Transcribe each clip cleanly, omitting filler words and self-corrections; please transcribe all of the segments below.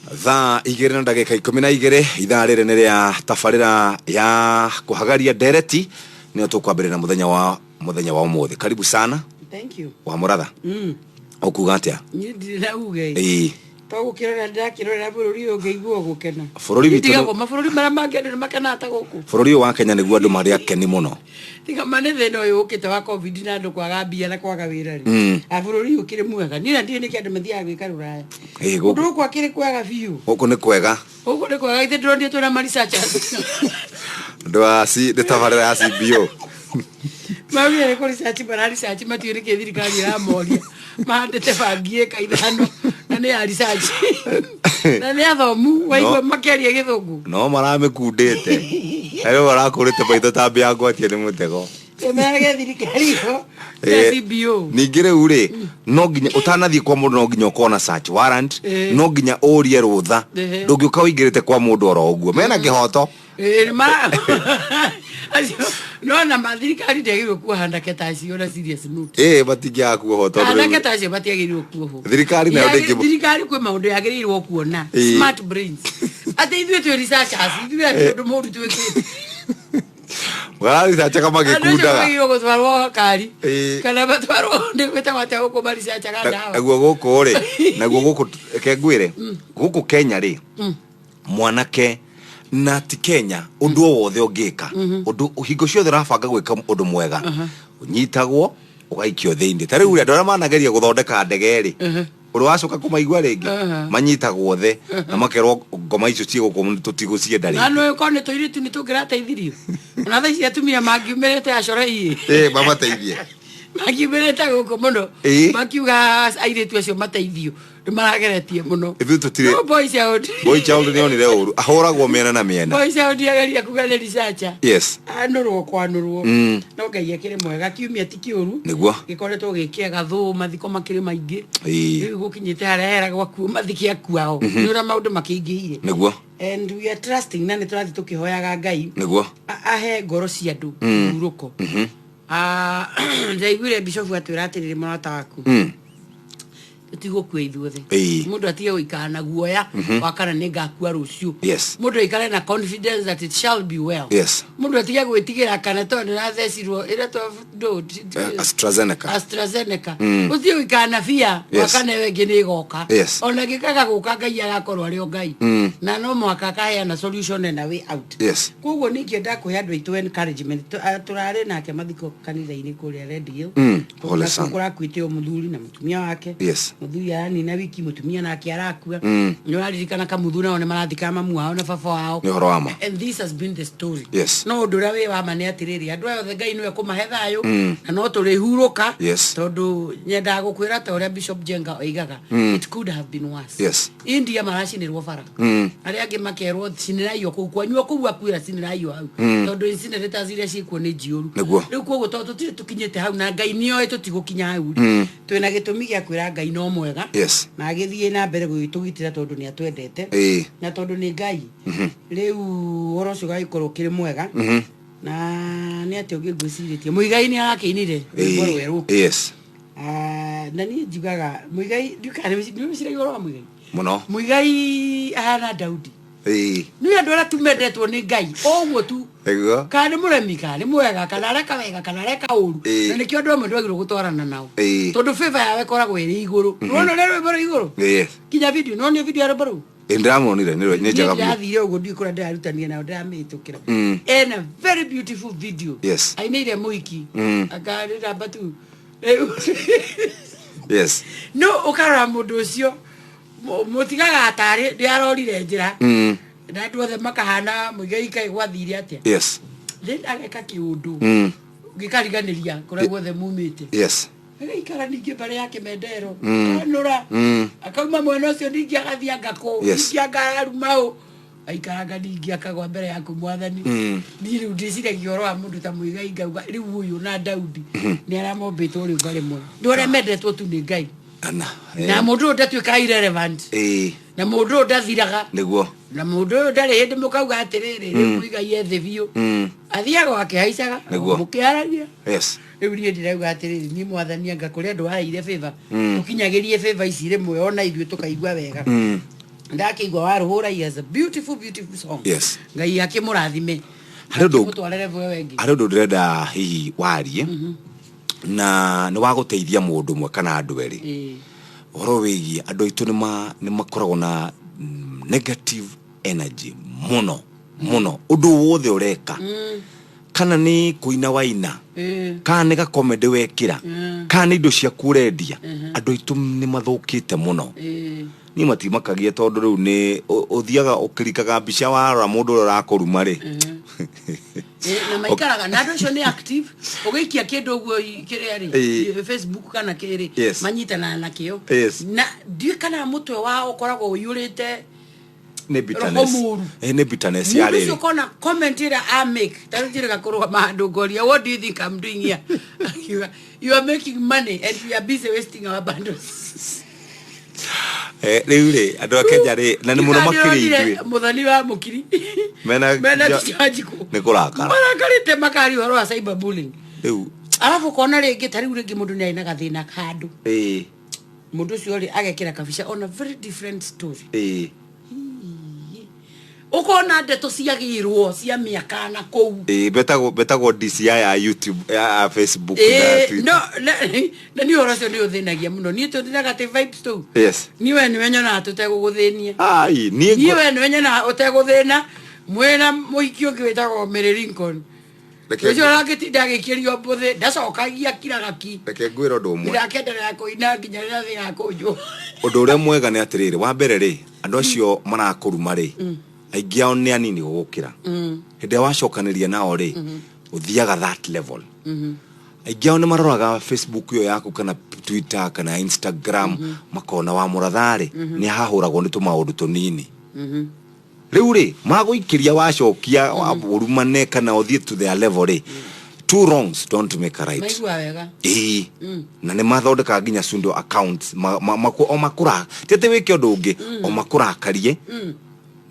Thaa 2 na ndagĩka 12, ithaa rĩrĩ nĩ rĩa tabarĩra ya kũhagaria ndereti, nĩyo tũkwambĩrĩria mũthenya wa ũmũthĩ. Karibu sana. Thank you. Wa mũratha. Ũkuga atĩa? Niĩ ndirĩ na uge. To gũkĩrora ndĩrakĩrorera bũrũri ũyũ ngĩigua gũkena. Bũrũri witũ Ndigagwo mabũrũri marĩa mangĩ andũ nĩ makenaga ta gũkũ. Bũrũri ũyũ wa Kenya nĩguo andũ marĩ akeni mũno. Tiga ma nĩ thĩna ũyũ ũkĩte wa COVID na andũ kwaga mbia na kwaga wĩra rĩ. A bũrũri ũyũ ũkĩrĩ mwega. Niĩ na ndiũĩ nĩkĩ andũ mathiaga gwĩka rũraya. Ĩĩ, gũkũ Kũndũ gũkũ akĩrĩ kwega biũ. Gũkũ nĩ kwega. Gũkũ nĩ kwega, ithe ndĩronire twĩna ma researchers. Andũ a C nĩ tabarĩra ya CBO. Maugire nĩ kũ research mara research, matiũĩ nĩkĩ thirikari ĩramoria. Mahandĩte bangi ĩka 5 na nĩ ya research. Na nĩ athomu waigua makĩaria gĩthũngũ. No maramĩkundĩte arĩa marakũrĩte maitho ta mbĩa ngwatie nĩ mũtego. Tũmerage thirikari ĩyo ya CBO. Ningĩ rĩu rĩ, no nginya ũtanathiĩ kwa mũndũ no nginya ũkorwo na search warrant. No nginya ũrie rũtha. Ndũngĩũka ũingĩrĩte kwa mũndũ oro ũguo mena kĩhoto. Ĩĩ, acio no na ma thirikari ndĩagĩrĩirwo kuoha anake ta acio na serious note. Ĩĩ, matingĩaga kuohwo tondũ anake rĩu ta acio matiagĩrĩirwo kuohwo. Thirikari nayo Thirikari kwĩ maũndũ yagĩrĩirwo kuona. Smart brains, atĩ ithuĩ twĩ researchers, ithuĩ atĩ ũndũ mũru twĩkĩte. Mararicacaga Andũ acio magĩkundaga. magĩrĩirwo gũtwarwo kari kana matwarwo nĩ gwĩtagwo atĩa gũkũ maricacaga ndawa. Naguo gũkũ rĩ, naguo gũkũ reke ngwĩre, gũkũ Kenya rĩ, mwanake na ti Kenya, ũndũ o wothe ũngĩka, ũndũ hingo ciothe ũrabanga gwĩka ũndũ mwega, ũnyitagwo ũgaikio thĩinĩ. Ta rĩu rĩ, andũ arĩa manageria gũthondeka ndege rĩ, ũrĩ wacoka kũmaigua rĩngĩ? Manyitagwo othe na makerwo ngoma icio ciĩ gũkũ tũtigũcienda Na rĩngĩ. Nĩ korwo nĩ tũirĩtu nĩ tũngĩrateithirio ona thaa ici atumia mangiumĩrĩte acorei. Ĩĩ, mamateithie. Mangiumĩrĩte gũkũ mũno. Makiuga airĩtu acio mateithio nĩ marageretie mũno. Ithuĩ tũtirĩ No boy child. Boy child nĩ onire ũru, ahũragwo mĩena na mĩena. Boy child ageria kuga nĩ researcher. Anũrwo kwanũrwo. No Ngai akĩrĩ mwega, kiumia ti kĩũru. Gĩkoretwo gĩ kĩega thũ mathiko makĩrĩ maingĩ. Rĩu gũkinyĩte harĩa heragwo akuo mathike akuao. Nĩ ũrĩa maũndũ makĩingĩhire. And we are trusting na nĩ tũrathiĩ tũkĩhoyaga Ngai ahe ngoro cia andũ hurũko. Ah, ndaiguire bishofu atwĩra atĩrĩrĩ, mũrata waku, tũtigũkua ithuothe. Mũndũ atige gũikara na guoya wa kana nĩ ngakua rũciũ. Mũndũ aikare na confidence that it shall be well. Mũndũ atige gwĩtigĩra kana tondũ nĩ rathecirwo ĩrĩa AstraZeneca. AstraZeneca, ũtige gũikara na bia wa kana ĩyo ĩngĩ nĩ ĩgoka. Ona ĩngĩkaga gũka, Ngai agakorwo arĩ o Ngai na no mũhaka akaheana solution and a way out. Koguo ningĩenda kũhe andũ aitũ encouragement. Tũrarĩ nake mathiko kanitha-inĩ kũrĩa Red Hill. Pole sana. Kũrakuĩte o mũthuri na mũtumia wake. Mũthuri aranina wiki, mũtumia nake arakua. Nĩ ũraririkana kamuthu nao nĩ marathikaga mamu wao na baba wao. Nĩ ũhoro wa ma. And this has been the story. No ũndũ ũrĩa wĩ wa ma nĩ atĩrĩrĩ, andũ aya othe Ngai nĩwe kũmahe thayũ na no tũrĩhurũka. Tondũ nyendaga gũkwĩra ta ũrĩa Bishop Jenga oigaga, it could have been worse. India maracinĩrwo bara. Arĩa angĩ makerwo cinĩrai o kũu kwanyu, o kũu akuĩra, cinĩrai o hau, tondũ incinerators iria ciĩkuo nĩ njiyũru. Rĩu koguo tondũ tũtirĩ tũkinyĩte hau na Ngai nĩoĩ tũtigũkinya hau rĩ, twĩna gĩtũmi gĩa kwĩra Ngai no mwega na agĩthiĩ na mbere gũgĩtũgitĩra tondũ nĩ atwendete na tondũ nĩ Ngai. Rĩu ũhoro ũcio ũgagĩkorwo ũkĩrĩ mwega. Na nĩ atĩa ũngĩ ngwĩcirĩtie? Mũigai nĩ arakĩinire rwĩmbo rwerũ. Ah, na niĩ njugaga Mũigai, ndiũĩ kana nĩ wĩciragia ũhoro wa Mũigai. Mũno. Mũigai ahana Daudi. Nĩ andũ arĩa tu mendetwo nĩ Ngai o ũguo tu. Kana nĩ mũremi, kana nĩ mwega, kana areka wega, kana areka ũru. Na nĩkĩo andũ amwe ndwagĩrĩirwo gũtwarana nao. Tondũ favor yao ĩkoragwo ĩrĩ igũrũ. Nĩwona ũrĩa rwĩmbo rwĩ igũrũ? Nginya video, nĩwonire video ya rwĩmbo rũu? Ĩĩ, ndĩramuonire, nĩ njega niĩ biũ. Ndĩrathire ũguo, ndiũĩ kũrĩa ndĩrarutania nayo, ndĩramĩhĩtũkĩra. Ena very beautiful video. Ainĩire mũhiki. Akarĩramba tu rĩu. No ũkarora mũndũ ũcio mũtigaga tarĩ nĩ arorire njĩra na andũ othe makahana Mũigai kaĩ gwathire atĩa. Then ageka kĩũndũ gĩkariganĩria kũrĩa guothe mumĩte. Agaikara ningĩ mbere ya kĩmendero, anũra akauma mwena ũcio, ningĩ agathiĩ anga kũ. Ningĩ anga araruma ũ, aikaranga ningĩ akagwa mbere yaku Mwathani. Niĩ rĩu ndĩciragia ũhoro wa mũndũ ta Mũigai, ngauga rĩu ũyũ na Daudi nĩ arĩa mombĩtwo rĩũmba rĩmwe, nĩ arĩa mendetwo tu nĩ Ngai. Ana. Na mũndũ ũyũ ndatuĩkaga irrelevant. Na mũndũ ũyũ ndathiraga. Na mũndũ ũyũ ndarĩ hĩndĩ mũkauga atĩrĩrĩ, rĩu Mũigai ethĩ biũ. Athiaga o akĩhaicaga mũkĩaragia. Rĩu niĩ ndĩrauga atĩrĩrĩ, niĩ Mwathani, anga kũrĩ andũ waheire favor, tũkinyagĩrie favor ici rĩmwe ona ithuĩ tũkaigua wega. Ndakĩigua warũhũra, he has a beautiful, beautiful song. Ngai akĩmũrathime. Harĩ ũndũ- Akĩmũtware level ĩyo ĩngĩ. Harĩ ũndũ ndĩrenda hihi warie na nĩ wa gũteithia mũndũ ũmwe kana andũ erĩ. Ũhoro wĩgiĩ andũ aitũ nĩ makoragwo na negative energy mũno mũno. Ũndũ wothe ũreka, kana nĩ kũina waina, kana nĩ gakomende wekĩra, kana nĩ indo ciaku ũrendia, andũ aitũ nĩ mathũkĩte mũno. Niĩ matimakagia tondũ rĩu nĩ ũthiaga ũkĩrikaga mbica warora mũndũ ũrĩa ũrakũruma rĩ. Na maikaraga na andũ acio nĩ active, ũgĩikia kĩndũ ũguo kĩrĩa rĩ, Facebook kana kĩrĩ, manyitanaga nakĩo. Na ndiũĩ kana mũtwe wao ũkoragwo ũiyũrĩte Nĩ bitterness. Roho mũru. Nĩ bitterness ya Mũndũ ũcio rĩrĩ. ũkona comment ĩrĩa a make, ta rĩu njĩrĩga kũrũgama handũ ngoria, "What do you think I'm doing here?" Akiuga, "You are making money and we are busy wasting our bundles." Rĩu rĩ, andũ a Kenya rĩ, na nĩ mũno makĩria ithuĩ. Mũthoni wa mũkiri Mena mena Wanjikũ Nĩ kũrakara. Marakarĩte makaria ũhoro wa cyber bullying. Rĩu Arabu ũkona rĩngĩ, ta rĩu rĩngĩ mũndũ nĩ arĩ na gathĩna handũ, mũndũ ũcio rĩ, agekĩra kabica on a very different story. Ũkona ndeto ciagĩrwo cia mĩaka na kũu. Betagwo DCI ya YouTube, ya Facebook na Twitter. No na niĩ ũhoro ũcio nĩ ũthĩnagia mũno. Niĩ tũthinaga atĩ vibes tũu. Niĩ we nĩwe nyonaga tũtegũgũthĩnia. Ai, niĩ Niĩ we nĩwe nyonaga ũtegũthĩna mwĩna mũhiki ũngĩ wĩtagwo Mary Lincoln. Ũcio arangĩtinda agĩikĩrio mbũthĩ, ndacokagia, kiraga ki. Reke ngwĩre ũndũ ũmwe. Ndĩrakenderera kũina nginya rĩrĩa thĩ ĩgakũnjwo. Ũndũ ũrĩa mwega nĩ atĩrĩrĩ, wa mbere rĩ, andũ acio marakũruma rĩ, aingĩ ao nĩ anini gũgũkĩra. Hĩndĩ ĩrĩa wacokanĩria nao rĩ, ũthiaga that level. Aingĩ ao nĩ maroraga Facebook ĩyo yaku kana Twitter kana Instagram, makona wa mũratha rĩ, nĩ hahũragwo nĩ tũmaũndũ tũnini. Rĩu rĩ, magũikĩria wacokia ũrumane kana ũthiĩ to their level rĩ, two wrongs don't make a right. Maigua wega. Ĩĩ, na nĩ mathondekaga nginya pseudo accounts o makũra, ti atĩ wĩke ũndũ ũngĩ, o makũrakarie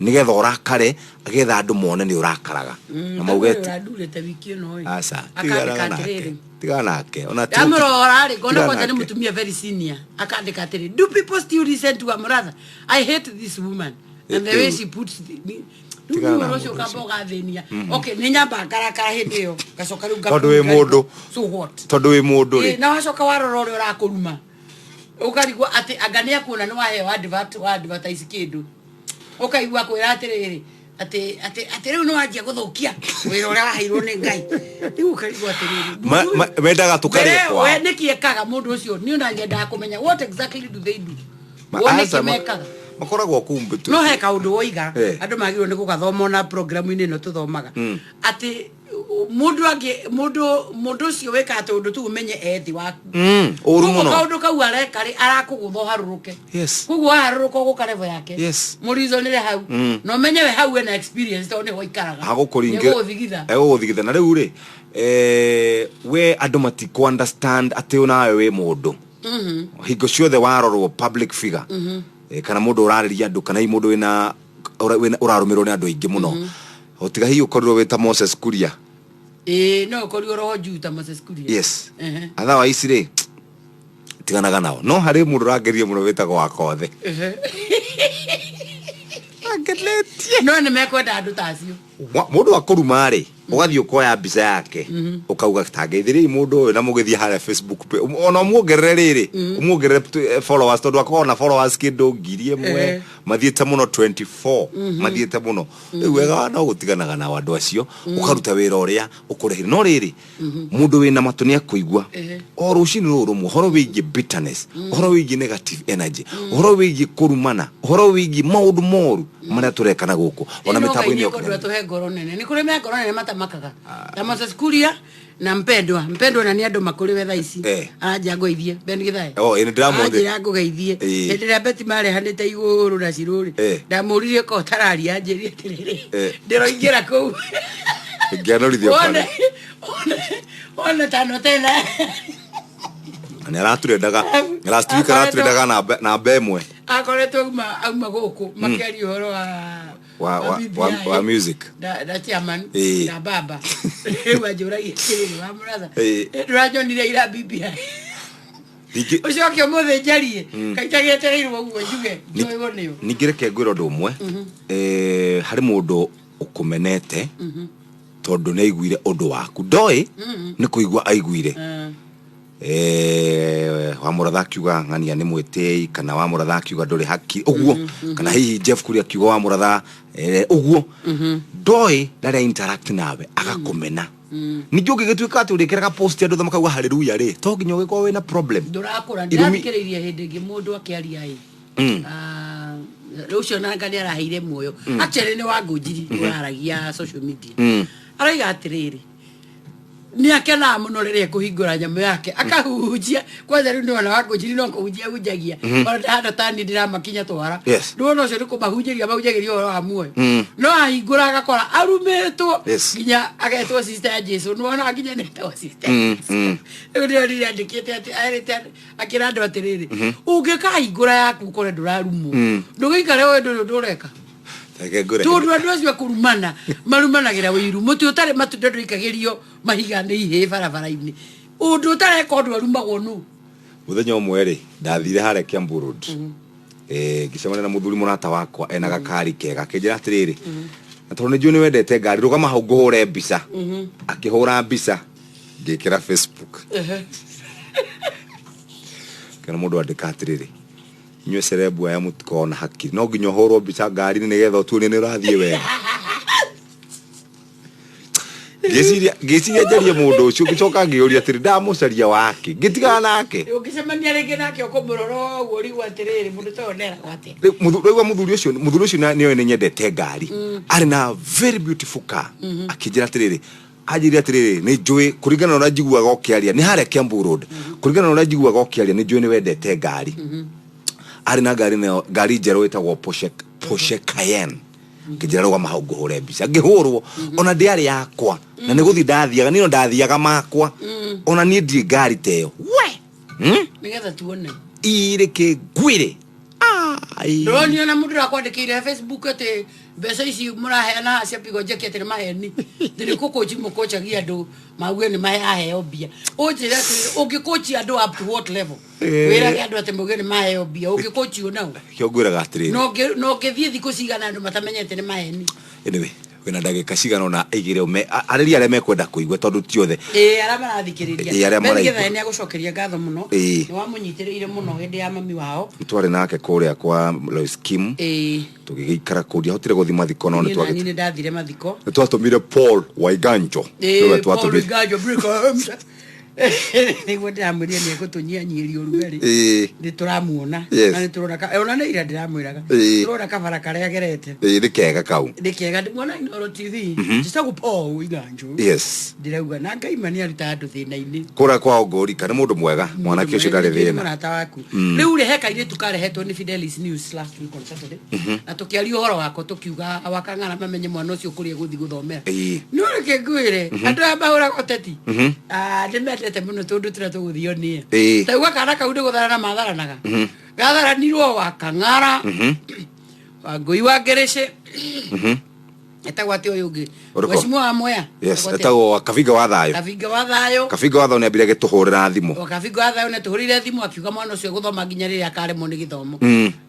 nĩgetha ũrakare, getha andũ mone nĩ ũrakaraga na mauge Ũrandurĩte wiki ĩno ĩ. Aca. Akandĩka Tiganaga nake. atĩrĩrĩ. Tigana nake ona Ndamũrora rĩ, ngona tigana kwanja nĩ nake. mũtumia very senior. Akandĩka atĩrĩ, "Do people still listen to her mother? I hate this woman and the way she puts the rĩu." Tigana Nĩ na ũhoro ũcio mũndũ ũkamba ũgathĩnia. Okay, nĩ nyamba ngarakara hĩndĩ ĩyo, ngacoka rĩu Tondũ wĩ ngakũringa. mũndũ. So what? Tondũ wĩ mũndũ rĩ. Na wacoka warora ũrĩa ũrakũruma, ũkarigwo atĩ anga nĩ akuona nĩ waheo advert, wa advertise kĩndũ, ũkaigua kwĩra atĩrĩrĩ, atĩ rĩu nĩ wanjia gũthũkia wĩra ũrĩa waheirwo nĩ Ngai. Rĩu ũkarigwo atĩrĩrĩ, Mendaga tũkarĩe mbere kwao. we nĩkĩ ekaga mũndũ ũcio? Niĩ ona nyendaga kũmenya what exactly do they do. Wone Aca, kĩ mekaga. Makoragwo kũu No he kaũndũ woiga, andũ magĩrĩirwo nĩ gũgathoma ona programu-inĩ ĩno tũthomaga, atĩ mũndũ angĩ mũndũ ũcio wĩkaga tũũndũ tu ũmenye ethi waku. Ũru Koguo mũno. kaũndũ kau areka rĩ, arakũgũtha ũharũrũke. Koguo waharũrũka ũgũka level yake. Mũrizonĩre hau na ũmenye we hau ena experience tondũ nĩho aikaraga. Agũkũringĩra. Nĩegũgũthigitha. Egũgũthigitha. Na rĩu rĩ, we andũ matikũ understand atĩ nawe wĩ mũndũ. Hingo ciothe warorwo public figure, kana mũndũ ũrarĩria andũ, kana hihi mũndũ wĩna ũrarũmĩrĩrwo nĩ andũ aingĩ mũno, ũtiga hihi ũkorirwo wĩ ta Moses Kuria. Ĩĩ, no ũkorirwo roho juu ta Moses Kuria. Otherwise rĩ, tiganaga nao. No harĩ mũndũ ũrangeria mũno wĩtagwo Wakothe. Angeretie. No nĩ mekwenda andũ ta acio. Mũndũ akũruma rĩ, ũgathiĩ ũkoya mbica yake, ũkauga tangeithĩriai mũndũ ũyũ, na mũgĩthiĩ harĩa Facebook page, ona ũmuongerere rĩrĩ, ũmuongerere followers, tondũ akoragwo na followers kĩndũ 1,000, mathiĩte mũno 24, mathiĩte mũno. Rĩu wega no gũtiganaga nao andũ acio, ũkaruta wĩra ũrĩa ũkũrehire. No rĩrĩ, mũndũ wĩna matũ nĩ akũigua. O rũcinĩ rũrũ rũmwe, ũhoro wĩgiĩ bitterness, ũhoro wĩgiĩ negative energy, ũhoro wĩgiĩ kũrumana, ũhoro wĩgiĩ maũndũ moru marĩa tũreka na gũkũ ona No Ngai mĩtambo-inĩ ya nĩekwendwo ũkinyanĩria. atũhe ngoro nene. Nĩ kũrĩ me ngoro nene matamakaga ta Moses Kuria na mpendwa mpendwa, na nĩ andũ makũrĩ we thaa ici. Aranjia ngũgeithie Ben Githae. Oh, ĩ, nĩ ndĩramuonire. Anjĩra ngũgeithie. Hĩndĩ ĩrĩa Beti marehanĩte igũrũ na cirũrĩ, ndamũririe ko tararia, anjĩrie atĩrĩrĩ, ndĩroingĩra kũu Ngĩanorithio wone pale. Wone tano tena. Na nĩ araturendaga last week, araturendaga namba ĩmwe. Akoretwo auma gũkũ makĩaria ũhoro wa BBI. Wa music. Na chairman na baba. Rĩu anjũragia atĩrĩrĩ, wa mũratha, ndũranyonire ira BBI? Ũcoke ũmũthĩ njarie kaitagĩetereirwo ũguo njuge njũĩgwo nĩyo. Ningĩ reke ngwĩre ũndũ ũmwe. Harĩ mũndũ ũkũmenete tondũ nĩ aiguire ũndũ waku, ndoĩ nĩ kũigua aiguire. Wamũratha akiuga ng'ania nĩ mwĩtĩi, kana Wamũratha akiuga ndũrĩ haki ũguo, kana hihi Jeff Kuria akiuga Wamũratha ũguo, ndoĩ ndarĩa interact nawe agakũmena. Ningĩ ũngĩgĩtuĩka atĩ ũrĩkĩraga post andũ othe makauga haleluya rĩ, to nginya ũgĩkorwo wĩna problem. Ndũrakũra. Ndĩrathikĩrĩirie hĩndĩ ĩngĩ mũndũ akĩaria ĩ, rĩu ũcio nanga nĩ araheire muoyo. Actually nĩ Wangũnjiri ũraragia social media. Araiga atĩrĩrĩ, nĩ akenaga mũno rĩrĩa ekũhingũra nyamũ yake akahunjia. Kwanza rĩu nĩwona Wangũnjiri no kũhunjia hunjagia, ona ndahana tani ndĩramakinya twara. Nĩwona ũcio nĩ kũmahunjĩria mahunjagĩria ũhoro wa muoyo, no ahingũra agakora arumĩtwo nginya agetwo sister ya Jesu. Nĩwona nginya nĩetagwo sister ya Jesu. Rĩu nĩo andĩkĩte atĩ erĩte akĩra andũ atĩrĩrĩ, ũngĩkahingũra yaku ũkore ndũrarumwo, ndũgĩikare ũĩ ndũrĩ ũndũ ũreka. Reke ngwĩre. Tondũ andũ acio akũrumana marumanagĩra wĩiru. Mũtĩ ũtarĩ matunda ndũikagĩrio mahiga nĩ ihĩĩ barabara-inĩ. Ũndũ ũtareka ũndũ arumagwo nũ? Mũthenya ũmwe rĩ, ndathire harĩa Kiambu Road, ngĩcemania na mũthuri mũrata wakwa ena gakari kega, akĩnjĩra atĩrĩrĩ, na tondũ nĩ njũĩ nĩ wendete ngari, rũgama hau ngũhũre mbica. Akĩhũra mbica, ngĩkĩra Facebook. Kĩona mũndũ andĩka atĩrĩrĩ, "Inyuĩ celeb aya mũtikoragwo na hakiri, no nginya ũhũrwo mbica ngari-inĩ nĩgetha ũtuonie nĩ ũrathiĩ wega." Ngĩciria njarie mũndũ ũcio, ngĩcoka ngĩũria atĩrĩ, ndamũcaria wake? Ngĩtigana nake. Ũngĩcemania rĩngĩ nake ũkũmũrora ũguo ũrigwo atĩrĩrĩ, mũndũ ta ũyũ neragwo atĩa? Rĩu rĩu mũthuri ũcio nĩoĩ nĩ nyendete ngari, arĩ na very beautiful car. Akĩnjĩra atĩrĩrĩ, anjĩrire atĩrĩrĩ, "Nĩ njũĩ kũringana na ũrĩa njiguaga ũkĩaria nĩ harĩa Kiambu Road, kũringana na ũrĩa njiguaga ũkĩaria, nĩ njũĩ nĩ wendete ngari." Arĩ na ngari nayo, ngari njerũ ĩtagwo Porsche Cayenne. Ngĩnjĩra, "Rũgama hau ngũhũre mbica." Ngĩhũrwo, ona ndĩarĩ yakwa na nĩ gũthiĩ ndathiaga, niĩ no ndathiaga makwa, ona niĩ ndirĩ ngari ta ĩyo we. Nĩgetha tuone. Irĩ kĩngwĩrĩ. Ai. Ndũronio na mũndũ ũrakwandĩkĩire Facebook atĩ mbeca ici mũraheana haha cia pigo njeki atĩ nĩ maheni, atĩ nĩ kũkũnji mũkũnjagia andũ mauge nĩ maheo mbia. Ũnjĩre atĩrĩrĩ, ũngĩkũnjia andũ up to what level wĩrage andũ atĩ mauge nĩ maheo mbia? Ũngĩkũnjio nao? Kĩo ngwĩraga atĩrĩrĩ, Na ũngĩthiĩ thikũ cigana andũ matamenyete nĩ maheni? Anyway, wĩna ndagĩka cigana ũna igĩrĩ arĩria arĩa mekwenda kũigua, tondũ ti othe. Ĩĩ, arĩa marathikĩrĩria. Ĩĩ, arĩa Ben maraigua. Githae nĩ agũcokeria ngatho mũno. Nĩ wamũnyitĩrĩire mũno hĩndĩ ya mami wao. Twarĩ nake kũrĩa kwa Lois Kim, tũgĩgĩikara kũu, ndiahotire gũthiĩ mathiko no Niĩ nani nĩ ndathire mathiko. Nĩ twatũmire Paul Waiganjo. Nĩwe Paul twatũmire. Iganjo Brickhouse. Nĩguo ndĩramwĩrire nĩ egũtũnyihanyiheria ũrugarĩ. Nĩ tũramuona. Na nĩ tũrona ona nĩ ira ndĩramwĩraga, tũrona kabara karĩa agerete. Ĩĩ, nĩ kega kau. Nĩ kega, ndĩmuona Inooro TV. Njĩtagwo Paul Iganjo. Ndĩrauga na Ngai ma nĩ aruta andũ thĩna-inĩ. Kũrĩa kwao Ngũrika nĩ mũndũ mwega, mwanake ũcio ndarĩ Nĩ thĩna. Mũrata waku. Rĩu rĩ, he kairĩtu karehetwo nĩ Fidelis News last week on Saturday, na tũkĩaria ũhoro wako, tũkiuga Wakang'ara mamenye mwana ũcio kũrĩa egũthiĩ gũthomera. No reke ngwĩre, andũ aya mahũraga ũteti, nĩ mendete mũno tũndũ tũrĩa tũgũthio nĩe. Tauga kana kau nĩ gũtharana matharanaga, gatharanirwo Wakang'ara, Wangũi wa Ngerecĩ, etagwo atĩ ũyũ ũngĩ? Ũrĩkũ? Mheshimiwa wa Mwea. Yes. Etagwo atĩa? Etagwo Kabinga wa Thayũ. Kabinga wa Thayũ. Kabinga wa Thayũ nĩ ambire agĩtũhũrĩra thimũ. Kabinga wa Thayũ nĩ tũhũrĩire thimũ akiuga mwana ũcio gũthoma nginya rĩrĩa akaremwo nĩ gĩthomo.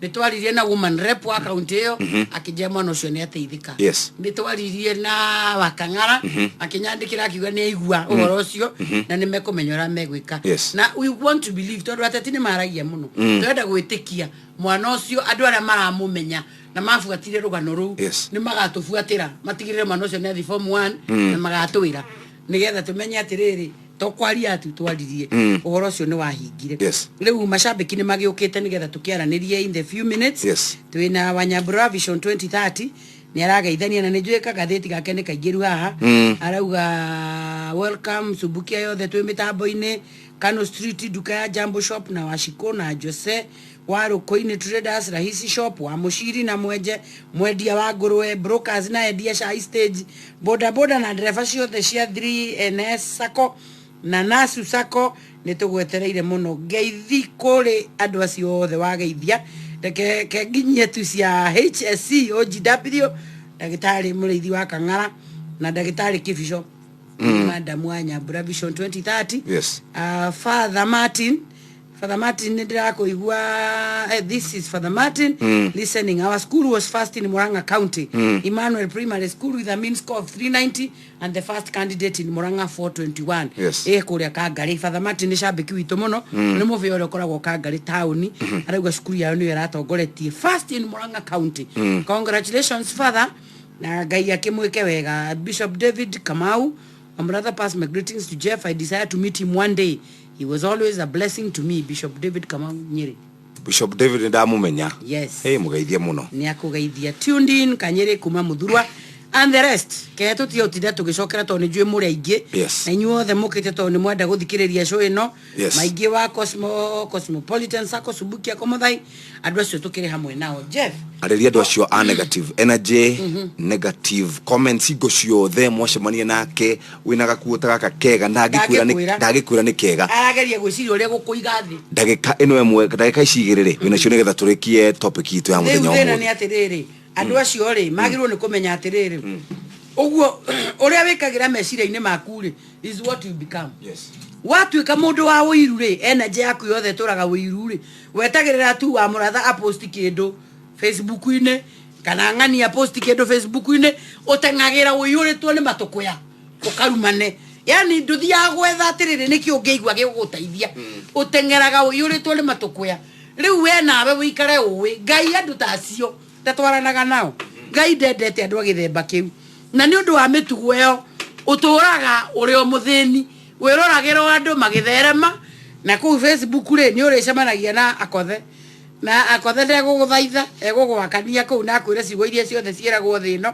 Nĩ twaririe na woman rep wa kaunti ĩyo, akĩnjĩra mwana ũcio nĩ ateithĩka. Nĩ twaririe na Wakang'ara, akĩnyandĩkĩra akiuga nĩ aigua ũhoro ũcio na nĩ mekũmenya ũrĩa megwĩka. Na we want to believe, tondũ ateti nĩ maragia mũno, tũrenda gwĩtĩkia mwana ũcio andũ arĩa maramũmenya na mabuatire rũgano rũu nĩ magatũbuatĩra matigĩrĩre mwana ũcio nĩ athi form 1, na magatwĩra nĩgetha tũmenye atĩrĩrĩ, to kwaria tu twaririe, ũhoro ũcio nĩ wahingire. Rĩu macambĩki nĩ magĩũkĩte nĩgetha tũkĩaranĩrie in the few minutes. Twĩna Wanyambura Vision 2030, nĩ arageithania na nĩ njũĩ kagathĩti gake nĩ kaingĩru haha. Arauga welcome Subukia yothe twĩ mĩtambo-inĩ, Kano Street, nduka ya Jambo Shop na Washiko na Jose wa Rũkũinĩ Traders, Rahisi Shop wa Mũciri na Mwenje, mwendia wa ngũrwe, brokers na endia cai stage, boda boda na ndereba ciothe cia 3NS Sacco na Nasu Sacco, nĩ tũgwetereire mũno. Ngeithi kũrĩ andũ acio othe wageithia. Reke kenginyie tu cia HSC OGW, ndagĩtarĩ Mũrĩithi wa Kang'ara na ndagĩtarĩ Kĩbico, madamu wa Nyambura Vision 2030. Father Martin. Father Martin nĩ ndĩrakũigua. This is Father Martin listening. Our school was first in Murang'a County, Emmanuel Primary School, with a mean score of 390 and the first candidate in Murang'a 421. Ĩ kũrĩa Kangarĩ. Father Martin nĩ cambĩki witũ mũno, nĩ mũbĩa ũrĩa ũkoragwo Kangarĩ taũni. Arauga cukuru yao nĩyo ĩratongoretie first in Murang'a County. Congratulations, Father, na Ngai akĩmwĩke wega. Bishop David Kamau: "My brother, pass my greetings to Jeff. I desire to meet him one day. He was always a blessing to me." Bishop David Kamau, Nyeri. Bishop David nĩ ndamũmenya. Hey, mũgeithie mũno. Nĩ akũgeithia. Tuned in Kanyĩrĩ kuma Mũthurwa and the rest. Ke tũtige gũtinda tũgĩcokera tondũ nĩ njũĩ mũrĩ aingĩ. Na inyuothe mũkĩte tondũ nĩ mwenda gũthikĩrĩria show ĩno. Maingĩ wa Cosmopolitan Sacco, Subukia, Komothai, andũ acio tũkĩrĩ hamwe nao. Jeff. Arĩria andũ acio a negative energy, negative comments hingo ciothe mwacemania nake wĩna gakuo ta gaka kega, ndangĩkwĩra Ndangĩkwĩra. Ndangĩkwĩra nĩ kega. Arageria gwĩciria ũrĩa gũkũiga thĩ. Ndagĩka ĩno ĩmwe, ndagĩka ici igĩrĩ rĩ, wĩnacio nĩgetha tũrĩkie topic itũ ya Rĩu mũthenya thĩna ũmũthĩ. Nĩ atĩrĩrĩ, andũ acio rĩ magĩrĩirwo nĩ kũmenya atĩrĩrĩ, ũguo ũrĩa wĩkagĩra meciria-inĩ maku rĩ is what you become. Watuĩka mũndũ wa ũiru rĩ, energy yaku yothe ĩtũraga ũiru rĩ, wetagĩrĩra tu wa mũratha aposti kĩndũ Facebook-inĩ kana ng'ania posti kĩndũ Facebook-inĩ, ũteng'agĩra ũiyũrĩtwo nĩ matũkũya ũkarumane. Yani ndũthiaga gwetha atĩrĩrĩ nĩkĩ ũngĩigua gĩgũgũteithia, ũteng'eraga ũiyũrĩtwo nĩ matũkũya. Rĩu we nawe wĩikare ũĩ Ngai andũ ta acio ndatwaranaga nao. Ngai ndendete andũ a gĩthemba kĩu, na nĩ ũndũ wa mĩtugo ĩyo ũtũraga ũrĩ o mũthĩni, wĩroragĩra o andũ magĩtherema na kũu Facebook rĩ, nĩ ũrĩcemanagia na akothe na akothe ndegũgũthaitha, egũgwakania kũu na akwĩre ciugo iria ciothe ciĩragwo thĩ ĩno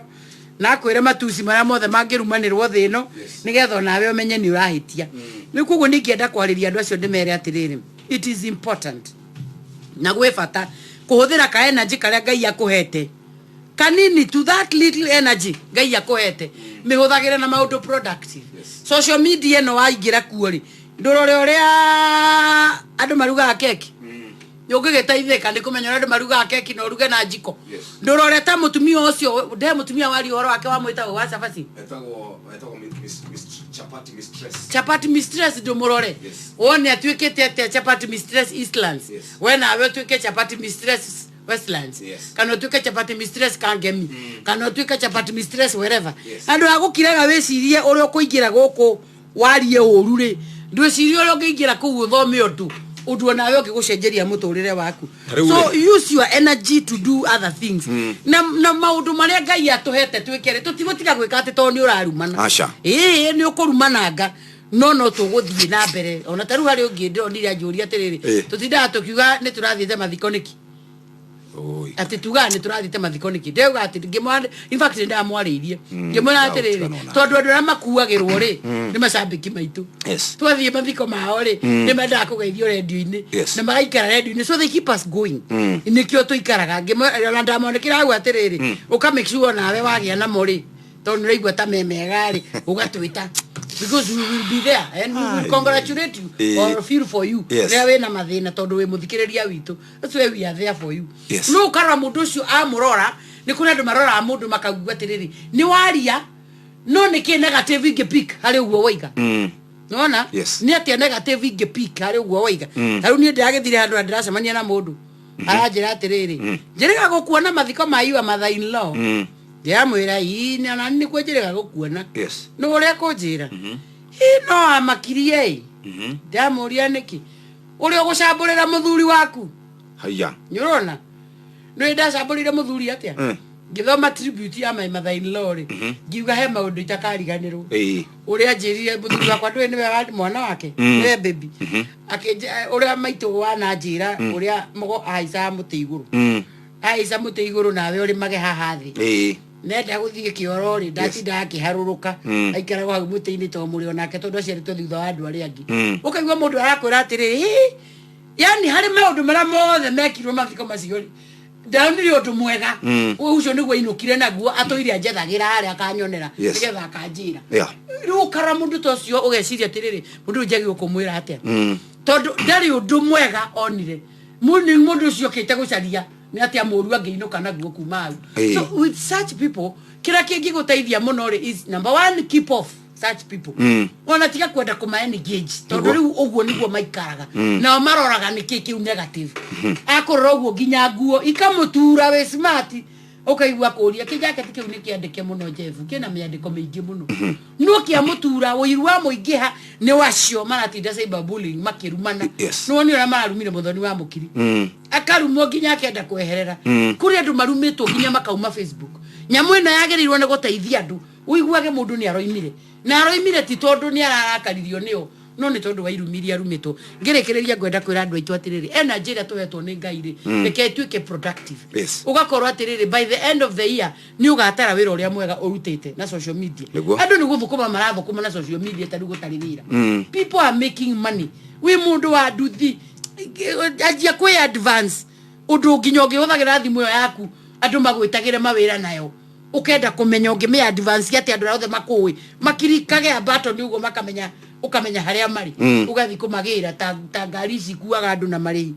na akwĩre matuci marĩa mothe mangĩrumanĩrwo thĩ ĩno, nĩgetha onawe ũmenye nĩ ũrahĩtia. Rĩu koguo nĩ ingĩenda kwarĩria andũ acio ndĩmere atĩrĩrĩ, it is important na gwĩ bata kũhũthĩra ka energy karĩa Ngai akũhete kanini to that little energy Ngai akũhete, mĩhũthagĩre na maũndũ productive. Social media ĩno waingĩra kuo rĩ, ndũrore ũrĩa andũ marugaga keki, ũngĩgĩteithĩka nĩ kũmenya ũrĩa andũ marugaga keki na ũruge na njiko. Ndũrore ta mũtumia ũcio nde mũtumia waria ũhoro wake wa mwĩtagwo wa cabaci. Etagwo Chapati Mistress. Chapati Mistress, ndũmũrore wone atuĩkĩte atĩa Chapati Mistress Eastlands. We nawe ũtuĩke Chapati Mistress Westlands kana ũtuĩke Chapati Mistress Kangemi kana ũtuĩke Chapati Mistress wherever. Andũ a gũkiraga wĩcirie ũrĩa ũkũingĩra gũkũ warie ũru rĩ, ndwĩcirie ũrĩa ũngĩingĩra kũu ũthome ũndũ ũndũ onawe ũngĩgũcenjeria mũtũrĩre waku. Rĩu So rĩ. use your energy to do other things na maũndũ marĩa Ngai atũhete twĩke rĩ, tũtigũtiga gwĩka atĩ tondũ nĩ ũrarumana. Aca. Ĩĩ, nĩ ũkũrumananga no tũgũthiĩ na mbere. Ona ta rĩu harĩ ũngĩ ndĩronire anjũria atĩrĩrĩ, tũtindaga tũkiuga nĩ tũrathiĩte mathiko nĩkĩ? Oi. Atĩ tugaga nĩ tũrathiĩte mathiko nĩkĩ? Ndĩrauga atĩ in fact nĩ ndamwarĩirie ngĩmwĩra atĩrĩrĩ, Ndagũtigana ona. tondũ andũ arĩa makuagĩrwo rĩ nĩ macambĩki maitũ. Twathiĩ mathiko mao rĩ, nĩ mendaga kũgeithio rendio-inĩ na magaikara rendio-inĩ, so they keep us going. Nĩkĩo tũikaraga. Ona ndamwandĩkĩra hau atĩrĩrĩ, ũka make sure nawe wagĩa namo rĩ, tondũ nĩ ũraigua ta me mega rĩ, ũgatwĩta because we will be there and we will congratulate you or feel for you rĩrĩa wĩna mathĩna, tondũ wĩ mũthikĩrĩria witũ. That's why we are there for you. No ũkarora mũndũ ũcio amũrora, nĩ kũrĩ andũ maroraga mũndũ makaigua atĩrĩrĩ, nĩ waria no nĩ kĩ negative ingĩ pick harĩ ũguo waiga? Nona nĩ atĩa negative ingĩ pick harĩ ũguo waiga? Ta rĩu niĩ ndĩragĩthire handũ na ndĩracemania na mũndũ aranjĩra atĩrĩrĩ, "Njĩrĩga gũkuona mathiko ma your mother in law." Ndĩramwĩra, "Ii, na nĩkuo njĩrĩga gũkuona." Nĩ ũrĩa kũnjĩra, "Ĩ no amakirie ĩ." Ndĩramũria, "Nĩkĩ ũrĩa ũgũcambũrĩra mũthuri waku?" Haya. Nĩ ũrona nĩ ndacambũrĩire mũthuri atĩa? Ngĩthoma tribute ya my mother in law rĩ, ngiuga he maũndũ itakariganĩrwo. Ũrĩa anjĩrire mũthuri wakwa, ndũĩ nĩwe mwana wake, nĩwe baby. Ũrĩa maitũ wananjĩra ũrĩa mũgo ahaicaga mũtĩ igũrũ, ahaica mũtĩ igũrũ nawe ũrĩmage haha thĩ. Nenda gũthiĩ kĩoro rĩ, ndatindaga akĩharũrũka. Aikaragwo hau mũtĩ-inĩ to mũrĩ onake tondũ aciarĩtwo thutha wa andũ arĩa angĩ. Ũkaigua mũndũ arakwĩra atĩrĩrĩ, "Hĩ, yani harĩ maũndũ marĩa mothe mekirwo mathiko macio rĩ, ndonire ũndũ mwega." Ũcio nĩguo ainũkire naguo, atũire anjethagĩra harĩa akanyonera nĩgetha akanjĩra. Rĩu ũkarora mũndũ ta ũcio ũgeciria atĩrĩrĩ, mũndũ ũyũ njagĩrĩirwo kũmwĩra atĩa? Tondũ ndarĩ ũndũ mwega onire. Mũndũ ũcio okĩte gũcaria nĩ atĩa mũru angĩinũka naguo kuma hau. So with such people, kĩrĩa kĩngĩgũteithia mũno rĩ is number one, keep off. such people. Ona tiga kwenda kũma engage, tondũ rĩu ũguo nĩguo maikaraga. Nao maroraga nĩkĩ kĩu negative. Akũrora ũguo nginya nguo ikamũtura, wĩ smart, ũkaigua kũria kĩjaketi kĩu nĩ kĩandĩke mũno, Jeff, kĩna mĩandĩko mĩingĩ mũno, no kĩamũtura ũiru wa mũingĩha. Nĩ wacio maratinda cyberbullying makĩrumana. Nĩwoni ũrĩa mararumire Mũthoni wa Mũkiri, akarumwo nginya akenda kweherera. Kũrĩ andũ marumĩtwo nginya makauma Facebook. Nyamũ ĩno yagĩrĩirwo nĩ gũteithia andũ. Ũiguage mũndũ nĩ aroimire, na aroimire ti tondũ nĩ ararakaririo nĩo, no nĩ tondũ wa irumi iria arumĩtwo. Ngĩrĩkĩrĩria, ngwenda kwĩra andũ aitũ atĩrĩrĩ, energy ĩrĩa tũhetwo nĩ Ngai rĩ, reke ĩtuĩke productive. Ũgakorwo atĩrĩrĩ, by the end of the year nĩ ũgatara wĩra ũrĩa mwega ũrutĩte na social media. Andũ nĩ gũthũkũma marathũkũma na social media ta rĩu gũtarĩ wĩra. People are making money. Wĩ mũndũ wa nduthi, anjia kwĩ advance ũndũ nginya ũngĩhũthagĩra thimũ ĩyo yaku andũ magwĩtagĩre mawĩra nayo. Ũkenda kũmenya ũngĩmĩ advance atĩa, andũ arĩa othe makũĩ makirikage ambato nĩ ũguo makamenya, ũkamenya harĩa marĩ, ũgathiĩ kũmagĩra ta ngari ici ikuaga andũ na marĩhi.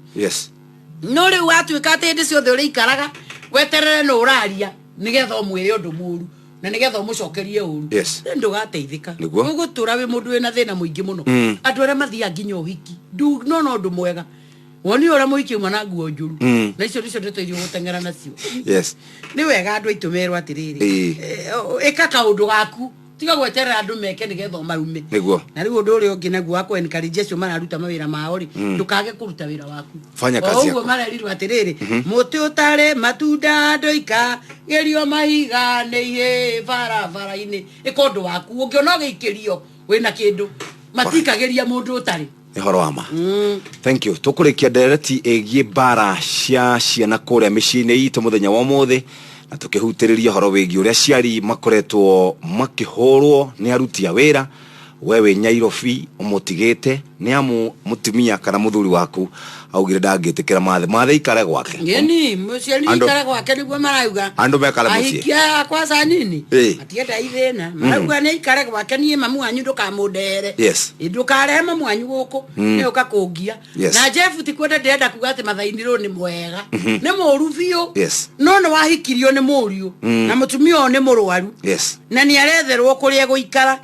No rĩu watuĩka atĩ hĩndĩ ciothe ũrĩikaraga weterere no ũraria nĩgetha ũmwĩre ũndũ mũru na nĩgetha ũmũcokerie ũru, ndũgateithĩka. Ũgũtũra wĩ mũndũ wĩna thĩna mũingĩ mũno. Andũ arĩa mathiaga nginya ũhiki no no ũndũ mwega woni ũrĩa mũhiki auma na nguo njũru, na icio nĩcio ndeto iria ũgũteng'era nacio. Nĩ wega andũ aitũ merwo atĩrĩrĩ, ĩka kaũndũ gaku, tiga gweterera andũ meke nĩgetha ũmarume. Na rĩu ũndũ ũrĩa ũngĩ naguo wa kũ encourage acio mararuta mawĩra mao rĩ, ndũkage kũruta wĩra waku. Fanya kazi O ũguo yako. marerirwo atĩrĩrĩ, mũtĩ ũtarĩ matunda ndũikagĩrio mahiga nĩ ihĩ barabara-inĩ. Ĩka ũndũ waku, ũngĩona ũgĩikĩrio wĩna kĩndũ, matikagĩria mũndũ ũtarĩ. Nĩ horo wa ma. Thank you. Tũkũrĩkia ndereti ĩgiĩ mbara cia ciana kũrĩa mĩciĩ-inĩ itũ mũthenya wa ũmũthĩ, na tũkĩhutĩrĩria ũhoro wĩgiĩ ũrĩa aciari makoretwo makĩhũrwo nĩ aruti a wĩra. We wĩ Nyairobi, ũmũtigĩte nĩ amu mũtumia kana mũthuri waku augire ndangĩtĩkĩra mathe mathe ikare gwake. Ngeni mũciari ikare gwake nĩguo marauga. Andũ mekare mũciĩ. Ahikia akwa ca nini matienda ithĩna, marauga nĩ aikare gwake. Niĩ mamu wanyu ndũkamũndere. Ndũkarehe mamu wanyu gũkũ, nĩ ũka kũngia. Na Jeff, ti kwenda ndĩrenda kuga atĩ mathainirwo nĩ mwega, nĩ mũru biũ. No nĩ wahikirio nĩ mũriũ, na mũtumia ũyũ nĩ mũrwaru, na nĩ aretherwo kũrĩa egũikara,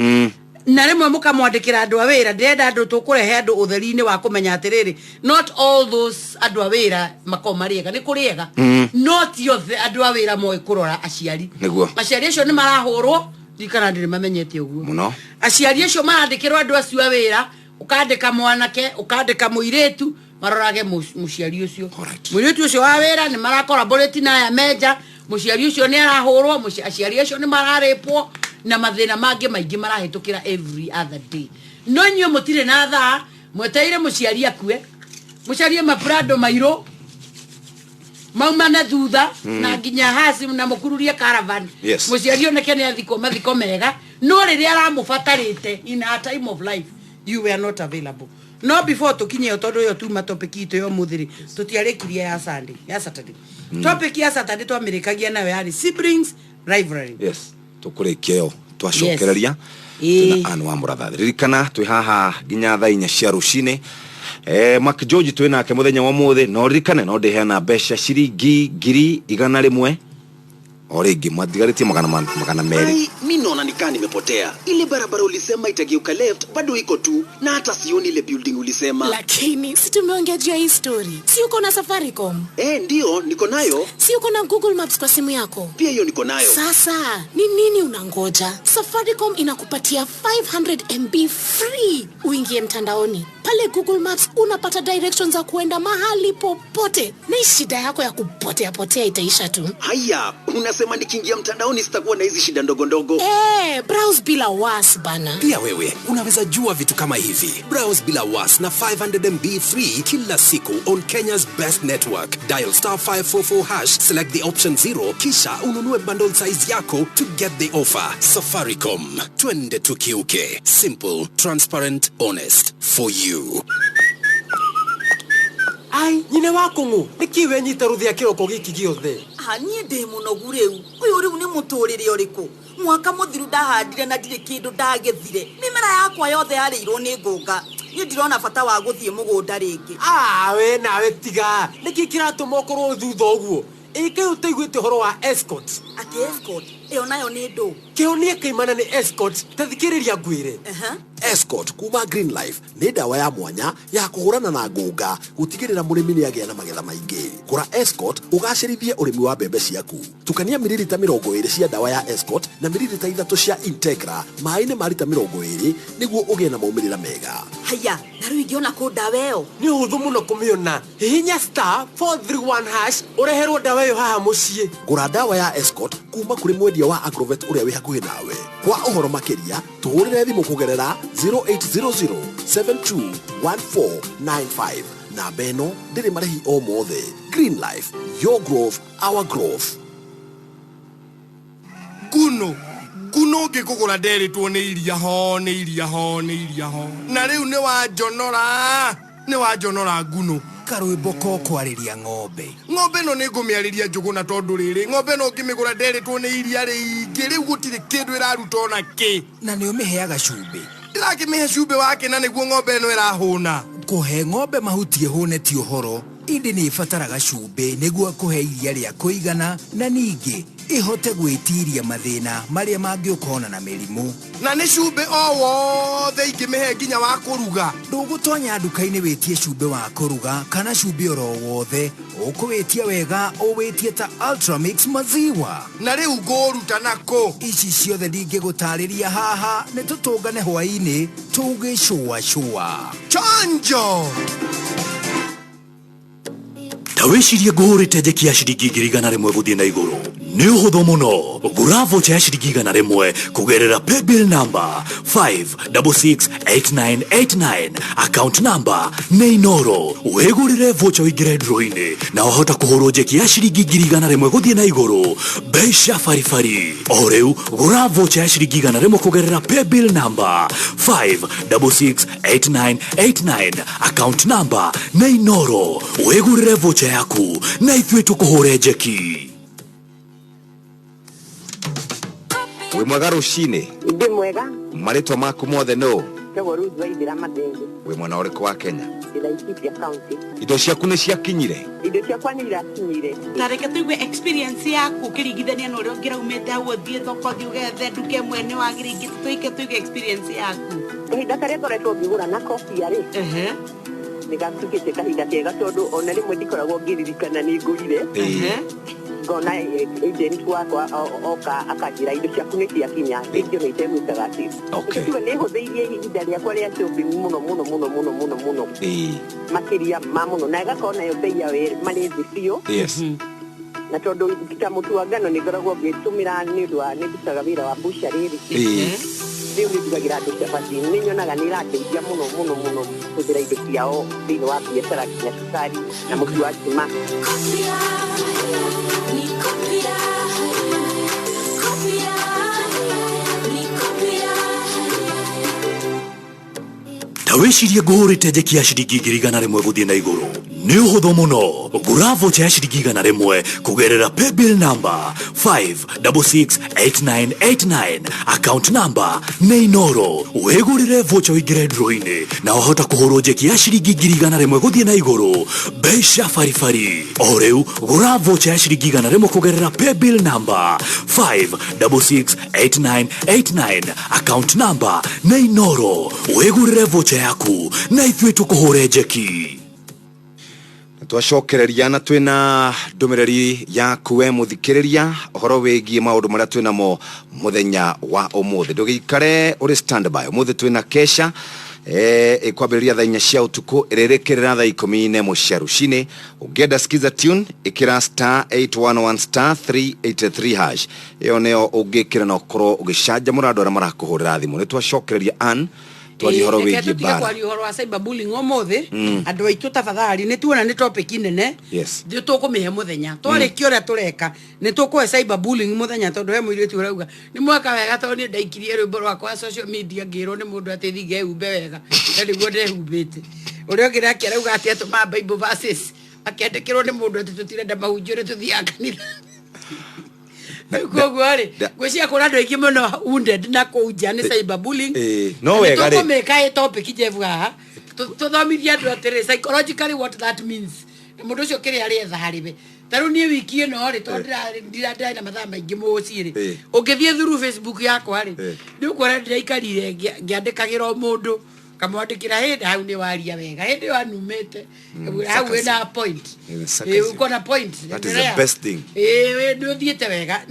na rĩmwe mũkamwandĩkĩra andũ a wĩra. Ndĩrenda andũ, tũkũrehe andũ ũtheri-inĩ wa kũmenya atĩrĩrĩ, not all those andũ a wĩra makoragwo marĩ ega. Nĩ kũrĩ ega, no ti othe andũ a wĩra moĩ kũrora aciari. Aciari acio nĩ marahũrwo, ndikana ndĩrĩ mamenyete ũguo. Aciari acio marandĩkĩrwo andũ acio a wĩra, ũkandĩka mwanake, ũkandĩka mũirĩtu marorage mũciari ũcio. Mũirĩtu ũcio wa wĩra nĩ maracollaborate na aya menja mũciari ũcio nĩ arahũrwo, aciari acio nĩ mararĩpwo na mathĩna mangĩ maingĩ marahĩtũkĩra every other day. No inyuĩ mũtirĩ na thaa, mwetereire mũciari akue, mũcarie maprado mairũ maumane thutha na nginya hasi na mũkururie caravan. Mũciari oneke nĩ athikwo mathiko mega, no rĩrĩa aramũbatarĩte in her time of life, you were not available. No before tũkinye ĩyo, tondũ ĩyo tuma topic itũ ya ũmũthĩ rĩ, tũtiarĩkirie ya Sunday, ya Saturday. Topic ya Saturday twamĩrĩkagia nayo yarĩ siblings rivalry. Yes, tũkũrĩkia ĩyo twacokereria. Twĩna Ann wa Mũratha. Ririkana twĩ haha nginya thaa 4 cia rũcinĩ. Mark George twĩ nake mũthenya wa ũmũthĩ. No ririkane no ndĩheana mbeca ciringi 100,000 o rĩngĩ, matigarĩtie 200. Ai, mi naona nikaa nimepotea. Ile barabara ulisema itageuka left bado iko tu, na hata sioni ile building ulisema. Lakini si tumeongea juu ya hii story? Si uko na Safaricom? Eh, ndio, niko nayo. Si uko na Google Maps kwa simu yako? Pia hiyo niko nayo. Sasa ni nini unangoja? Safaricom inakupatia 500 MB free uingie mtandaoni. Pale Google Maps unapata directions za kuenda mahali popote, na hii shida yako ya kupotea potea itaisha tu. Haya, unasema nikiingia mtandaoni sitakuwa na hizi shida ndogo ndogo? Eh, browse bila was bana. Pia wewe unaweza jua vitu kama hivi. Browse bila was na 500 MB free kila siku on Kenya's best network. Dial *544#, select the option 0, kisha ununue bundle size yako to get the offer. Safaricom. Twende tukiuke. Simple, transparent, honest. For you. Ai, nyine wa kũng'ũ, nĩkĩ wenyita rũthĩa kĩroko gĩkĩ gĩothe? Ah, niĩ ndĩ mũnogu rĩu. Ũyũ rĩu nĩ mũtũrĩre ũrĩkũ? Mwaka mũthiru ndahandire na ndirĩ kĩndũ ndagethire. Mĩmera yakwa yothe yarĩirwo nĩ ngũnga. Niĩ ndirona bata wa gũthiĩ mũgũnda rĩngĩ. Ah, we nawe tiga, nĩkĩ kĩratũma ũkorwo thutha ũguo? Ĩ kaĩ ũtaiguĩte ũhoro wa Escort? Atĩ Escort ĩyo nayo nĩ ndũ? Kĩhonia kĩimana nĩ Escort, ta thikĩrĩria ngwĩre. Escort kuma Green Life nĩ ndawa ya mwanya ya kũhũrana na ngũnga gũtigĩrĩra mũrĩmi nĩ agĩa na magetha maingĩ. Gũra Escort ũgacĩrithie ũrĩmi wa mbembe ciaku. Tukania mililita 20 cia ndawa ya Escort na mililita 3 cia Integra maĩ-inĩ ma rita 20 nĩguo ũgĩe na maumĩrĩra mega. Haiya, na rĩu ingĩona kũ ndawa ĩyo? Nĩ ũhũthũ mũno kũmĩona. Hihinya star 431 hash ũreherwo ndawa ĩyo haha mũciĩ. Gũra ndawa ya Escort kuma kũrĩ mwendia wa Agrovet ũrĩa wĩ hakuhĩ nawe. Kwa ũhoro makĩria tũhũrĩre thimũ kũgerera 0800 721495. Namba ĩno ndĩrĩ marĩhi o mothe. Green Life, your growth, our growth. Nguno nguno ngĩkũgũra nderĩtwo nĩ iria ho nĩ iria ho nĩ iria ho na rĩu nĩ wanjonora nĩ wanjonora nguno. Karwĩmbo ko kwarĩria ng'ombe. Ng'ombe ĩno nĩ ngũmĩarĩria njũgũna tondũ rĩrĩ ng'ombe ĩno ngĩmĩgũra nderĩtwo nĩ iria rĩingĩ rĩu gũtirĩ kĩndũ ĩraruta ona kĩ. Na nĩ ũmĩheaga cumbĩ? Ndĩrakĩmĩhe cumbĩ wake na nĩguo ng'ombe ĩno ĩrahũna. Kũhe ng'ombe mahuti ĩhũne ti ũhoro, ĩndĩ nĩ ĩbataraga cumbĩ nĩguo kũhe iria rĩa kũigana na ningĩ ĩhote gwĩtiria mathĩna marĩa mangĩũka ona na mĩrimũ. Na nĩ cumbĩ o wothe ingĩmĩhe nginya wa kũruga? Ndũgũtonya nduka-inĩ wĩtie cumbĩ wa kũruga kana cumbĩ oro wothe, ũkũwĩtia wega ũwĩtie ta Ultramix maziwa. Na rĩu ngũũruta nakũ? Ici ciothe ndingĩgũtarĩria haha, nĩ tũtũngane hwaĩ-inĩ tũgĩcũacũa. Chanjo! Ta wĩcirie ngũhũrĩte njeki ya ciringi 100,000 gũthiĩ na igũrũ. Nĩ ũhũthũ mũno. Gũra vocha ya ciringi 100 kũgerera paybill number 5668989, account number nĩ Inoro. Wĩgũrĩre vocha ũingĩre draw-inĩ na wahota kũhũrwo njeki ya ciringi 100,000 gũthiĩ na igũrũ. Mbeca baribari. O rĩu gũra vocha ya ciringi 100 kũgerera paybill number 5668989, account number nĩ Inoro. Wĩgũrĩre vocha yaku na ithuĩ tũkũhũre njeki. Wĩ mwega rũcinĩ? Ndĩ mwega. Marĩtwa maku mothe nũ? Njagwo Ruth Waithera Mathenge. Wĩ mwena ũrĩkũ wa Kenya? Ndĩ Laikipia County. Indo ciaku nĩ ciakinyire? Indo ciakwa nĩ irakinyire. Ta reke tũigue experience yaku ũkĩringithania na ũrĩa ũngĩraumĩte hau ũthiĩ thoko, ũthiĩ ũgethe nduka ĩmwe nĩ wagĩrĩire, tũike tũigue experience yaku. Kahinda karĩa ngoretwo ngĩgũra na Kobia rĩ, nĩ gatuĩkĩte kahinda kega tondũ ona rĩmwe ndikoragwo ngĩririkana nĩ ngũrire. Ngona agent wakwa oka akanjĩra indo ciaku nĩ ciakinya, ingĩona itegwĩkaga atĩ. Tiwe nĩ hũthĩirie ihinda rĩakwa rĩa shopping mũno mũno mũno mũno mũno mũno. Makĩria ma mũno, na ĩgakorwo nayo bei yao marĩ thĩ biũ. Na tondũ ta mũtu wa ngano nĩ ngoragwo ngĩtũmĩra nĩ ũndũ wa nĩ ndutaga wĩra wa butchery rĩ. Rĩu nĩ ndugagĩra andũ cabaci, nĩ nyonaga nĩ ĩrandeithia mũno mũno mũno kũhũthĩra indo ciao thĩinĩ wa biacara nginya cukari na mũtu wa ngima. Ta wĩcirie ngũhũrĩte njeki ya ciringi 100,000 gũthiĩ na igũrũ. Nĩ ũhũthũ mũno. Gũra vocha ya ciringi 100 kũgerera paybill number 5668989, account number nĩ Inoro. Wĩgũrĩre vocha ũingĩre draw-inĩ na wahota kũhũrwo njeki ya ciringi 100,000 gũthiĩ na igũrũ. Mbeca baribari. O rĩu gũra vocha ya ciringi 100 kũgerera paybill number 5668989, account number nĩ Inoro. Wĩgũrĩre vocha yaku na ithuĩ tũkũhũre njeki. Twacokereria na twĩna ndũmĩrĩri yaku we mũthikĩrĩria ũhoro wĩgiĩ maũndũ marĩa twĩnamo mũthenya wa ũmũthĩ. Ndũgĩikare ũrĩ standby. Ũmũthĩ twĩna kesha ĩkwambĩrĩria thaa 4 cia ũtukũ ĩrĩrĩkĩrĩra thaa 11 cia rũcinĩ. Ũngĩenda skiza tune ĩkĩra star 811 star 383 hash. Ĩyo nĩyo ũngĩkĩra na ũkorwo ũgĩcanjamũra andũ arĩa marakũhũrĩra thimũ. Nĩ twacokereria Ann twarie ũhoro Reke wĩgiĩ tũtige mbara. kwaria ũhoro wa cyberbullying ũmũthĩ. Andũ aitũ tafadhali nĩ tuona nĩ topic nene. Nĩ tũkũmĩhe mũthenya. Twarĩkia ũrĩa tũreka nĩ tũkũhe cyberbullying mũthenya tondũ he mũirĩtu ũrauga nĩ mwaka wega tondũ niĩ ndaikirie rwĩmbo rwakwa wa social media ngĩrwo nĩ mũndũ atĩ thiĩ ngehumbe wega na nĩguo ndehumbĩte. Ũrĩa ũngĩ nake arauga atĩ atũmaga Bible verses akĩandĩkĩrwo nĩ mũndũ atĩ tũtirenda mahunjio nĩ tũthiaga kanitha. Rĩu koguo rĩ, ngwĩciria kũrĩ andũ aingĩ mũno wounded na kũu nja nĩ cyberbullying. No wega rĩ. Tũkũmĩka ĩ topic Jeff haha. Tũthomithie andũ atĩrĩ psychologically what that means. Na mũndũ ũcio kĩrĩa arĩetha harĩ we. Ta rĩu niĩ wiki ĩno rĩ, tondũ ndĩrarĩ na mathaa maingĩ mũciĩ rĩ, ũngĩthiĩ through Facebook yakwa rĩ, nĩ ũkuona ndĩraikarire ngĩandĩkagĩra o mũndũ, kamwandĩkĩra hĩndĩ hau nĩ waria wega, hĩndĩ ĩyo anumĩte hau wĩna point. Uko na point. That is the best thing. Nĩ ũthiĩte wega.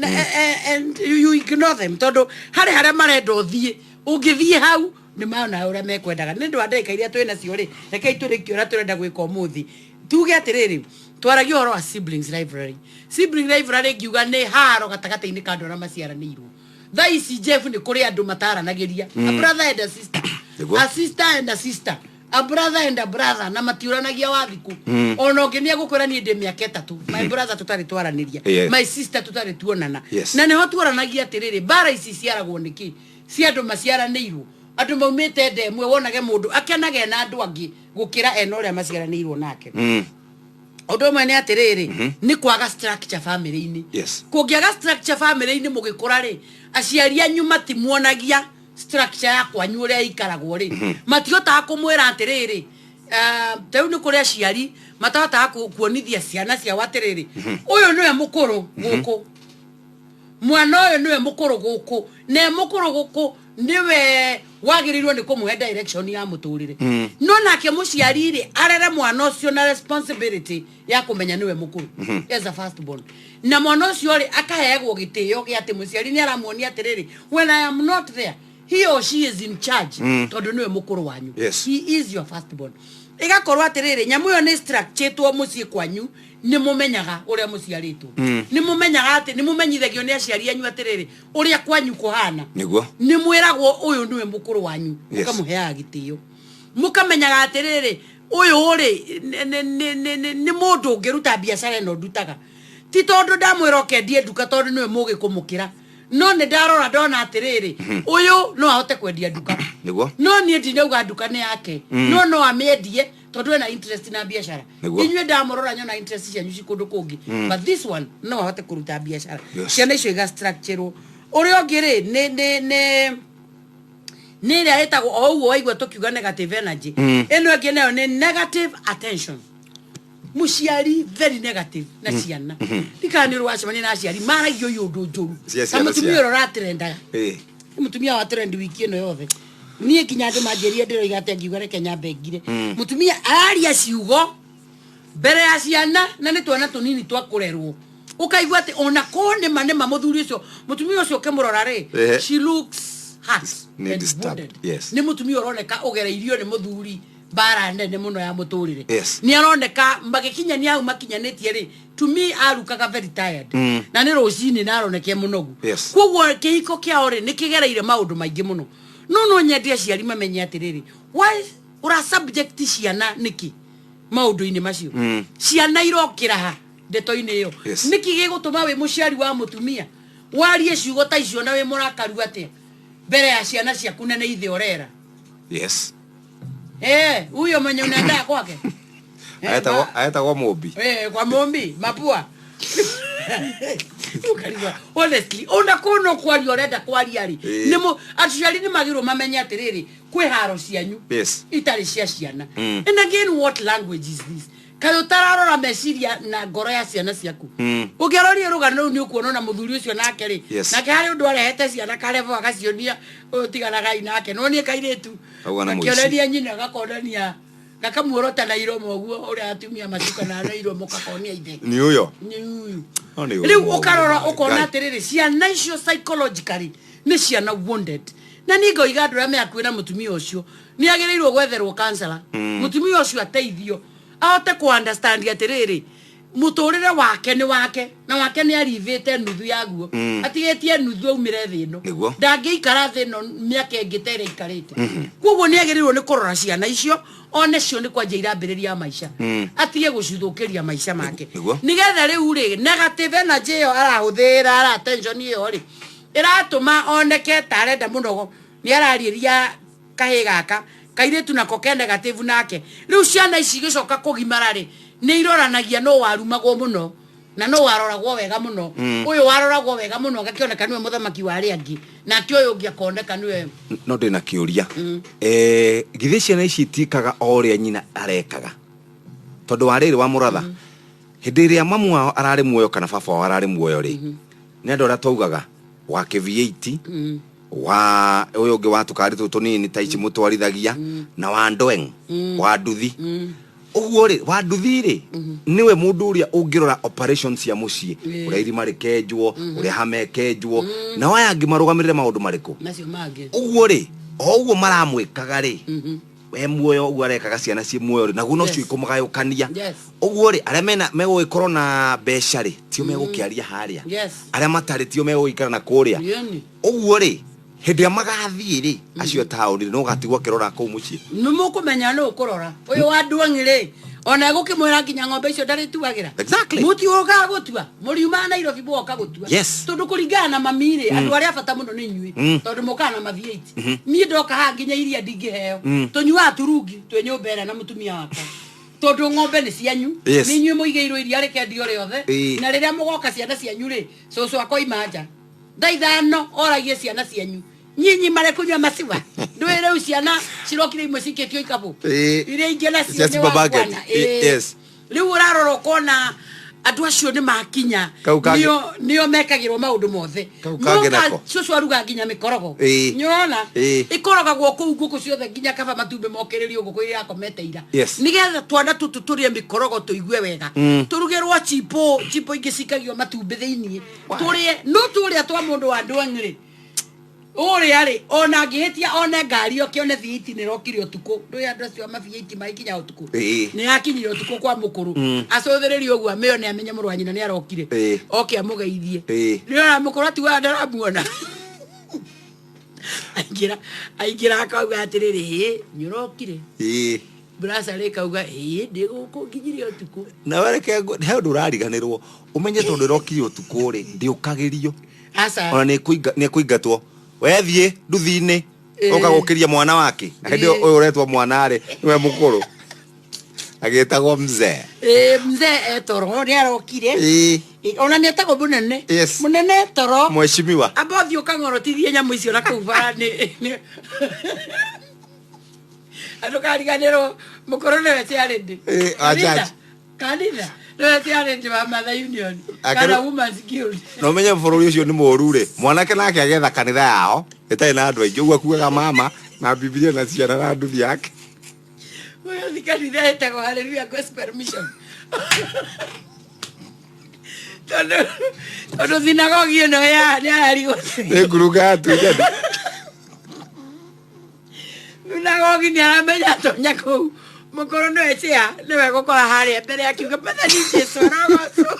And you ignore them, tondũ harĩ harĩa marenda ũthiĩ, ũngĩthiĩ hau nĩ maona ũrĩa mekwendaga. Nĩ ũndũ wa ndagĩka iria twĩ nacio rĩ, rekei tũrĩkie ũrĩa tũrenda gwĩka ũmũthĩ. Tuge atĩrĩrĩ, twaragia ũhoro wa siblings rivalry. Sibling rivalry ngiuga nĩ haro gatagatĩ-inĩ ka andũ arĩa maciaranĩirwo. Thaa ici, Jeff, nĩ kũrĩ andũ mataranagĩria, a brother and a sister, a sister and a sister, a brother and a brother, na matiũranagia wa thikũ. Ona ũngĩ nĩ egũkwĩra, niĩ ndĩ mĩaka 3 my brother tũtarĩ twaranĩria, my sister tũtarĩ tuonana. Na nĩho tuoranagia atĩrĩrĩ, mbara ici ciaragwo nĩkĩ cia andũ maciaranĩirwo, andũ maumĩte nda ĩmwe? Wonage mũndũ akenage na andũ angĩ gũkĩra ena ũrĩa maciaranĩirwo nake. Ũndũ ũmwe nĩ atĩrĩrĩ, nĩ kwaga structure family-inĩ. Kũngĩaga structure family-inĩ mũgĩkũra rĩ, aciari anyu matimuonagia structure ya kwanyu ũrĩa ĩikaragwo rĩ, matihotaga kũmwĩra atĩrĩrĩ, ta rĩu nĩ kũrĩ aciari matahotaga kuonithia ciana ciao atĩrĩrĩ, ũyũ nĩwe mũkũrũ gũkũ, mwana ũyũ nĩwe mũkũrũ gũkũ, na e mũkũrũ gũkũ nĩwe wagĩrĩirwo nĩ kũmũhe direction ya mũtũrĩre. No nake mũciari rĩ, arere mwana ũcio na responsibility ya kũmenya nĩwe mũkũrũ as a first born, na mwana ũcio rĩ, akaheagwo gĩtĩo gĩa atĩ mũciari nĩ aramuonia atĩrĩrĩ, when I am not there, he or she is in charge, tondũ nĩwe mũkũrũ wanyu. He is your first born. Ĩgakorwo atĩrĩrĩ, nyamũ ĩyo nĩ structuretwo mũciĩ kwanyu, nĩ mũmenyaga ũrĩa mũciarĩtwo, nĩ mũmenyaga atĩ nĩ mũmenyithagio nĩ aciari anyu atĩrĩrĩ, ũrĩa kwanyu kũhana. Nĩ mwĩragwo ũyũ nĩwe mũkũrũ wanyu. Mũkamũheaga gĩtĩo, mũkamenyaga atĩrĩrĩ, ũyũ rĩ, nĩ mũndũ ũngĩruta biacara ĩno ndutaga, ti tondũ ndamwĩra ũkendie nduka tondũ nĩwe mũgĩ kũmũkĩra, no nĩ ndarora ndona atĩrĩrĩ, ũyũ no ahote kwendia nduka. No niĩ ndinauga nduka nĩ yake, no no amĩendie tondũ ena interest na biacara. Inyuĩ ndamũrora nyona interest cianyu ci kũndũ kũngĩ, but this one no ahote kũruta biacara. Ciana icio igastructurwo. Ũrĩa ũngĩ rĩ, nĩ ĩrĩa ĩtagwo o ũguo waigua tũkiuga negative energy. Ĩno ĩngĩ nayo nĩ negative attention, mũciari very negative na ciana. Ndikana nĩ ũrĩ wacemania na aciari maragia ũyũ ũndũ njũru Cia ta ciana mũtumia ciao. ũrĩa ũratrendaga. Nĩ mũtumia wa trend wiki ĩno yothe. Niĩ nginya andũ manjĩrire ndĩroiga atĩ ngiuga reke nyambe ngire. Mũtumia araria ciugo mbere ya ciana, na nĩ twana tũnini twa kũrerwo, ũkaigua atĩ ona ko nĩma nĩma mũthuri ũcio, mũtumia ũcio ũkĩmũrora rĩ, she looks hurt Nĩ and disturbed, wounded. Nĩ mũtumia ũroneka ũgereirio nĩ mũthuri mbara nene mũno ya mũtũrĩre. Nĩ aroneka magĩkinyania hau makinyanĩtie rĩ, to me arukaga very tired, na nĩ rũcinĩ na aroneka mũnogu. Koguo kĩhiko kĩao rĩ, nĩ kĩgereire maũndũ maingĩ mũno. No nyende aciari mamenye atĩrĩrĩ, why ũra subject ciana nĩkĩ maũndũ-inĩ macio? Ciana irokĩra ha ndeto-inĩ ĩyo? Nĩkĩ gĩgũtũma wĩ mũciari wa mũtumia warie ciugo ta icio na wĩ mũrakaru atĩa mbere ya ciana ciaku, na nĩ ithe ũrera? Eh, huyo mwenye unaenda kwake. Aetagwo Mũmbi. Eh, kwa Mumbi mapua. Ukarigwa honestly, ona kono kwaria urenda kwaria ri, nĩ aciari nĩ magĩrwo mamenye atĩrĩrĩ, kwĩ haro cianyu itarĩ cia ciana. And again, what language is this? Kaĩ ũtararora meciria na ngoro ya ciana ciaku? Ũngĩarorie rũgano rũu nĩ ũkuona ona mũthuri ũcio nake rĩ, nake harĩ ũndũ arehete ciana karevo agacionia ũyũ tiganagai nake, no niĩ kairĩtu Auga nĩ mũici. gakĩoneria nyina, gakonania, gakamuorota na iromo ũguo ũrĩa atumia macukanaga na iromo, gakonia ithe. Nĩ ũyũ. Nĩ ũyũ. No nĩ Rĩu ũyũ. ũkarora ũkona Ngai. atĩrĩrĩ, ciana icio psychologically nĩ ciana wounded. Na niĩ ngoiga andũ arĩa me hakuhĩ na mũtumia ũcio nĩ agĩrĩirwo gwetherwo counselor. Mũtumia ũcio ateithio ahote kũ understand atĩrĩrĩ, mũtũrĩre wake nĩ wake, na wake nĩ arivĩte nuthu yaguo, atigĩtie nuthu aumĩre thĩ ĩno. Ndangĩikara thĩ ĩno mĩaka ĩngĩ ta ĩrĩa aikarĩte. Koguo nĩ agĩrĩirwo nĩ kũrora ciana icio, one cio nĩ kwanjia irambĩrĩria maica, atige gũcithũkĩria maica make. Nĩgetha rĩu rĩ, negative energy ĩyo arahũthĩra, ara attention ĩyo rĩ, ĩratũma oneke ta arenda mũno, nĩ arariĩria kahĩ gaka kairĩtu nako ke negative nake. Rĩu ciana ici igĩcoka kũgimara rĩ, nĩ iroranagia no warumagwo mũno na no waroragwo wega mũno. Ũyũ waroragwo wega mũno agakĩoneka nĩwe mũthamaki wa arĩa angĩ, nake ũyũ ũngĩ akoneka nĩwe. No ndĩna kĩũria. Githĩ ciana ici itikaga o ũrĩa nyina arekaga? Tondũ wa rĩrĩ, wa mũratha. Hĩndĩ ĩrĩa mamu wao ararĩ muoyo kana baba wao ararĩ muoyo rĩ, nĩ andũ arĩa twaugaga wa kĩ-V8, wa ũyũ ũngĩ wa tũkari tũtũ tũnini ta ici mũtwarithagia, na wa ndweng, wa nduthi. Ũguo rĩ, wa nduthi rĩ, nĩwe mũndũ ũrĩa ũngĩrora operation cia mũciĩ, ũrĩa irima rĩkenjwo, ũrĩa hama ĩkenjwo, nao aya angĩ marũgamĩrĩre maũndũ marĩkũ? Macio mangĩ. Ũguo rĩ, o ũguo maramwĩkaga rĩ, we muoyo ũguo arekaga ciana ciĩ muoyo rĩ, naguo nocio ikũmagayũkania. Ũguo rĩ, arĩa mena megũgĩkorwo na mbeca rĩ, tio megũkĩaria harĩa, arĩa matarĩ tio megũgĩikara na kũrĩa. Ũguo rĩ, hĩndĩ ĩrĩa magathiĩ rĩ, acio taũni rĩ, no ũgatigwo akĩrora kũu mũciĩ. Nĩ mũkũmenya nũ ũkũrora ũyũ wa nduang'i rĩ, ona egũkĩmwĩra nginya ng'ombe icio ndarĩtuagĩra. Mũtiũkaga gũtua, mũriumaga Nairobi mũgoka gũtua. Tondũ kũringana na mami rĩ, andũ arĩa a bata mũno nĩ inyuĩ, tondũ mũkaga na ma V8. Niĩ ndoka haha nginya iria ndingĩheo. Tũnyuaga turungi twĩ nyũmba ĩrĩa na mũtumia wakwa, tondũ ng'ombe nĩ cianyu. Nĩ inyuĩ mũigĩirwo iria rĩkendio rĩothe. Na rĩrĩa mũgoka ciana cianyu rĩ, cũcũ akoima nja thaa 5 oragie ciana cianyu, nyinyi mare kunywa maciwa? Ndũĩ rĩu ciana cirokire imwe cikĩtio ikabũ, iria ingĩ nacio Cia nĩ supermarket. wangwana. Rĩu ũrarora ũkona andũ acio nĩ makinya Kau nĩo mekagĩrwo maũndũ mothe. Kau kangĩ Moka nako. Cũcũ aruga nginya mĩkorogo. Nĩũrona ĩkorogagwo kũu ngũkũ ciothe, nginya kaba matumbĩ mokĩrĩrio ngũkũ iria irakomete ira, nĩgetha twana tũtũ tũrĩe mĩkorogo tũigue wega. Tũrugĩrwo chipo, chipo ingĩ cikagio matumbĩ thĩiniĩ, tũrĩe. No tũrĩa twa mũndũ wa ndwang'ĩ rĩ, ũrĩa rĩ, ona angĩhĩtia one ngari oke one V8 nĩ ĩrokire ũtukũ. Ndũĩ andũ acio a ma V8 magĩkinya ũtukũ. Nĩ yakinyire ũtukũ kwa mũkũrũ, acũthĩrĩrie ũguo amĩone, amenye mũrũ wa nyina nĩ arokire, oke amũgeithie. Nĩona mũkũrũ atigaga ndaramuona, aingĩra aingĩra akauga atĩrĩrĩ, "Hĩ, nĩ ũrokire?" Brasa rĩ kauga, "Ĩ, ndĩ gũkũ, nginyire ũtukũ." Na reke he ũndũ ũrariganĩrwo ũmenye, tondũ ĩrokire ũtukũ rĩ, ndĩũkagĩrio. Aca. Ona nĩ ĩkũingatwo, wethiĩ nduthi-inĩ, ũka gũkĩria mwana wake. Na hĩndĩ ĩyo ũyũ ũretwo mwana rĩ, nĩwe mũkũrũ agĩtagwo mzee. Ĩ, mzee etoro nĩ arokire. Ĩ, ona nĩ etagwo mũnene. Mũnene toro. Mheshimiwa. Amba ũthiĩ ũkang'orotithie nyamũ icio na kũu bara nĩ andũ kariganĩrwo mũkũrũ nĩwe chairlady. Ĩ, wa church. Kanitha nĩwe chairlady wa Mother Union kana Women's Guild. Na ũmenye bũrũri ũcio nĩ mũũru rĩ, mwanake nake agetha kanitha yao ĩtarĩ na andũ aingĩ, ũguo akuaga mama na Bibilia na ciana na nduthi yake. Ũgathiĩ kanitha ĩtagwo Hallelujah Gospel Mission, tondũ thinagogi ĩno ya nĩ ararigwo. Nĩ ngurunga ya tunyani. Thunagogi nĩ aramenya atonya kũu mũkũrũ nĩwe chair, nĩwe gũkora harĩa mbere akiuga, "Mwathani Jesu arogocwo."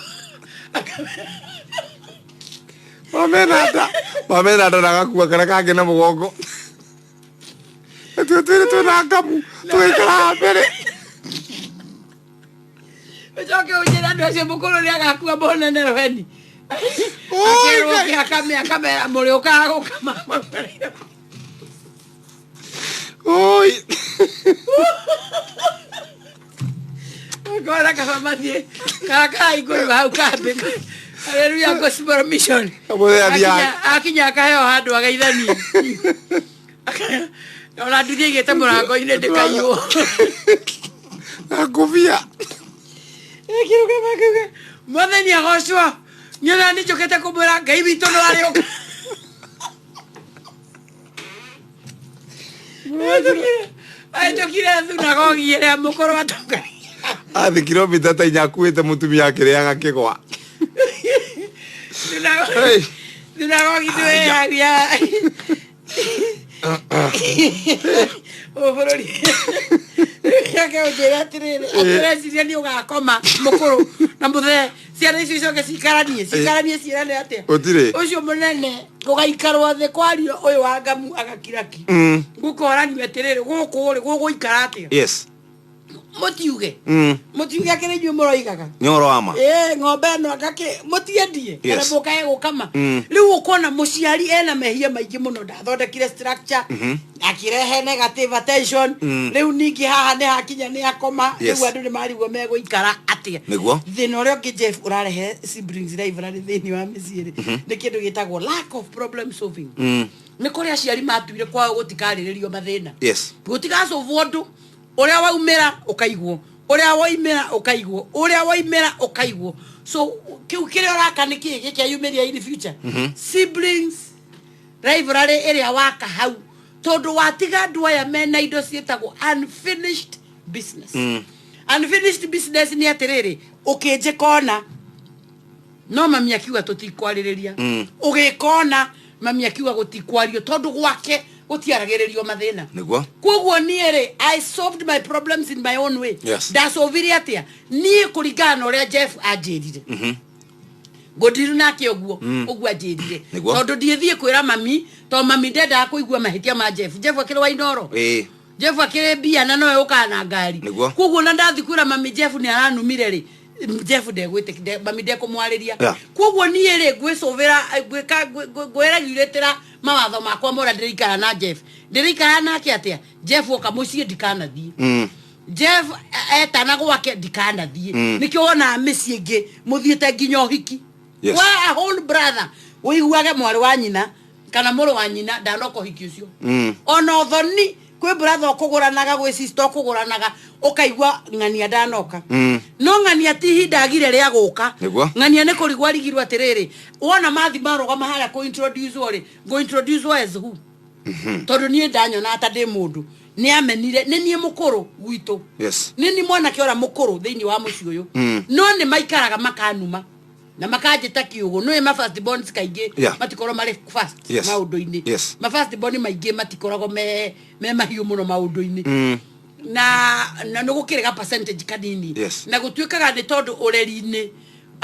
Mamena nda, mamena nda na gakua karĩa kangĩ na mũgongo. Natuo twĩrĩ twĩna ngamu tũgĩikara haha mbere. Ũcoke ũnjĩre andũ acio mũkũrũ nĩ agakua monene rweni akerwo Ngai. akame akamera mũrĩũkaga gũkama. Oi. Kora kaba mathiĩ kara karaingũrwo hau kambĩ Hallelujah Gospel Mission. Kamũthenya athiaga. Akinya akaheo handũ agaithanie, ona nduthi aigĩte mũrango-inĩ ndĩkaiywo. Na ngũbia. Ĩkĩrũgama akiuga, "Mwathani agocwo, nĩ ona nĩ njũkĩte kũmwĩra Ngai witũ no arĩũka." Ahĩtũkire thunagogi ĩrĩa mũkũrũ atongoria. Athi kilomita ta 4 akuĩte mũtumia akĩrĩaga kĩgwa. Hey. Thunagogi ndũĩ hau ya bũrũri yake. Ũnjĩre atĩrĩrĩ, atĩreciria nĩ ũgakoma mũkũrũ na mũthee, ciana icio icoke cikaranie cikaranie ciĩrane atĩa? Gũtirĩ. Ũcio mũnene gũgaikarwo thĩ kwario, ũyũ wa ngamu agakiraki. Gũkoranio atĩrĩrĩ, gũkũ rĩ gũgũikara atĩa? Mũtiuge. Mũtiuge akĩrĩ inyuĩ mũroigaga. Nĩ ũhoro wa ma. Ĩ, ng'ombe ĩno ngakĩ mũtiendie kana mũkae gũkama? Rĩu ũkona mũciari ena mehia maingĩ mũno, ndathondekire structure, akĩrehe negative attention. Rĩu ningĩ haha nĩ hakinya nĩ akoma. Rĩu andũ nĩ marigwo megũikara atĩa. Thĩna ũrĩa ũngĩ, Jeff, ũrarehe siblings rivalry thĩinĩ wa mĩciĩ rĩ, nĩ kĩndũ gĩtagwo lack of problem solving. Nĩ kũrĩ aciari matuire kwao gũtikarĩrĩrio mathĩna, gũtigacũbwo ũndũ ũrĩa waumĩra ũkaigwo. Ũrĩa woimĩra ũkaigwo, ũrĩa woimĩra ũkaigwo. So kĩu kĩrĩa ũraka nĩ kĩĩ gĩkeyumĩria in future? Siblings rivalry ĩrĩa waka hau, tondũ watiga andũ aya mena indo ciĩtagwo unfinished business. Unfinished business nĩ atĩrĩrĩ, ũkĩnjĩka ona no mami akiuga tũtikwarĩrĩria. Ũgĩka ona mami akiuga gũtikwario, tondũ gwake gũtiaragĩrĩrio mathĩna. Koguo niĩ rĩ, I solved my problems in my own way. Ndasolvire atĩa? Niĩ kũringana na ũrĩa Jeff anjĩrire, ngũndiru nake ũguo ũguo anjĩrire. Tondũ ndiĩthiĩ kwĩra mami, tondũ mami ndendaga kũigua mahĩtia ma Jeff. Jeff akĩrĩ wa Inoro. Jeff akĩrĩ mbia na nowe ũkaga na ngari. Koguo na ndathi kwĩra mami Jeff nĩ aranumire rĩ, Jeff ndegwĩtĩkia, mami ndekũmwarĩria. Koguo niĩ rĩ, ngwĩcũvĩra, ngwĩka ngwĩregulatĩra mawatho makwa ma ũrĩa ndĩrĩikara na Jeff. Ndĩrĩikara nake atĩa? Jeff oka mũciĩ ndikanathiĩ. Jeff etana gwake ndikanathiĩ. Nĩkĩo wonaga mĩciĩ ĩngĩ mũthiĩte nginya ũhiki. Wa a whole brother ũiguage mwarĩ wa nyina kana mũrũ wa nyina ndanoka ũhiki ũcio. Ona ũthoni kwĩ brother ũkũgũranaga, gwĩ sister ũkũgũranaga, ũkaigua ng'ania ndanoka. No ng'ania ti ihinda agire rĩa gũka. Ng'ania nĩ kũrigwo arigirwo atĩrĩrĩ, wona mathi marũgama harĩa kũ introduce rĩ, ngũ introduce as who? Tondũ niĩ ndanyona ta ndĩ mũndũ nĩ amenire nĩ niĩ mũkũrũ gwitũ. Nĩ niĩ mwanake ũrĩa mũkũrũ thĩinĩ wa mũciĩ ũyũ. No nĩ maikaraga makanuma na makanjĩta kiũgũ. Nĩũĩ ma first borns kaingĩ matikorwo marĩ fast maũndũ-inĩ. Ma first born maingĩ matikoragwo me mahiũ mũno maũndũ-inĩ. Na nĩ gũkĩrĩ ga percentage kanini. Na gũtuĩkaga nĩ tondũ ũreri-inĩ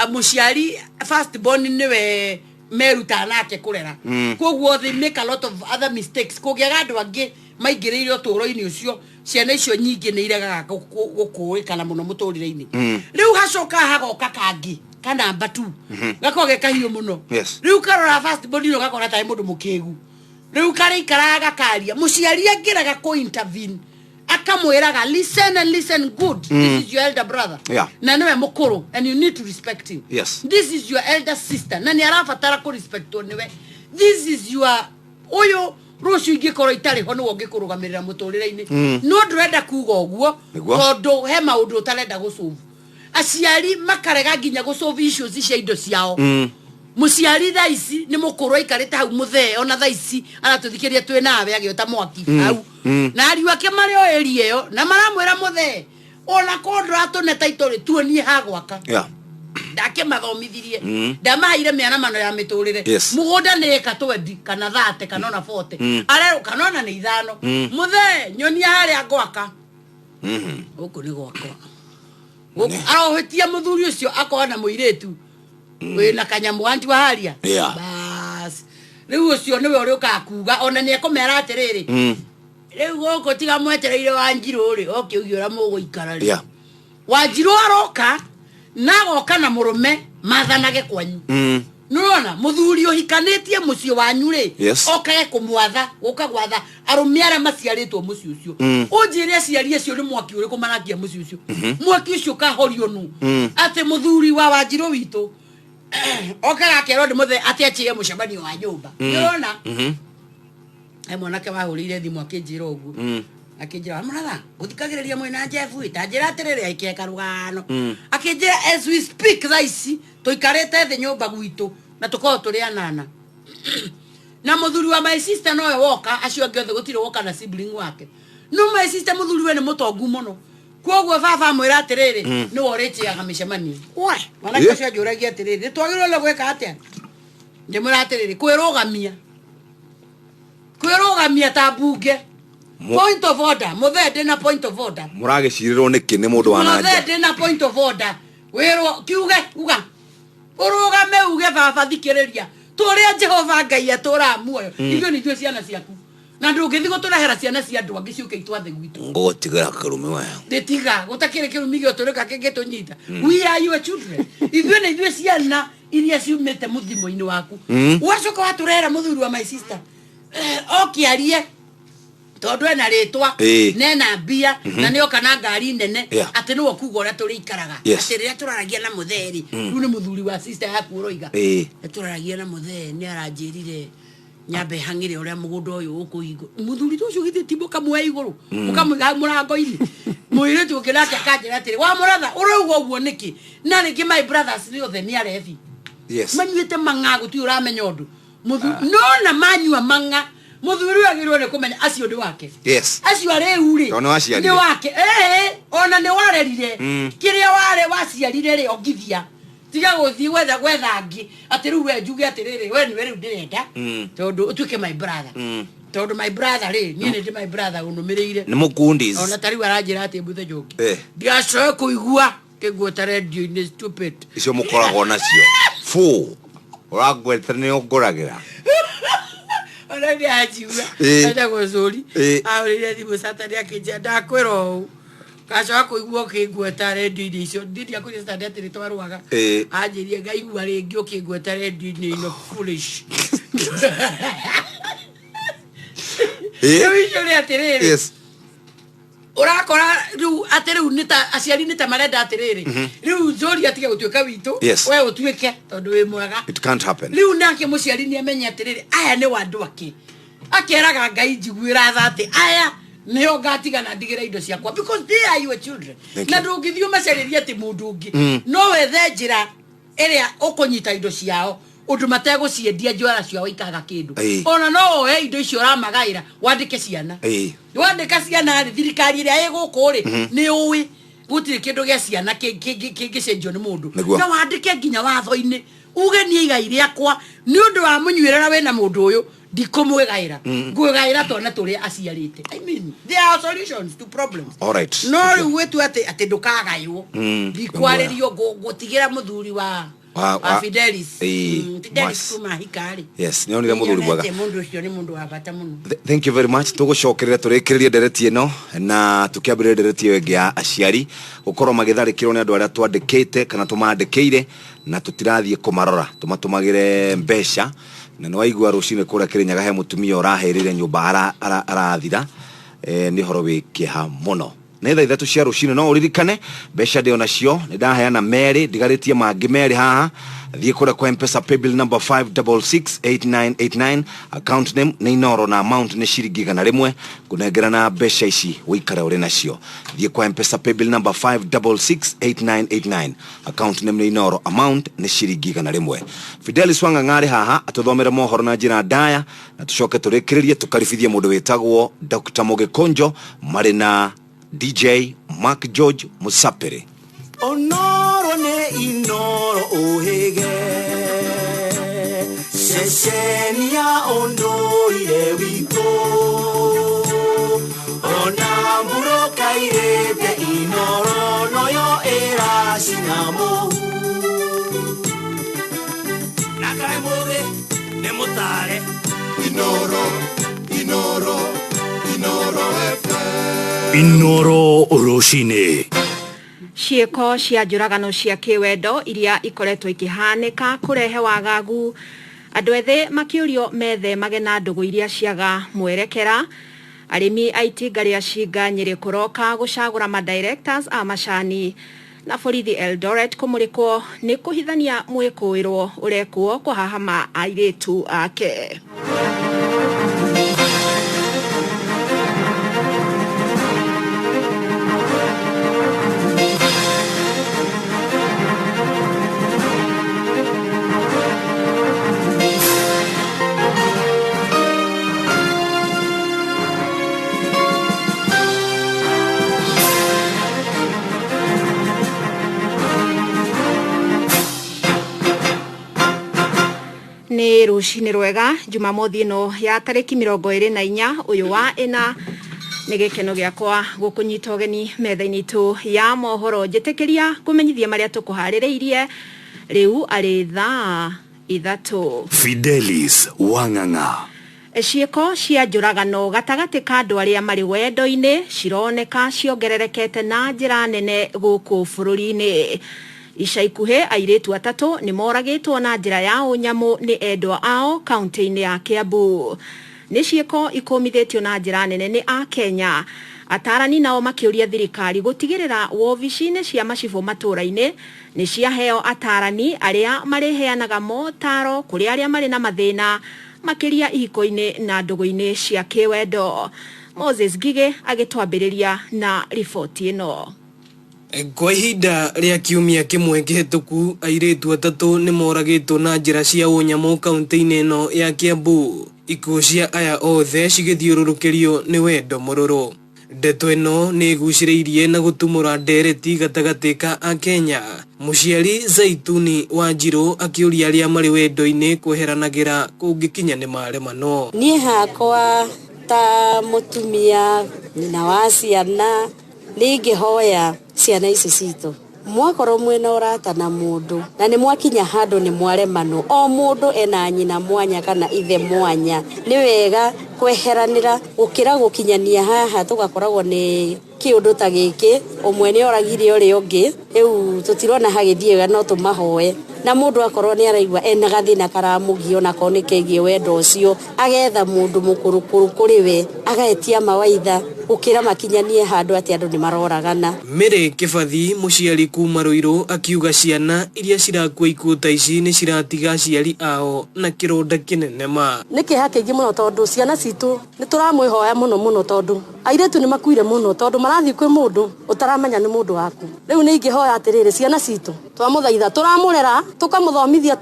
mũciari first born nĩwe merutaga nake kũrera. Koguo they make a lot of other mistakes. Kũngĩaga andũ angĩ maingĩrĩire ũtũũro-inĩ ũcio, ciana icio nyingĩ nĩ iregaga gũkũĩkana mũno mũtũrĩre-inĩ. Rĩu hacoka hagoka kangĩ ka namba 2, gakorwo ge kahiũ mũno. Rĩu karora first born ĩno gakora tarĩ mũndũ mũkĩgu. Rĩu karĩikaraga gakaria, mũciari angĩrega kũ intervene akamwĩraga, "Listen and listen good. This is your elder brother na nĩwe mũkũrũ and you need to respect him. This is your elder sister na nĩ arabatara kũ respectwo nĩwe. This is your ũyũ, rũciũ ingĩkorwo itarĩ ho nĩwe ũngĩkũrũgamĩrĩra mũtũrĩre-inĩ." No ndũrenda kuga ũguo. Tondũ he maũndũ ũtarenda gũsolve, aciari makarega nginya gũsolve issues cia indo ciao. Mũciari thaa ici nĩ mũkũrũ, aikarĩte hau mũthee, ona thaa ici aratũthikĩria twĩ nawe agĩota mwaki hau. Na ariũ ake marĩ o area ĩyo na maramwĩra, "Mũthee, ona korwo ndũratũne taitũ rĩ, tuonie ha gwaka." Ndakĩmathomithirie, ndamaheire mĩaramano ya mĩtũrĩre. Mũgũnda nĩ ĩka 20 kana 30 kana ona 40. Arerwo kana ona nĩ 5. "Mũthee, nyonia harĩa ngwaka." "Gũkũ nĩ gwakwa." Gũkũ arohĩtia mũthuri ũcio akona mũirĩtu wĩna kanyamũ anti wa haria. Bas, rĩu ũcio nĩwe ũrĩũkaga kuga, ona nĩ ekũmera atĩrĩrĩ, "Rĩu gũkũ tiga mwetereire Wanjirũ rĩ, oke uge ũrĩa mũgũikara rĩ." Wanjirũ aroka na agoka na mũrũme mathanage kwanyu. Nĩũrona mũthuri ũhikanĩtie mũciĩ wanyu rĩ, okage kũmwatha, gũka gwatha arũme arĩa maciarĩtwo mũciĩ ũcio. Ũnjĩre, aciari acio nĩ mwaki ũrĩkũ marakia mũciĩ ũcio? Mwaki ũcio ũkahorio nũ? Atĩ mũthuri wa Wanjirũ witũ okaga akerwo nĩ mũthee atĩ achie mũcemanio wa nyũmba. Nĩũrona he mwanake wahũrĩire thimũ akĩnjĩra ũguo. Akĩnjĩra, "Mũratha, gũthikagĩrĩria mwĩna Jeff ĩ." Ta njĩra atĩrĩrĩ, aikie karũgano. Akĩnjĩra, "As we speak, thaa ici tũikarĩte thĩ nyũmba gwitũ na tũkorwo tũrĩ anana na mũthuri wa my sister nowe woka, acio angĩ othe gũtirĩ woka na sibling wake. No my sister mũthuri we nĩ mũtongu mũno, koguo baba amwĩra atĩrĩrĩ, nĩwe ũrĩtĩaga mĩcemanio." We mwanake ũcio anjũragia atĩrĩrĩ, nĩ twagĩrĩirwo nĩ gwĩka atĩa? Ngĩmwĩra atĩrĩrĩ, kwĩrũgamia, kwĩrũgamia ta mbunge. Point of order, mũthee, ndĩna point of order. Mũragĩcirĩrwo nĩkĩ nĩ mũndũ wa Mũthee, nanja? ndĩna point of order. Wĩrwo kiuge, uga ũrũgame uge, "Baba, thikĩrĩria, tũrĩa Jehova Ngai atũraga muoyo, ithuĩ nĩ ithuĩ ciana ciaku na ndũngĩthiĩ gũtũrehera ciana cia andũ angĩ ciũke itwathe gwitũ." Ngũgũtigĩra kĩrumi we. Ndĩtiga gũtakĩrĩ kĩrumi gĩotũrĩka kĩngĩtũnyita. We are your children. Ithuĩ nĩ ithuĩ ciana iria ciumĩte mũthimo-inĩ waku. Wacoka watũrehera mũthuri wa my sister, oke arie tondũ ena rĩtwa nena mbia na nĩoka na ngari nene, atĩ nĩwe kuga ũrĩa tũrĩikaraga. Atĩ rĩrĩa tũraragia na mũthee rĩ, rĩu nĩ mũthuri wa sister yaku ũroiga, "Nĩ tũraragia na mũthee, nĩ aranjĩrire Nyambe hang'ire ũrĩa mũgũnda ũyũ ũkũhingwo. Mũthuri ta ũcio githĩ ti mũkamũhe igũrũ, mũkamũiga mũrango-inĩ. Mũirĩtu ũngĩ nake akanjĩra atĩrĩ, wa mũratha ũrauga ũguo nĩkĩ? Na rĩngĩ my brothers nĩ othe nĩ arebi. Manyuĩte mang'a, gũtirĩ ũramenya ũndũ. No na manyua mang'a, mũthuri ũyũ agĩrĩirwo nĩ kũmenya acio nĩ wake. Acio arĩu rĩ, Tondũ nĩ waciarire. nĩ wake. Ĩĩ, ona nĩ warerire. Kĩrĩa ware waciarire rĩ, ongithia. Tiga gũthiĩ gwetha gwetha angĩ atĩ rĩu we njuge atĩrĩrĩ, we nĩwe rĩu ndĩrenda, tondũ ũtuĩke my brother. Tondũ my brother rĩ, niĩ nĩ ndĩ my brother ũnũmĩrĩire. Nĩ mũkundis. Ona ta rĩu aranjĩra atĩ mũthenya ũngĩ. Ndigacoke kũigua kĩguota radio-inĩ, stupid. Icio mũkoragwo nacio. Fu. Ũrangweta nĩ ũngũragĩra. Ona nĩ anjigua. Etagwo Zuri. Ahũrĩire thimũ Saturday akĩnjĩra ndakwĩra ũũ. Ngacoka kũigua ũkĩngweta radio-inĩ icio. Niĩ ndiakwĩrire Saturday atĩ nĩ twarũaga. Anjĩrire ngaigua rĩngĩ ũkĩngweta radio-inĩ ĩno, foolish. Rĩu icio nĩ atĩrĩrĩ. Ũrakora rĩu atĩ rĩu nĩ ta aciari nĩ ta marenda atĩrĩrĩ, rĩu Zuri atige gũtuĩka witũ, we ũtuĩke tondũ wĩ mwega. It can't happen. Rĩu nake mũciari nĩ amenye atĩrĩrĩ, aya nĩ wa andũ ake. Akeraga Ngai njiguĩra tha atĩ aya nĩo ngatigana ndigĩre indo ciakwa, because they are your children. Thank Na you. ndũngĩthiĩ ũmacarĩrie atĩ mũndũ ũngĩ. No wethe njĩra ĩrĩa ũkũnyita indo ciao ũndũ mategũciendia, njwara ciao ikaga kĩndũ. Ona no woe indo icio ũramagaĩra wandĩke ciana. Wandĩka ciana rĩ, thirikari ĩrĩa ĩ gũkũ rĩ, nĩ ũĩ gũtirĩ kĩndũ gĩa ciana kĩngĩcenjio nĩ mũndũ. Na wandĩke nginya watho-inĩ uge niĩ igai rĩakwa nĩ ũndũ wa mũnyuĩrĩra wĩna mũndũ ũyũ ndikũmwĩgaĩra, ngwĩgaĩra twana tũrĩa aciarĩte. I mean, there are solutions to problems. All right. No rĩu gwĩtua atĩ ndũkagaywo, ndikwarĩrio, ngũtigĩra mũthuri wa wa Fidelis. Fidelis kuma hikarĩ. Yes, nĩ onire mũthuri mwega. Mũndũ ũcio nĩ mũndũ wa bata mũno. Thank you very much. Tũgũcokerera tũrĩkĩrĩrie ndereti ĩno na tũkĩambĩrĩria ndereti ĩyo ĩngĩ ya aciari gũkorwo magĩtharĩkĩrwo nĩ andũ arĩa twandĩkĩte kana tũmandĩkĩire na tũtirathiĩ kũmarora, tũmatũmagĩre mbeca. Na nĩ waigua rũcinĩ kũrĩa Kĩrĩnyaga he mũtumia ũrahĩrĩire nyũmba arathira. Nĩ ũhoro wĩ kĩeha mũno. Nĩ thaa 3 cia rũcinĩ, no ũririkane mbeca ndĩ onacio, nĩ ndaheana merĩ, ndigarĩtie mangĩ merĩ haha. Thiĩ kũrĩa kwa M-Pesa paybill number 5668989, account name nĩ Inoro na amount nĩ ciringi 100. Ngũnengerana mbeca ici ũikare ũrĩ nacio. Thiĩ kwa M-Pesa paybill number 5668989, account name nĩ Inoro, amount nĩ ciringi 100. Fidelis Wang'ang'a arĩ haha atũthomere mohoro na njĩra ndaya, na tũcoke tũrĩkĩrĩrie tũkaribithie mũndũ wĩtagwo Dr. Mũgĩkũnjo marĩ na DJ Mark George Musapere. Onoro nĩ Inoro ũhĩge, ceceni ya ũndũire witũ, ona mbura kairĩte Inoro noyo ĩracina mũhu. Na kaĩ mũgĩ nĩ mũtare. Inoro, Inoro, Inoro FM. Inoro rũcinĩ. Ciĩko cia njũragano cia kĩwendo iria ikoretwo ikĩhanĩka kũrehe wagagu, andũ ethĩ makĩũrio methemage na ndũgũ iria ciaga mwerekera. Arĩmi a itinga rĩa Cinga Nyĩrĩ kũroka gũcagũra ma directors a macani. Na borithi Eldoret kũmũrĩkwo nĩ kũhithania mwĩkũĩrwo ũrekwo kũhahama airĩtu ake. Nĩ rũcinĩ rwega Jumamothi ĩno ya tarĩki 24 ũyũ wa ĩna. Nĩ gĩkeno gĩakwa gũkũnyita ũgeni metha-inĩ itũ ya mohoro. Njĩtĩkĩria kũmenyithia marĩa tũkũharĩrĩirie rĩu arĩ thaa 3. Fidelis Wang'ang'a. Ciĩko cia njũragano gatagatĩ ka andũ arĩa marĩ wendo-inĩ cironeka ciongererekete na njĩra nene gũkũ bũrũri-inĩ. Ica ikuhĩ airĩtu 3 nĩ moragĩtwo na njĩra ya ũnyamũ nĩ endwa ao kaunti-inĩ ya Kiambu. Nĩ ciĩko ikũmithĩtio na njĩra nene nĩ Akenya. Atarani nao makĩũria thirikari gũtigĩrĩra wobici-inĩ cia macibũ matũũra-inĩ nĩ ciaheo atarani arĩa marĩheanaga motaro kũrĩ arĩa marĩ na mathĩna makĩria ihiko-inĩ na ndũgũ-inĩ cia kĩwendo. Moses Ngigĩ agĩtwambĩrĩria na riboti ĩno. Kwa ihinda rĩa kiumia kĩmwe kĩhĩtũku, airĩtu atatũ nĩ moragĩtwo na njĩra cia ũnyamũ kaunti-inĩ ĩno ya Kiambu. Ikuũ cia aya othe cigĩthiũrũrũkĩrio nĩ wendo mũrũrũ. Ndeto ĩno nĩ ĩgucĩrĩirie na gũtumũra ndereti gatagatĩ ka Akenya. Mũciari Zaituni Wanjirũ akĩũria arĩa marĩ wendo-inĩ kweheranagĩra kũngĩkinya nĩ maremano. Niĩ hakwa ta mũtumia, nyina wa ciana, nĩ ingĩhoya ciana ici citũ mwakorwo mwĩna ũrata na mũndũ na nĩ mwakinya handũ nĩ mwaremanwo, o mũndũ ena nyina mwanya kana ithe mwanya, nĩ wega kweheranĩra gũkĩra gũkinyania haha tũgakoragwo nĩ kĩũndũ ta gĩkĩ, ũmwe nĩ oragire ũrĩa ũngĩ, rĩu tũtirona hagĩthiĩ wega, no tũmahoe. Na mũndũ akorwo nĩ araigua ena gathĩna karamũgia onakorwo nĩ kegiĩ wendo ũcio, agetha mũndũ mũkũrũkũrũ kũrĩ we, agaetia mawaitha gũkĩra makinyanie handũ atĩ andũ nĩ maroragana. Mary Kĩbathi, mũciari kuma Ruiru, akiuga ciana iria cirakua ikuũ ta ici nĩ ciratiga aciari ao na kĩronda kĩnene ma. Nĩ kĩeha kĩingĩ mũno tondũ ciana citũ nĩ tũramwĩhoya mũno mũno tondũ airĩtu nĩ makuire mũno tondũ marathiĩ kwĩ mũndũ ũtaramenya nĩ mũndũ waku. Rĩu nĩ ingĩhoya atĩrĩrĩ, ciana citũ twamũthaitha, tũramũrera, tũkamũthomithia,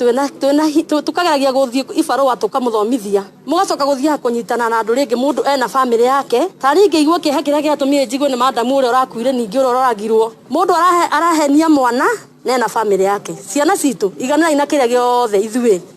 tũkageragia gũthiĩ ibarũa tũkamũthomithia, mũgacoka gũthiaga kũnyitana na andũ rĩngĩ, mũndũ ena bamĩrĩ yake. Tarĩ ingĩigua kĩeha kĩrĩa gĩatũmire njigue nĩ madamu ũrĩa ũrakuire, ningĩ ũrĩa ũroragirwo. Mũndũ arahenia mwana na ena bamĩrĩ yake. Ciana citũ iganĩrai na kĩrĩa gĩothe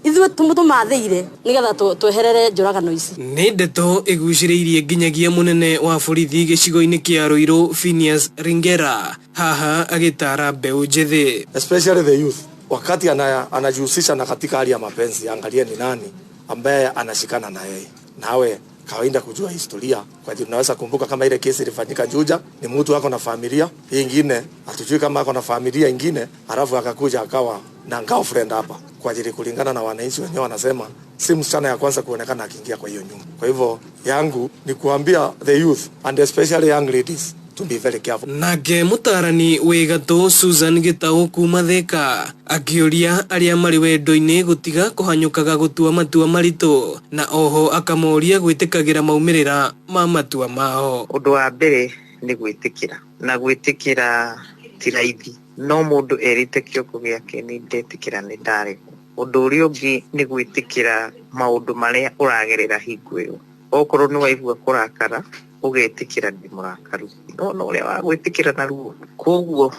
ithuĩ tũmathĩire nĩgetha tweherere njũragano ici. Nĩ ndeto ĩgucĩrĩirie nginyagia mũnene wa borithi gĩcigo-inĩ kĩa Ruiru Phineas Ringera, haha agĩtara mbeũ njĩthĩ. Especially the youth, wakati anajihusisha na katika hali ya mapenzi, angalie ni nani ambaye anashikana na yeye. Nawe kawaida kujua historia, kwa hiyo tunaweza kumbuka kama ile kesi ilifanyika Juja, ni mtu ako na familia, hii ingine hatujui kama ako na familia ingine, alafu akakuja akawa na girlfriend hapa. Kwa ajili kulingana na wananchi wenyewe wanasema si msichana ya kwanza kuonekana akiingia kwa hiyo nyumba. Kwa hivyo yangu ni kuambia the youth and especially young ladies to be very careful. Nake mutarani wĩ gatũ Susan Gitau kuma Thika akĩũria arĩa marĩ wendo-inĩ gũtiga kũhanyũkaga gũtua matua maritũ, na oho akamoria gwĩtĩkagĩra maumĩrĩra ma matua mao. Ũndũ wa mbere nĩ gwĩtĩkĩra, na gwĩtĩkĩra ti raithi, no mũndũ erĩte kĩongo gĩake nĩ ndetĩkĩra nĩ ndaregwo. Ũndũ ũrĩa ũngĩ nĩ gwĩtĩkĩra maũndũ marĩa ũragerera hingo ĩyo. Okorwo nĩ waigua kũrakara, ũgetĩkĩra ndĩ mũrakaru, no no ũrĩa wa gwĩtĩkĩra na ruo. Koguo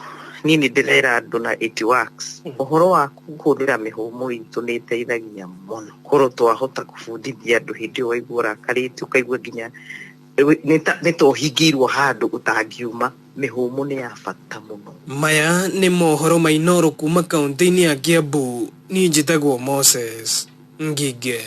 niĩ nĩ ndĩrera andũ na it works. Ũhoro wa kũhũthĩra mĩhũmũ itũ nĩ ĩteithagia mũno. Korwo twahota kũbundithia andũ hĩndĩ ĩyo waigua ũrakarĩte, ũkaigua nginya nĩ ta ũhingĩirwo handũ ũtangiuma, mĩhũmũ nĩ ya bata mũno. Maya nĩ mohoro ma Inooro kuma kaunti-inĩ ya Kiambu. Niĩ njĩtagwo Moses Ngige.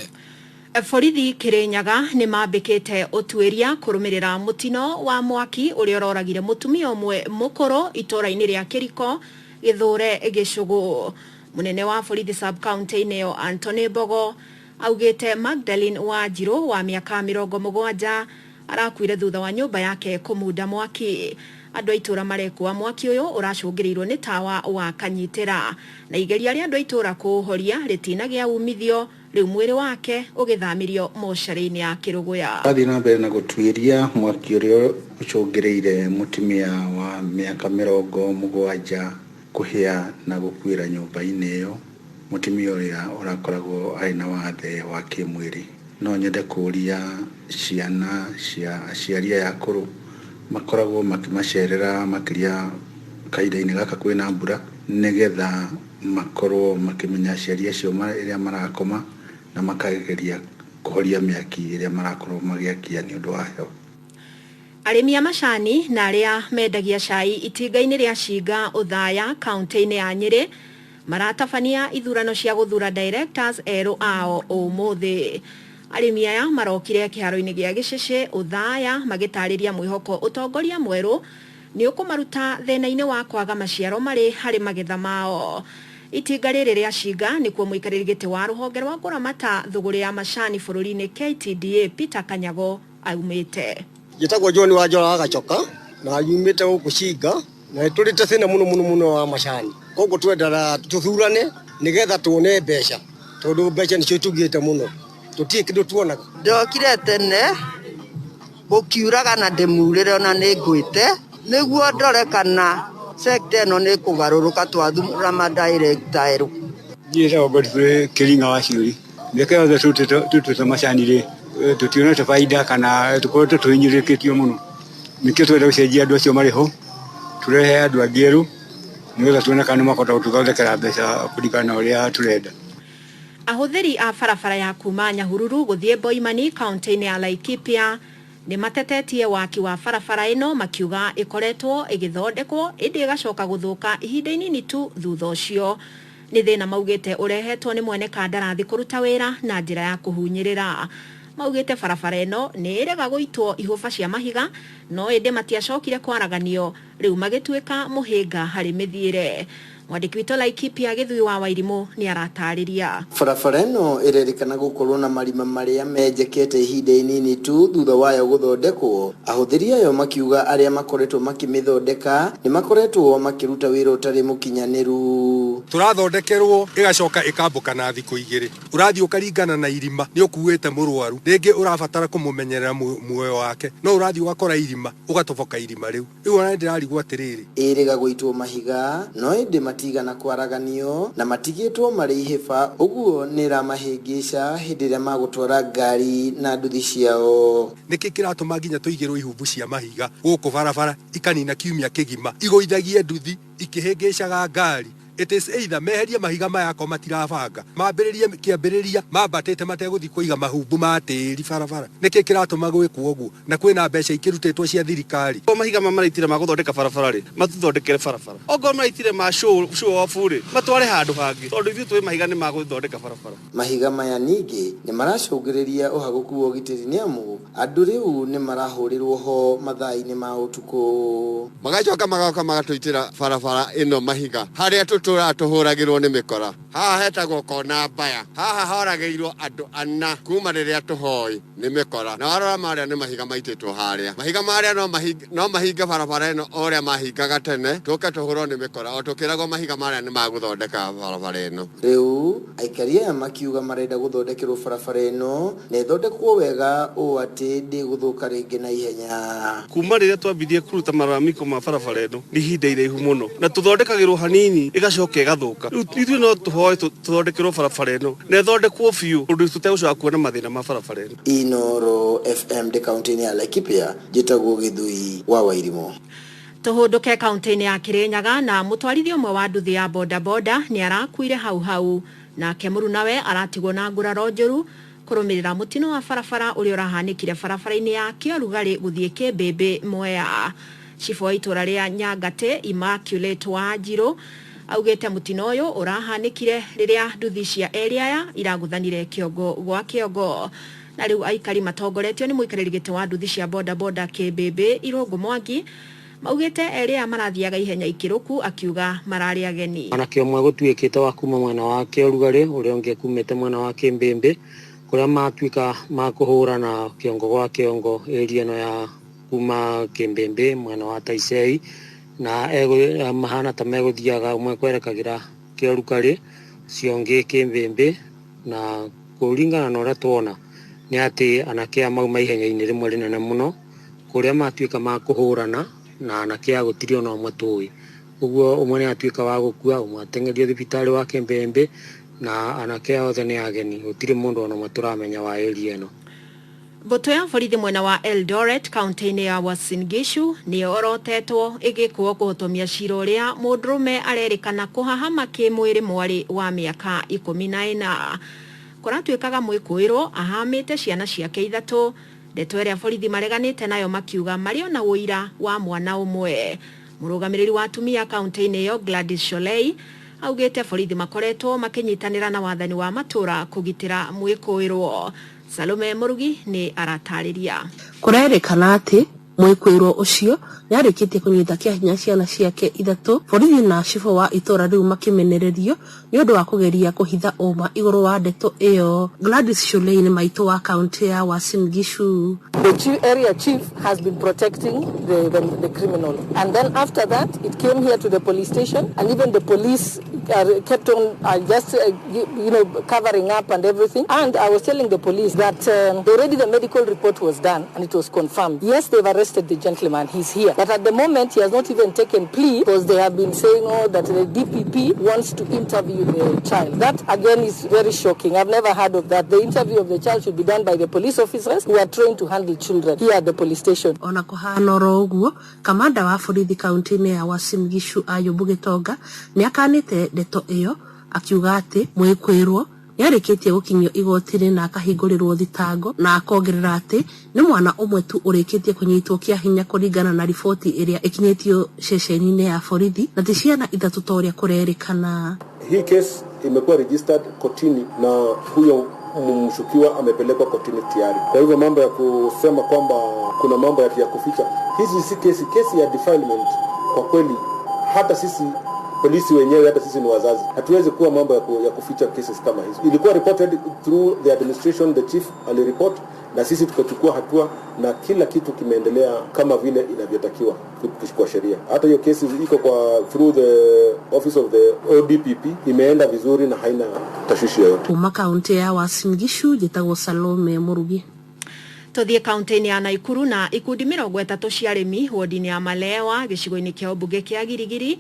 Borithi Kirinyaga nĩ mambĩkĩte ũtuĩria kũrũmĩrĩra mũtino wa mwaki ũrĩa ũroragire mũtumia ũmwe mũkũrũ itũũra-inĩ rĩa Kĩriko, Gĩthũre, Gĩcũgũ. Mũnene wa borithi sub county-inĩ ĩyo Anthony Mbogo augĩte Magdalene Wanjirũ wa mĩaka 70 arakuire thutha wa nyũmba yake kũmunda mwaki. Andũ a itũũra marekũa mwaki ũyũ ũracũngĩrĩirwo nĩ tawa wa kanyitĩra, na igeria rĩa andũ a itũũra kũũhoria rĩtinagĩa umithio, rĩu mwĩrĩ wake ũgĩthamirio mocarĩ-inĩ ya Kĩrũgũya. Athiĩ na mbere na gũtuĩria mwaki ũrĩa ũcũngĩrĩire mũtumia wa mĩaka 70 kũhĩa na gũkuĩra nyũmba-inĩ ĩyo, mũtumia ũrĩa ũrakoragwo arĩ na wathe wa kĩmwĩrĩ. No nyende kũũria ciana cia aciari aya akũrũ makoragwo makĩmacerera makĩria kahinda-inĩ gaka kwĩna mbura, nĩgetha makorwo makĩmenya aciari acio rĩrĩa marakoma, na makageria kũhoria mĩaki ĩrĩa marakorwo magĩakia nĩ ũndũ wa heho. Arĩmi a macani na arĩa mendagia cai itinga-inĩ rĩa Cinga Othaya kaunti-inĩ ya Nyĩrĩ maratabania ithurano cia gũthura directors erũ ao ũmũthĩ. Arĩmi aya marokire kĩharo-inĩ gĩa Gĩcĩcĩ Othaya magĩtarĩria mwĩhoko ũtongoria mwerũ nĩ ũkũmaruta thĩna-inĩ wa kwaga maciaro marĩ harĩ magetha mao. Itinga rĩrĩ rĩa Cinga nĩkuo mũikarĩri gĩtĩ wa rũhonge rwa kũramata thũgũrĩ ya macani bũrũri-inĩ KTDA Peter Kanyago aumĩte. Njĩtagwo John wa Njora wa Gachoka na yumĩte gũkũ Cinga, na nĩ tũrĩte thĩna mũno mũno mũno wa macani. Koguo twendaga tũthurane nĩgetha tuone mbeca, tondũ mbeca nĩcio itugĩte mũno. Tũtirĩ kĩndũ tuonaga. Ndokire tene gũkiuraga na ndĩmurĩre ona nĩ ngwĩte nĩguo ndore kana sector ĩno nĩ kũgarũrũka twathura madirector erũ. Niĩ njĩtagwo Godfrey Kĩringa wa Ciũri. Mĩaka yothe tũrutĩte macani rĩ, tũtionete baida kana tũkoretwo tũhinyĩrĩrĩkĩtio mũno. Nĩkĩo tũrenda gũcenjia andũ acio marĩ ho, tũrehe andũ angĩ erũ nĩgetha tuone kana nĩ makũhota gũtũthondekera mbeca kũringana na ũrĩa tũrenda. Ahũthĩri a barabara ya kuma Nyahururu gũthiĩ Boimani kaunti-inĩ ya Laikipia nĩ matetetie waki wa barabara ĩno makiuga ĩkoretwo ĩgĩthondekwo ĩndĩ ĩgacoka gũthũka ihinda inini tu thutha ũcio. Nĩ thĩna maugĩte ũrehetwo nĩ mwene kandarathi kũruta wĩra na njĩra ya kũhunyĩrĩra. Maugĩte barabara ĩno nĩ ĩrega gũitwo ihũba cia mahiga no ĩndĩ matiacokire kwaraganio rĩu magĩtuĩka mũhĩnga harĩ mĩthiĩre. Mwandĩki witũ Laikipia Gĩthui wa Wairimũ nĩ aratarĩria. Barabara ĩno ĩrerĩkana gũkorwo na marima marĩa menjekete ihinda inini tu thutha wayo gũthondekwo. Ahũthĩri ayo makiuga arĩa makoretwo makĩmĩthondeka nĩ makoretwo makĩruta wĩra ũtarĩ mũkinyanĩru. Tũrathondekerwo ĩgacoka ĩkambũka na thikũ igĩrĩ. Ũrathiĩ ũkaringana na irima nĩ ũkuĩte mũrwaru, rĩngĩ ũrabatara kũmũmenyerera muoyo wake, no ũrathiĩ ũgakora irima ũgatoboka irima rĩu. Rĩu ona nĩndĩrarigwo atĩrĩrĩ. Ĩrĩga gũitwo mahiga no ĩndĩ matigana kwaraganio na matigĩtwo marĩ ihĩba, ũguo nĩ ĩramahĩngĩca hĩndĩ ĩrĩa magũtwara ngari na nduthi ciao. Nĩkĩ kĩratũma nginya tũigĩrwo ihumbu cia mahiga gũkũ barabara ikanina kiumia kĩgima igũithagie nduthi ikĩhĩngĩcaga ngari? It is either meherie mahiga maya akorwo matirabanga, mambĩrĩrie kĩambĩrĩria mambatĩte mategũthiĩ kũiga mahumbu ma tĩri barabara. Nĩkĩ kĩratũma gwĩkwo ũguo na kwĩna mbeca ikĩrutĩtwo cia thirikari? Okorwo mahiga maya maraitire ma gũthondeka barabara rĩ, matũthondekere barabara. Okorwo maraitire ma show off rĩ, matware handũ hangĩ, tondũ ithuĩ tũĩ mahiga nĩ ma gũthondeka barabara. Mahiga maya ningĩ nĩ maracũngĩrĩria ũhagũku wa ũgitĩri nĩ amu andũ rĩu nĩ marahũrĩrwo ho mathaa-inĩ ma ũtukũ. Magacoka magoka magatũitĩra barabara ĩno mahiga harĩa tũtũraga tũhũragĩrwo nĩ mĩkora. Haha hetagwo kona mbaya. Haha horagĩirwo andũ ana kuma rĩrĩa tũhoi nĩ mĩkora. Na warora marĩa nĩ mahiga maitĩtwo harĩa. Mahiga marĩa no mahinge barabara ĩno o ũrĩa mahingaga tene, tũke tũhũrwo nĩ mĩkora o tũkĩragwo mahiga marĩa nĩ magũthondeka barabara ĩno. Rĩu aikari aya makiuga marenda gũthondekerwo barabara ĩno na ĩthondekwo wega ũũ atĩ ndĩgũthũka rĩngĩ na ihenya. Kuma rĩrĩa twambirie kũruta malalamiko ma barabara ĩno nĩ ihinda iraihu mũno, na tũthondekagĩrwo hanini ĩgacoka ĩgathũka. Rĩu ithuĩ no tũhoe tũthondekerwo barabara ĩno na ĩthondekwo biũ ũndũ tũtegũcoka kuona mathĩna ma barabara ĩno. Inooro FM ndĩ kaunti-inĩ ya Laikipia, njĩtagwo Gĩthui wa Wairimũ. Tũhũndũke kaunti-inĩ ya Kirinyaga na mũtwarithia ũmwe wa nduthi ya bodaboda nĩ arakuire hau hau, nake mũrunawe aratigwo na nguraro njũru kũrũmĩrĩra mũtino wa barabara ũrĩa ũrahanĩkire barabara-inĩ ya Kĩorugarĩ gũthiĩ Kĩmbĩmbĩ Mwea. Cibũ wa itũra rĩa Nyangatĩ Immaculate Wanjirũ augĩte mũtino ũyũ ũrahanĩkire rĩrĩa nduthi cia erĩ aya iragũthanire kĩongo gwa kĩongo. Na rĩu aikari matongoretio nĩ mũikarĩri gĩtĩ wa nduthi cia bodaboda Kĩmbĩmbĩ Irũngũ Mwangi maugĩte erĩ aya marathiaga ihenya ikĩrũku, akiuga mararĩ ageni. Mwanake ũmwe gũtuĩkĩte wa kuma mwena wa Kĩorugarĩ, ũrĩa ũngĩ kumĩte mwena wa Kĩmbĩmbĩ, kũrĩa matuĩka ma kũhũrana kĩongo gwa kĩongo area ĩno ya kuma Kĩmbĩmbĩ mwena wa Taisei, na mahana ta megũthiaga ũmwe kwerekagĩra Kĩorugarĩ, ũcio ũngĩ Kĩmbĩmbĩ, na kũringana na ũrĩa tuona nĩ atĩ anake aya mauma ihenya-inĩ rĩmwe rĩnene mũno, kũrĩa matuĩka ma kũhũrana na anake aya gũtirĩ ona ũmwe tũĩ. Ũguo ũmwe nĩ atuĩka wa gũkua, ũmwe ateng'erio thibitarĩ wa Kĩmbĩmbĩ, na anake aya othe nĩ ageni, gũtirĩ mũndũ ona ũmwe tũramenya wa area ĩno. Mbũtũ ya borithi mwena wa Eldoret kaunti-inĩ ya Uasin Gishu nĩ yorotetwo ĩgĩkwo kũhotomia cira ũrĩa mũndũrũme arerĩkana kũhahama kĩmwĩrĩ mwarĩ wa mĩaka 14. Kũratuĩkaga mwĩkũĩrwo ahamĩte ciana ciake ithatũ, ndeto ĩrĩa borithi mareganĩte nayo makiuga marĩ ona ũira wa mwana ũmwe. Mũrũgamĩrĩri wa atumia kaunti-inĩ ĩyo Gladys Sholei augĩte borithi makoretwo makĩnyitanĩra na wathani wa matũra kũgitĩra mwĩkũĩrwo. Salome Mũrugi nĩ aratarĩria. Kũrerĩkana atĩ mwĩkũĩrwo ũcio nĩarĩkĩtie kũnyita kĩa hinya ciana ciake ithatũ, borithi na cibũ wa itũra rĩu makĩmenererio nĩ ũndũ wa kũgeria kũhitha ũma igũrũ wa ndeto ĩyo. Gladys Sholei nĩ maitũ wa kaunti ya Uasin Gishu. The chief, area chief has been protecting the criminal. And then after that, it came here to the police station, and even the police kept on just covering up and everything. And I was telling the police that already the medical report was done and it was confirmed. Yes, they've arrested the gentleman. He's here. But at the moment, he has not even taken plea because they have been saying, oh, that the DPP wants to interview the child. That, again, is very shocking. I've never heard of that. The interview of the child should be done by the police officers who are trained to handle children here at the police station. Ona kũhana oro ũguo, kamanda wa borithi kaunti-inĩ ya Uasin Gishu Ayubu Gitonga nĩ akanĩte ndeto ĩyo akiuga atĩ mwĩkwĩrwo nĩarĩkĩtie gũkinyio igoti-inĩ na akahingũrĩrwo thitango, na akongerera atĩ nĩ mwana ũmwe tu ũrĩkĩtie kũnyitwo kĩa hinya kũringana na riboti ĩrĩa ĩkinyĩtio ceceni-inĩ ya borithi, na ti ciana ithatũ ta ũrĩa kũrerĩkana. Hii case imekuwa registered kotini na huyo mshukiwa amepelekwa kotini tayari. Kwa hivyo mambo ya kusema kwamba kuna mambo ya kuficha, hizi si kesi, kesi ya defilement kwa kweli hata sisi polisi wenyewe, hata sisi ni wazazi, hatuwezi kuwa mambo ya kuficha cases kama hizo. Ilikuwa reported through the administration, the chief alireport na sisi tukachukua hatua na kila kitu kimeendelea kama vile inavyotakiwa kwa sheria. Hata hiyo kesi iko kwa through the office of the ODPP, imeenda vizuri na haina tashwishi yoyote. Kuma kaunti ya Uasin Gishu njĩtagwo Salome Murugi. Tuthie kaunti-inĩ ya Naikuru na ikundi 30 cia arĩmi wodi-inĩ ya Malewa gĩcigo-inĩ kĩa ũmbunge kĩa Girigiri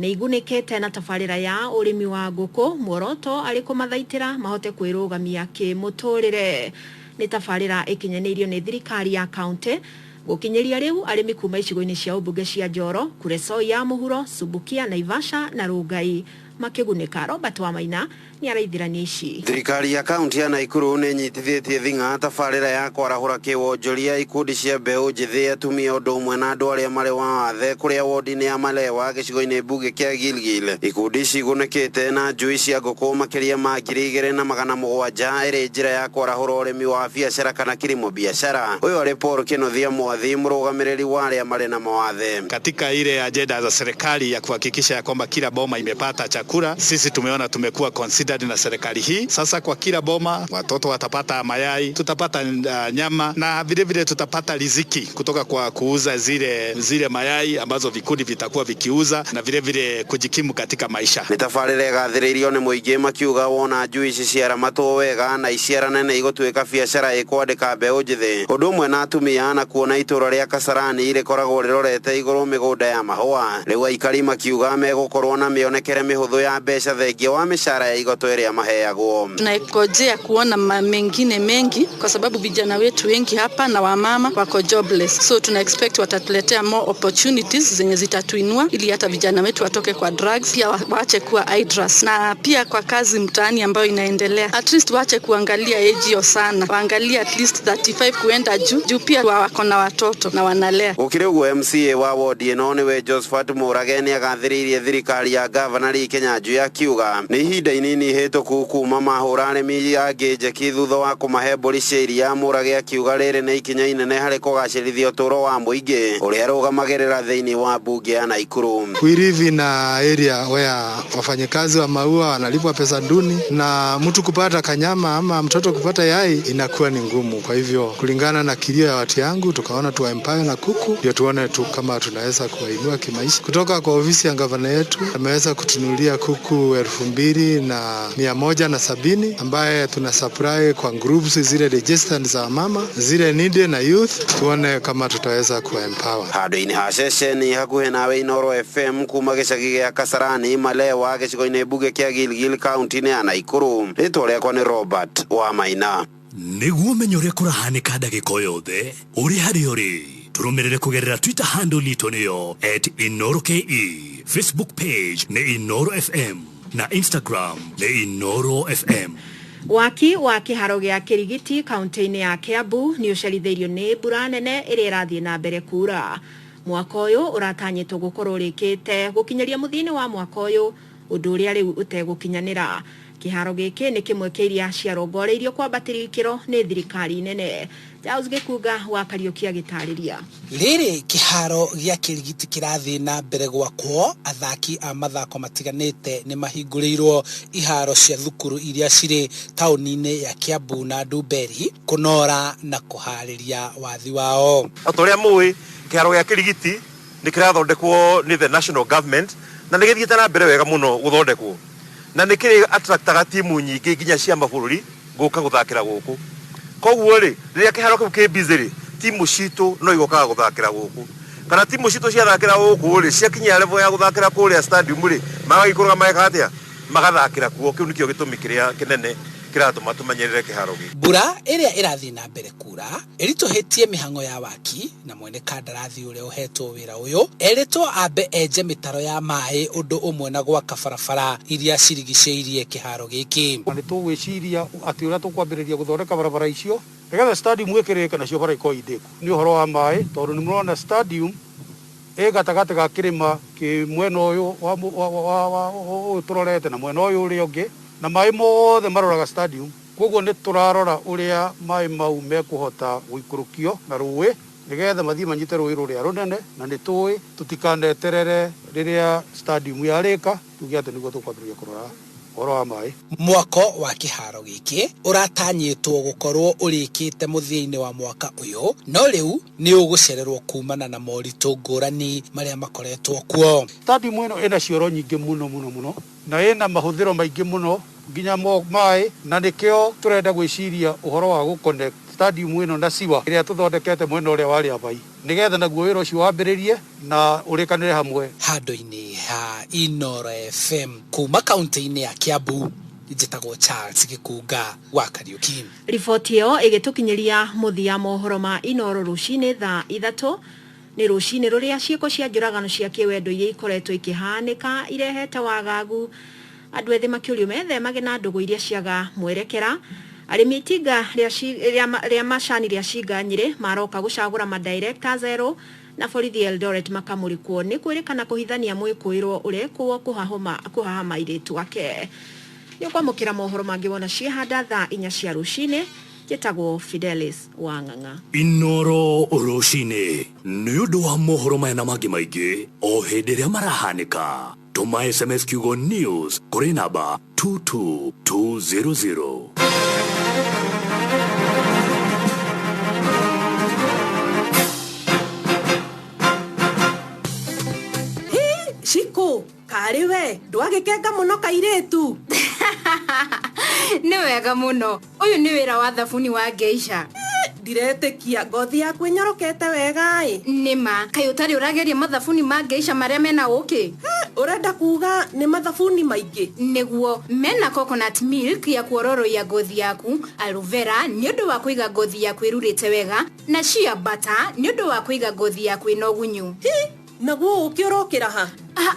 nĩ igunĩkĩte na tabarĩra ya ũrĩmi wa ngũkũ, muoroto arĩ kũmathaitĩra mahote kwĩrũgamia kĩmũtũrĩre. Nĩ tabarĩra ĩkinyanĩirio nĩ thirikari ya kaunti. Gũkinyĩria rĩu arĩmi kuma icigo-inĩ cia ũmbunge cia Njoro, Kuresoi ya Mũhuro, Subukia, Naivasha na Rongai makĩgunĩka. Robert Wamaina nĩ araithĩrania ici. Thirikari ya kaunti ya Naikuru nĩ ĩnyitithĩtie thing'a tabarĩra ya kwarahũra kĩwonjoria ikundi cia mbeũ njĩthĩ, atumia ũndũ ũmwe na andũ arĩa marĩ wathe kũrĩa wodi-inĩ ya Malewa gĩcigo-inĩ mbunge kĩa Gilgil. Ikundi ici igunĩkĩte na njui cia ngũkũ makĩria ma 2700 ĩrĩ njĩra ya kwarahũra ũrĩmi wa biacara kana kilimo biacara. Ũyũ arĩ Paul Kĩnuthia Mwathi, mũrũgamĩrĩri wa arĩa marĩ na mawathe. Katika ile ajenda za serikali ya kuhakikisha ya kwamba kila boma imepata chakula, sisi tumeona tumekuwa considered na serikali hii. Sasa kwa kila boma watoto watapata mayai, tutapata nyama na vile vile tutapata riziki kutoka kwa kuuza zile mayai ambazo vikundi vitakuwa vikiuza na vile vile kujikimu katika maisha. Nĩ tabarĩra ĩgathĩrĩirio nĩ mũingĩ makiuga wona njui ici ciaramatwo wega na iciarane nĩ igũtuĩka biacara ĩkwandĩka mbeũ njĩthĩ ũndũ ũmwe na atumia, na kuona itũra rĩa Kasarani rĩkoragwo rĩrorete igũrũ mĩgũnda ya mahũa. Rĩu aikari makiuga megũkorwo na mĩonekere mĩhũthũ ya mbeca thengia wa mĩcara ya igoto ĩrĩa maheagwo. Tunangojea kuona mengine mengi kwa sababu vijana wetu wengi hapa na wamama wako jobless, so tuna expect watatuletea more opportunities zenye zitatuinua ili hata vijana wetu watoke kwa drugs, pia waache kuwa idlers, na pia kwa kazi mtaani ambayo inaendelea, at least waache kuangalia age hiyo sana, waangalie at least 35 kuenda juu, juu pia wako na watoto na wanalea. Gũkĩrĩ ũguo MCA wa wodi ĩno nĩwe Josephat Mũrage nĩagathĩrĩirie thirikari ya gavana Lee Kinyanjui akiuga nĩ ihinda inini ihĩtũku kuma mahũra arĩmi angĩ njeki thutha wa kũmahe mbũri cia iria. Mũrage akiuga rĩrĩ nĩ ikinya inene harĩ kũgacĩrithia ũtũũro wa mũingĩ ũrĩa arũgamagĩrĩra thĩinĩ wa mbunge ya Naikuru. We live in a area where wafanyakazi wa maua wanalipwa pesa duni, na mtu kupata kanyama ama mtoto kupata yai inakuwa ni ngumu. Kwa hivyo kulingana na kilio ya watu yangu, tukaona tuwa empower na kuku ndio tuone tu kama tunaweza kuwainua kimaisha. Kutoka kwa ofisi ya gavana yetu ameweza kutunulia kuku 2170 ambaye tuna supply kwa groups zile registered za mama, zile needy na youth, tuone kama tutaweza kuwa empower. Handũ-inĩ ha ceceni hakuhĩ nawe Inooro FM kuma gĩcagi gĩa Kasarani Malewa gĩcigo-inĩ mbunge kĩa Gilgil kaunti-inĩ ya Naikuru. Rĩtwa rĩakwa nĩ Robert Wamaina. Nĩguo ũmenye ũrĩa kũrahanĩka ndagĩka o yothe ũrĩ harĩa ũrĩ, tũrũmĩrĩre kũgerera Twitter handle itũ nĩyo @InooroKE, Facebook page nĩ Inooro FM na Instagram nĩ Inooro FM. Waki wa kĩharo gĩa Kĩrigiti kaunti-inĩ ya Kiambu nĩ ũcerithĩirio nĩ mbura nene ĩrĩa ĩrathiĩ na mbere kura. Mwaka ũyũ ũratanyĩtwo gũkorwo ũrĩkĩte gũkinyĩria mũthia-inĩ wa mwaka ũyũ, ũndũ ũrĩa rĩu ũtegũkinyanĩra. Kĩharo gĩkĩ nĩ kĩmwe kĩa iria ciarongoreirio kwambatĩrio ikĩro nĩ thirikari nene. Charles Gĩkunga wa Kariũki agĩtarĩria. Rĩrĩ kĩharo gĩa Kĩrigiti kĩrathiĩ na mbere gwakwo, athaki a mathako matiganĩte nĩ mahingũrĩirwo iharo cia thukuru iria cirĩ taũni-inĩ ya Kiambu na Ndumberi kũnora na kũharĩria wathi wao. O ta ũrĩa mũĩ, kĩharo gĩa Kĩrigiti nĩ kĩrathondekwo nĩ the national government, na Na nĩ gĩthiĩte na mbere wega mũno gũthondekwo, na nĩ kĩrĩ attractaga timu nyingĩ nginya cia mabũrũri gũka gũthakĩra gũkũ. Koguo rĩ, rĩrĩa kĩharo kĩu kĩ busy rĩ, timu citũ no igokaga gũthakĩra gũkũ, kana timu citũ ciathakĩra gũkũ rĩ, ciakinyia level ya gũthakĩra kũrĩa stadium rĩ, magagĩikũrũka mageka atĩa, magathakĩra kuo. Kĩu nĩkĩo gĩtũmi kĩrĩa kĩnene kĩratũma tũmenyerere kĩharo gĩkĩ. Mbura ĩrĩa ĩrathiĩ na mbere kura ĩritũhĩtie mĩhang'o ya waki, na mwene kandarathi ũrĩa ũhetwo wĩra ũyũ erĩtwo ambe enje mĩtaro ya maĩ ũndũ ũmwe na gwaka barabara iria cirigicĩirie kĩharo gĩkĩ. Nĩ tũgwĩciria atĩ ũrĩa tũkwambĩrĩria gũthondeka barabara icio nĩgetha stadium ĩkĩrĩke, nacio bara ikorwo indĩku. Nĩ ũhoro wa maĩ, tondũ nĩ mũrona stadium ĩ gatagatĩ ga kĩrĩma kĩ mwena ũyũ ũyũ tũrorete na mwena ũyũ ũrĩa ũngĩ, na maĩ mothe maroraga stadium. Koguo nĩ tũrarora ũrĩa maĩ mau mekũhota gũikũrũkio na rũĩ nĩgetha mathiĩ manyite rũĩ rũrĩa rũnene, na nĩ tũĩ tũtikaneterere rĩrĩa stadium yarĩka tuge atĩ nĩguo tũkwambĩrĩria kũrora ũhoro wa maĩ. Mwako wa kĩharo gĩkĩ ũratanyĩtwo gũkorwo ũrĩkĩte mũthia-inĩ wa mwaka ũyũ, no rĩu nĩ ũgũcererwo kumana na moritũ ngũrani marĩa makoretwo kuo. Stadium ĩno ĩna cioro nyingĩ mũno mũno mũno, na ĩna mahũthĩro maingĩ mũno nginya maĩ, na nĩkĩo tũrenda gwĩciria ũhoro wa gũconnect stadium ĩno na siwa ĩrĩa tũthondekete mwena ũrĩa wa Rĩabai, nĩgetha naguo wĩra ũcio wambĩrĩrie na ũrĩkanĩre hamwe. Handũ-inĩ ha Inoro FM kuma kaunti-inĩ ya Kiambu, njĩtagwo Charles Gĩkunga wa Kariuki. Riboti ĩyo ĩgĩtũkinyĩria mũthia mohoro ma Inoro rũcinĩ thaa 3. Nĩ rũcinĩ rũrĩa ciĩko cia njũragano cia kĩwendo iria ikoretwo ikĩhanĩka irehete wagagu, andũ ethĩ makĩũrio methemage na ndũgũ iria ciaga mwerekera. Arĩmi itinga rĩa macani rĩa Cinga Nyĩrĩ maroka gũcagũra madirectors erũ, na borithi Eldoret makamũrĩkwo nĩ kwĩrĩkana kũhithania mwĩkũĩrwo ũrekwo kũhahama airĩtu ake. Nĩ ũkwamũkĩra mohoro mangĩ wona ciĩhanda thaa 4 cia rũcinĩ. Njĩtagwo Fidelis Wang'ang'a. Inoro rũcinĩ nĩ ũndũ wa mohoro maya na mangĩ maingĩ o hĩndĩ ĩrĩa marahanĩka, tũma SMS kiugo news kũrĩ namba 22200. Shiko, karĩ we ndwagĩkenga mũno kairĩtu. Nĩ wega mũno, ũyũ nĩ wĩra wa thabuni wa Geisha. Ndiretĩkia ngothi yaku ĩnyorokete wega ĩ. Nĩma, kaĩ ũtarĩ ũrageria mathabuni ma Geisha marĩa mena ũkĩ? Ũrenda kuga nĩ mathabuni maingĩ? Nĩguo, mena coconut milk ya kuororoia ngothi yaku, aloe vera nĩ ũndũ wa kũiga ngothi yaku ĩrurĩte wega, na shea butter nĩ ũndũ wa kũiga ngothi yaku ĩna ũgunyu. Naguo ũkĩ ũrokĩra ha?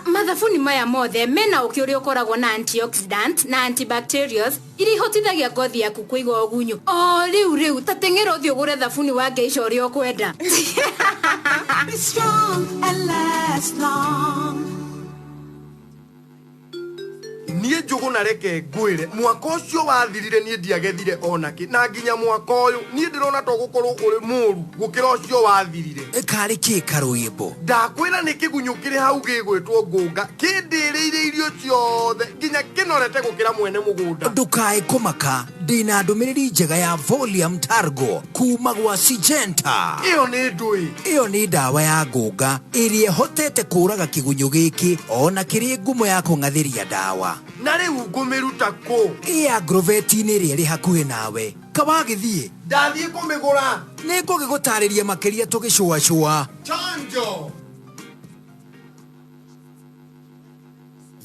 Mathabuni maya mothe mena ũkĩ ũrĩa ũkoragwo na antioxidant na antibacterials iria ihotithagia ngothi yaku kũiga ũgunyu. O rĩu rĩu ta teng'era ũthiĩ ũgũre thabuni wa Geisha ũrĩa ũkwenda. Be strong and last long. Niĩ Njũgũna reke ngwĩre, mwaka ũcio wathirire niĩ ndiagethire onakĩ, na nginya mwaka ũyũ niĩ ndĩrona to gũkorwo ũrĩ mũru gũkĩra ũcio wathirire. Karĩ kĩ karwĩmbo? Ndakwĩra nĩ kĩgunyũ kĩrĩ hau gĩgwĩtwo ngũnga, kĩndĩrĩire irio ciothe nginya kĩnorete gũkĩra mwene mũgũnda. Ndũkae kũmaka, ndĩna ndũmĩrĩri njega ya Volium Targo kuma gwa Syngenta. Ĩyo nĩ ndũĩ? Ĩyo nĩ ndawa ya ngũnga ĩrĩa ĩhotete kũraga kĩgunyũ gĩkĩ ona kĩrĩ ngumo ya kũng'athĩria ndawa. Na rĩu ngũmĩruta kũ? Ĩ agroveti-inĩ ĩrĩa ĩrĩ hakuhĩ nawe. Kawagĩthiĩ? Ndathiĩ kũmĩgũra. Nĩ ngũgĩgũtarĩria makĩria tũgĩcũacũa. Chanjo.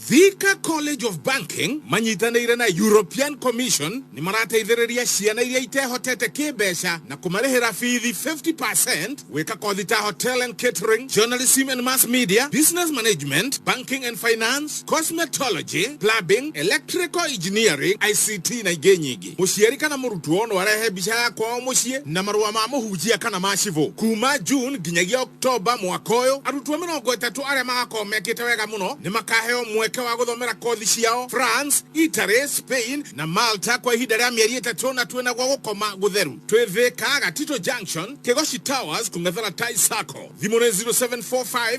Thika College of Banking manyitanĩire na European Commission nĩ marateithĩrĩria ciana iria itehotete kĩmbeca na kũmarĩhĩra bithi 50% gwĩka kothi ta hotel and catering, journalism and mass media, business management, banking and finance, cosmetology, plumbing, electrical engineering, ICT na ingĩ nyingĩ. Mũciari kana mũrutwo no arehe mbica ya kwao mũciĩ na marũa ma mũhunjia kana ma cibũ. Kuma June nginyagia Oktoba mwaka ũyũ, arutwo 30 arĩa magakorwo mekĩte wega mũno nĩ makaheo mweke wa gũthomera kothi ciao France, Italy, Spain na Malta kwa ihinda rĩa mĩeri 3, na twĩna gwa gũkoma gũtheru. Twĩ Thika, Gatito Junction, Kigoshi Towers, kũng'ethera Tai Sacco. Thimũ nĩ 0745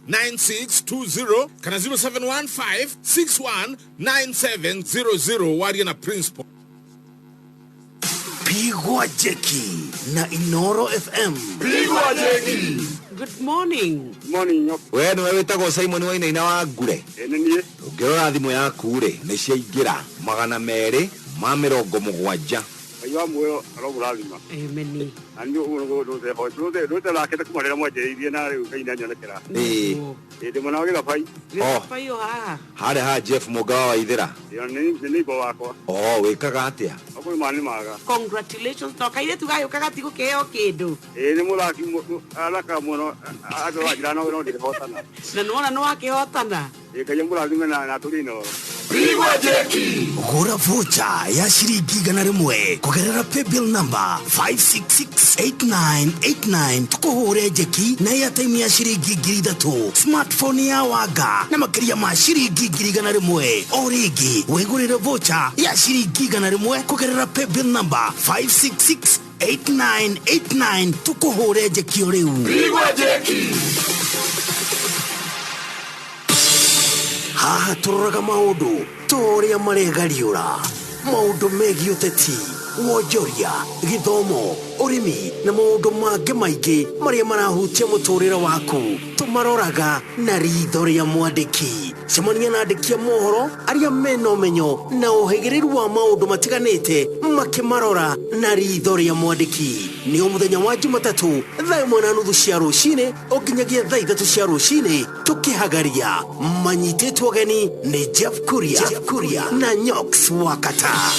519620 kana 0715 619700. Waria na principal. Pigwa jeki na Inoro FM. Pigwa jeki. Good morning. Morning Nyoki. We nĩwe wĩtagwo Simon Wainaina wa Ngure? Ĩ nĩ niĩ. Ũngĩrora thimũ yaku rĩ, nĩ ciaingĩra 270. Ngai wa muoyo aromũrathima. Amen. Na niĩ ũguo nĩguo ndũtethakĩte kuma rĩrĩa mwanjĩrĩirie na rĩu Ngai nĩanyonekera. Ĩĩ. Ĩ ndĩ mwena wa Gĩthabai. Oh. O haha. Harĩa ha Jeff Mũnga wa Waithĩra. Ĩyo nĩ neighbor wakwa. Oh, wĩkaga atĩa? Okorwo nĩ maga. Congratulations. To kairĩtu gayũka gatigũkĩheo kĩndũ. Ĩ nĩ mũthaki athakaga mũno andũ anjĩra no no ndĩrĩhotana. Na nĩwona nĩwakĩhotana. Ĩ Ngai amũrathime na atũrie Inooro. Pigwa jeki. Gũra vocha ya ciringi 100 kũgerera paybill number 5668989 tũkũhũre njeki na airtime ya ciringi 3,000, smartphone ya wanga na makĩria ma ciringi 100,000. O rĩngĩ wĩgũrĩre vocha ya ciringi 100 kũgerera paybill number 5668989 tũkũhũre njeki o rĩu. Pigwa jeki. Haha tũroraga maũndũ ta ũrĩa maregariũra, maũndũ megiĩ ũteti, wonjoria, gĩthomo, ũrĩmi na maũndũ mangĩ maingĩ marĩa marahutia mũtũrĩre waku. Tũmaroraga na ritho rĩa mwandĩki. Cemania na andĩki a mohoro arĩa mena ũmenyo na ũhĩgĩrĩru wa maũndũ matiganĩte makĩmarora na ritho rĩa mwandĩki. Nĩ o mũthenya wa Jumatatũ thaa 1:30 cia rũcinĩ o nginyagia thaa 3 cia rũcinĩ, tũkĩhagaria manyitĩtwo ũgeni nĩ Jeff Kuria, Jeff Kuria na Nyox Wakata.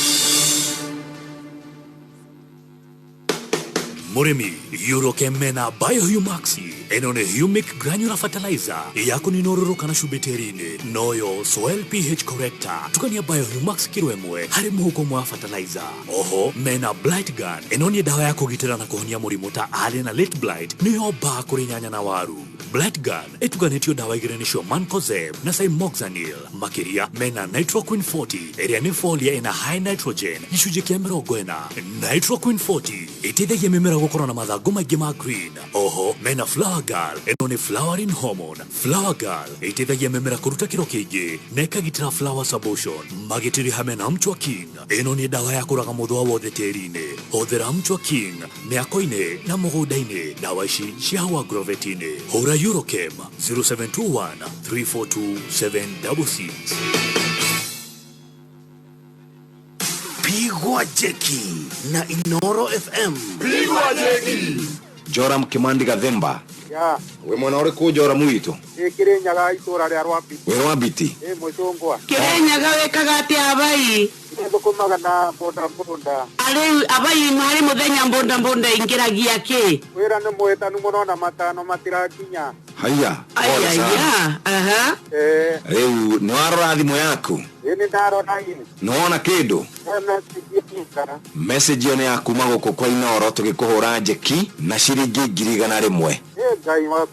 Mũrĩmi, Eurochem mena Biohumax. Ĩno nĩ humic granular fertilizer ya kũnina ũrũrũ kana cumbĩ tĩri-inĩ, noyo soil pH corrector. Tukania Biohumax kiro 1 harĩ mũhuko ũmwe wa fertilizer. Oho mena Blight Gun. Ĩno nĩ ndawa ya kũgitĩra na kũhonia mũrimũ ta early na late blight, nĩyo mbaa kũrĩ nyanya na waru. Blight Gun ĩtukanĩtio ndawa igĩrĩ nĩcio Mancozeb na Cymoxanil. Makĩria mena Nitroquin 40 ĩrĩa nĩ folia ĩna high nitrogen gĩcunjĩ kĩa 40. Nitroquin 40 ĩteithagia mĩmera gũkorwo na mathangũ maingĩ ma green. Oho mena Flower Girl. Ĩno nĩ flowering hormone. Flower Girl ĩteithagia mĩmera kũruta kĩro kĩingĩ na ĩkagitĩra flowers abortion. Magĩtĩrĩha mena Mchwa King. Ĩno nĩ ndawa ya kũraga mũthũa wothe tĩri-inĩ. Hũthĩra Mchwa King mĩako-inĩ na mũgũnda-inĩ. Ndawa ici cia hau agrovet-inĩ. Hũra Eurochem 0721 342 766. Pigwa jeki na Inooro FM. Pigwa jeki. Joram Kimandi Gathemba. Ya. Wĩ mwena ũrĩkũ Joram witũ? Ĩ Kĩrĩnyaga itũra rĩa Rwambiti. Wĩ Rwambiti? Ĩ mũcungwa. Kĩrĩnyaga wĩkaga atĩa abai? Thũkũmaga na mbũnda mbũnda. Arĩu abai harĩ mũthenya mbũnda mbũnda ingĩragia kĩ? Wĩra nĩ mũhĩtanu mũno na matano matirakinya. Haiya. Pole sana. Aya, aha. Rĩu nĩ warora thimũ yaku? Ĩ nĩ ndarora ĩ. Nĩ wona kĩndũ? Message ĩyo nĩ ya kuma gũkũ kwa Inooro tũgĩkũhũra njeki na ciringi 100,000. Ĩ Ngai wa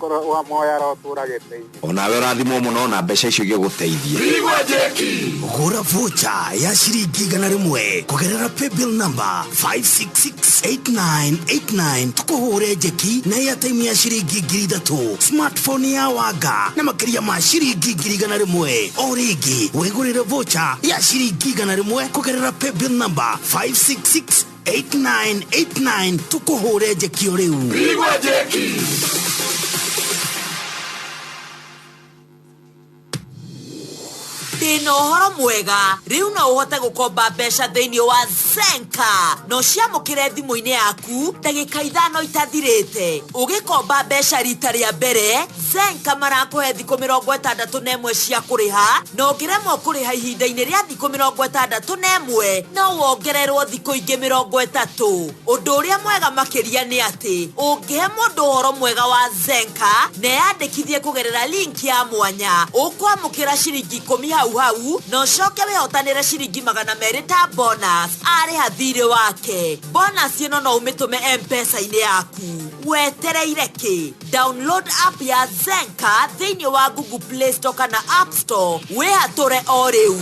muoyo arotũra gĩtĩ-inĩ. Onawe ũrathimwo mũno na mbeca icio igĩgũteithie. Pigwa jeki. Gũra vocha ya ciringi 100 kũgerera paybill number 5668989 tũkũhũre njeki na airtime ya ciringi 3,000, smartphone ya wanga na makĩria ma ciringi 100,000. O rĩngĩ wĩgũrĩre vocha ya ciringi 100 kũgerera paybill number 5668989 tũkũhũre njeki o rĩu. Pigwa jeki. Ndĩna ũhoro mwega, rĩu no ũhote gũkomba mbeca thĩinĩ wa Zenka na ũciamũkĩre thimũ-inĩ yaku ndagĩka 5 itathirĩte. Ũgĩkomba mbeca rita rĩa mbere, Zenka marakũhe thikũ 61 cia kũrĩha, na ũngĩremwo kũrĩha ihinda-inĩ rĩa thikũ 61 no wongererwo thikũ ingĩ 30. Ũndũ ũrĩa mwega makĩria nĩ atĩ ũngĩhe mũndũ ũhoro mwega wa Zenka na eyandĩkithie kũgerera link ya mwanya, ũkwamũkĩra ciringi 10 hau hau na ũcoke wĩhotanĩre ciringi 200 ta bonus arĩha thirĩ wake. Bonus ĩno no ũmĩtũme M-Pesa-inĩ yaku. Wetereire kĩ? Download app ya Zenka thĩinĩ wa Google Play Store kana App Store wĩhatũre o rĩu.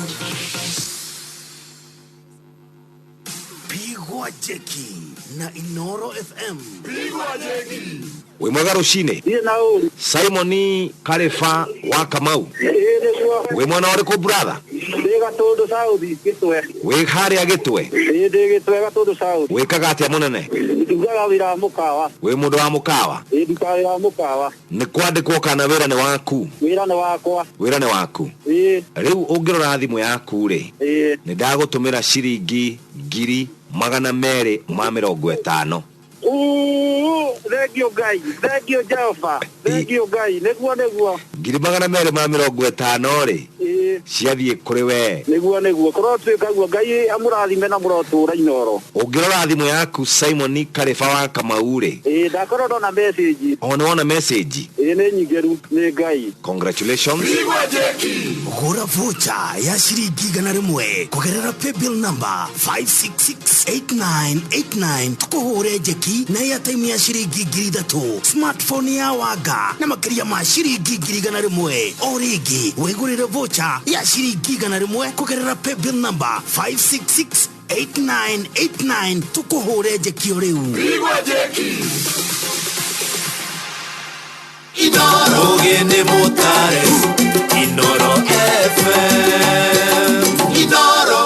Pigwa jeki na Inooro FM. Pigwa jeki. Wĩ mwega rũcinĩ? Niĩ na ũru. Simon Karefa wa Kamau. Ĩ nĩguo. Wĩ mwena ũrĩkũ brother? Ndĩ Gatũndũ South Gĩtwe. Wĩ harĩa Gĩtwe? Ĩ ndĩ Gĩtwe Gatũndũ South. Wĩkaga atĩa mũnene? Ndutaga wĩra wa mũkawa. Wĩ mũndũ wa mũkawa? Ĩĩ ndutaga wĩra wa mũkawa. Nĩ kwandĩkwo kana wĩra nĩ waku? Wĩra nĩ wakwa. Wĩra nĩ waku? Ĩĩ. Rĩu ũngĩrora thimũ yaku rĩ, Ĩĩ. nĩ ndagũtũmĩra ciringi 250,000. Uu, Thengiũ Ngai, thengiũ Jehova, thengiũ Ngai, nĩguo nĩguo. 250,000 rĩ, Ĩĩ. ciathiĩ kũrĩ we. Nĩguo nĩguo, kũrotuĩka guo, Ngai amũrathime na mũrotũra Inooro. Ũngĩrora thimũ yaku Simon Karĩba wa Kamau rĩ, Ĩĩ, ndakorwo ndona message. O nĩ wona message? Ĩĩ nĩ nyingĩru, nĩ Ngai. Congratulations. Gũra vocha ya ciringi 100 kũgerera paybill number 5668989 tũkũhũre njeki na airtime ya ciringi 3,000, smartphone ya wanga na makĩria ma ciringi 100,000. O rĩngĩ wĩgũrĩre vocha ya ciringi 100 kũgerera paybill number 5668989 tũkũhũre njeki o rĩu. Ũgĩ nĩ mũtare Inoro FM Inoro.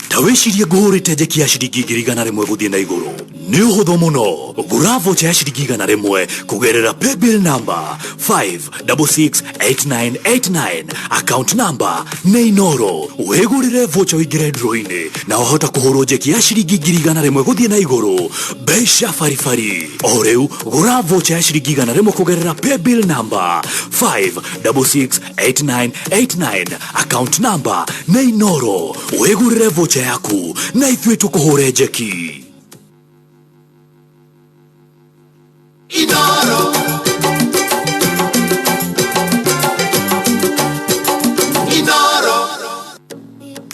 Ta wĩcirie ngũhũrĩte njeki ya ciringi 100,000 gũthiĩ na igũrũ. Nĩ ũhũthũ mũno. Gũra vocha ya ciringi 100 kũgerera paybill number 5668989, account number nĩ Inoro. Wĩgũrĩre vocha ũingĩre draw-inĩ na wahota kũhũrwo njeki ya ciringi 100,000 gũthiĩ na igũrũ, mbeca baribari. O rĩu gũra vocha ya ciringi 100 kũgerera paybill number 5668989, account number nĩ Inoro. Wĩgũrĩre vocha yaku na ithuĩ tũkũhũre njeki. Inoro. Inoro.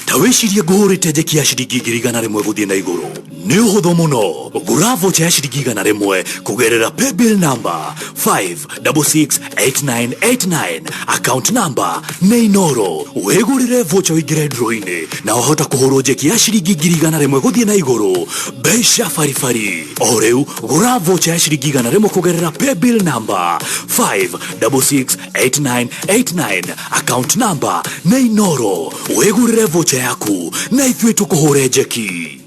Ta wĩcirie ngũhũrĩte njeki ya ciringi 100,000 gũthiĩ na igũrũ. Nĩ ũhũthũ mũno. Gũra vocha ya ciringi 100 kũgerera paybill number 5668989, account number nĩ Inoro. Wĩgũrĩre vocha ũingĩre draw-inĩ na wahota kũhũrwo njeki ya ciringi 100,000 gũthiĩ na igũrũ, mbeca baribari. O rĩu gũra vocha ya ciringi 100 kũgerera paybill number 5668989, account number nĩ Inoro. Wĩgũrĩre vocha yaku na ithuĩ tũkũhũre njeki.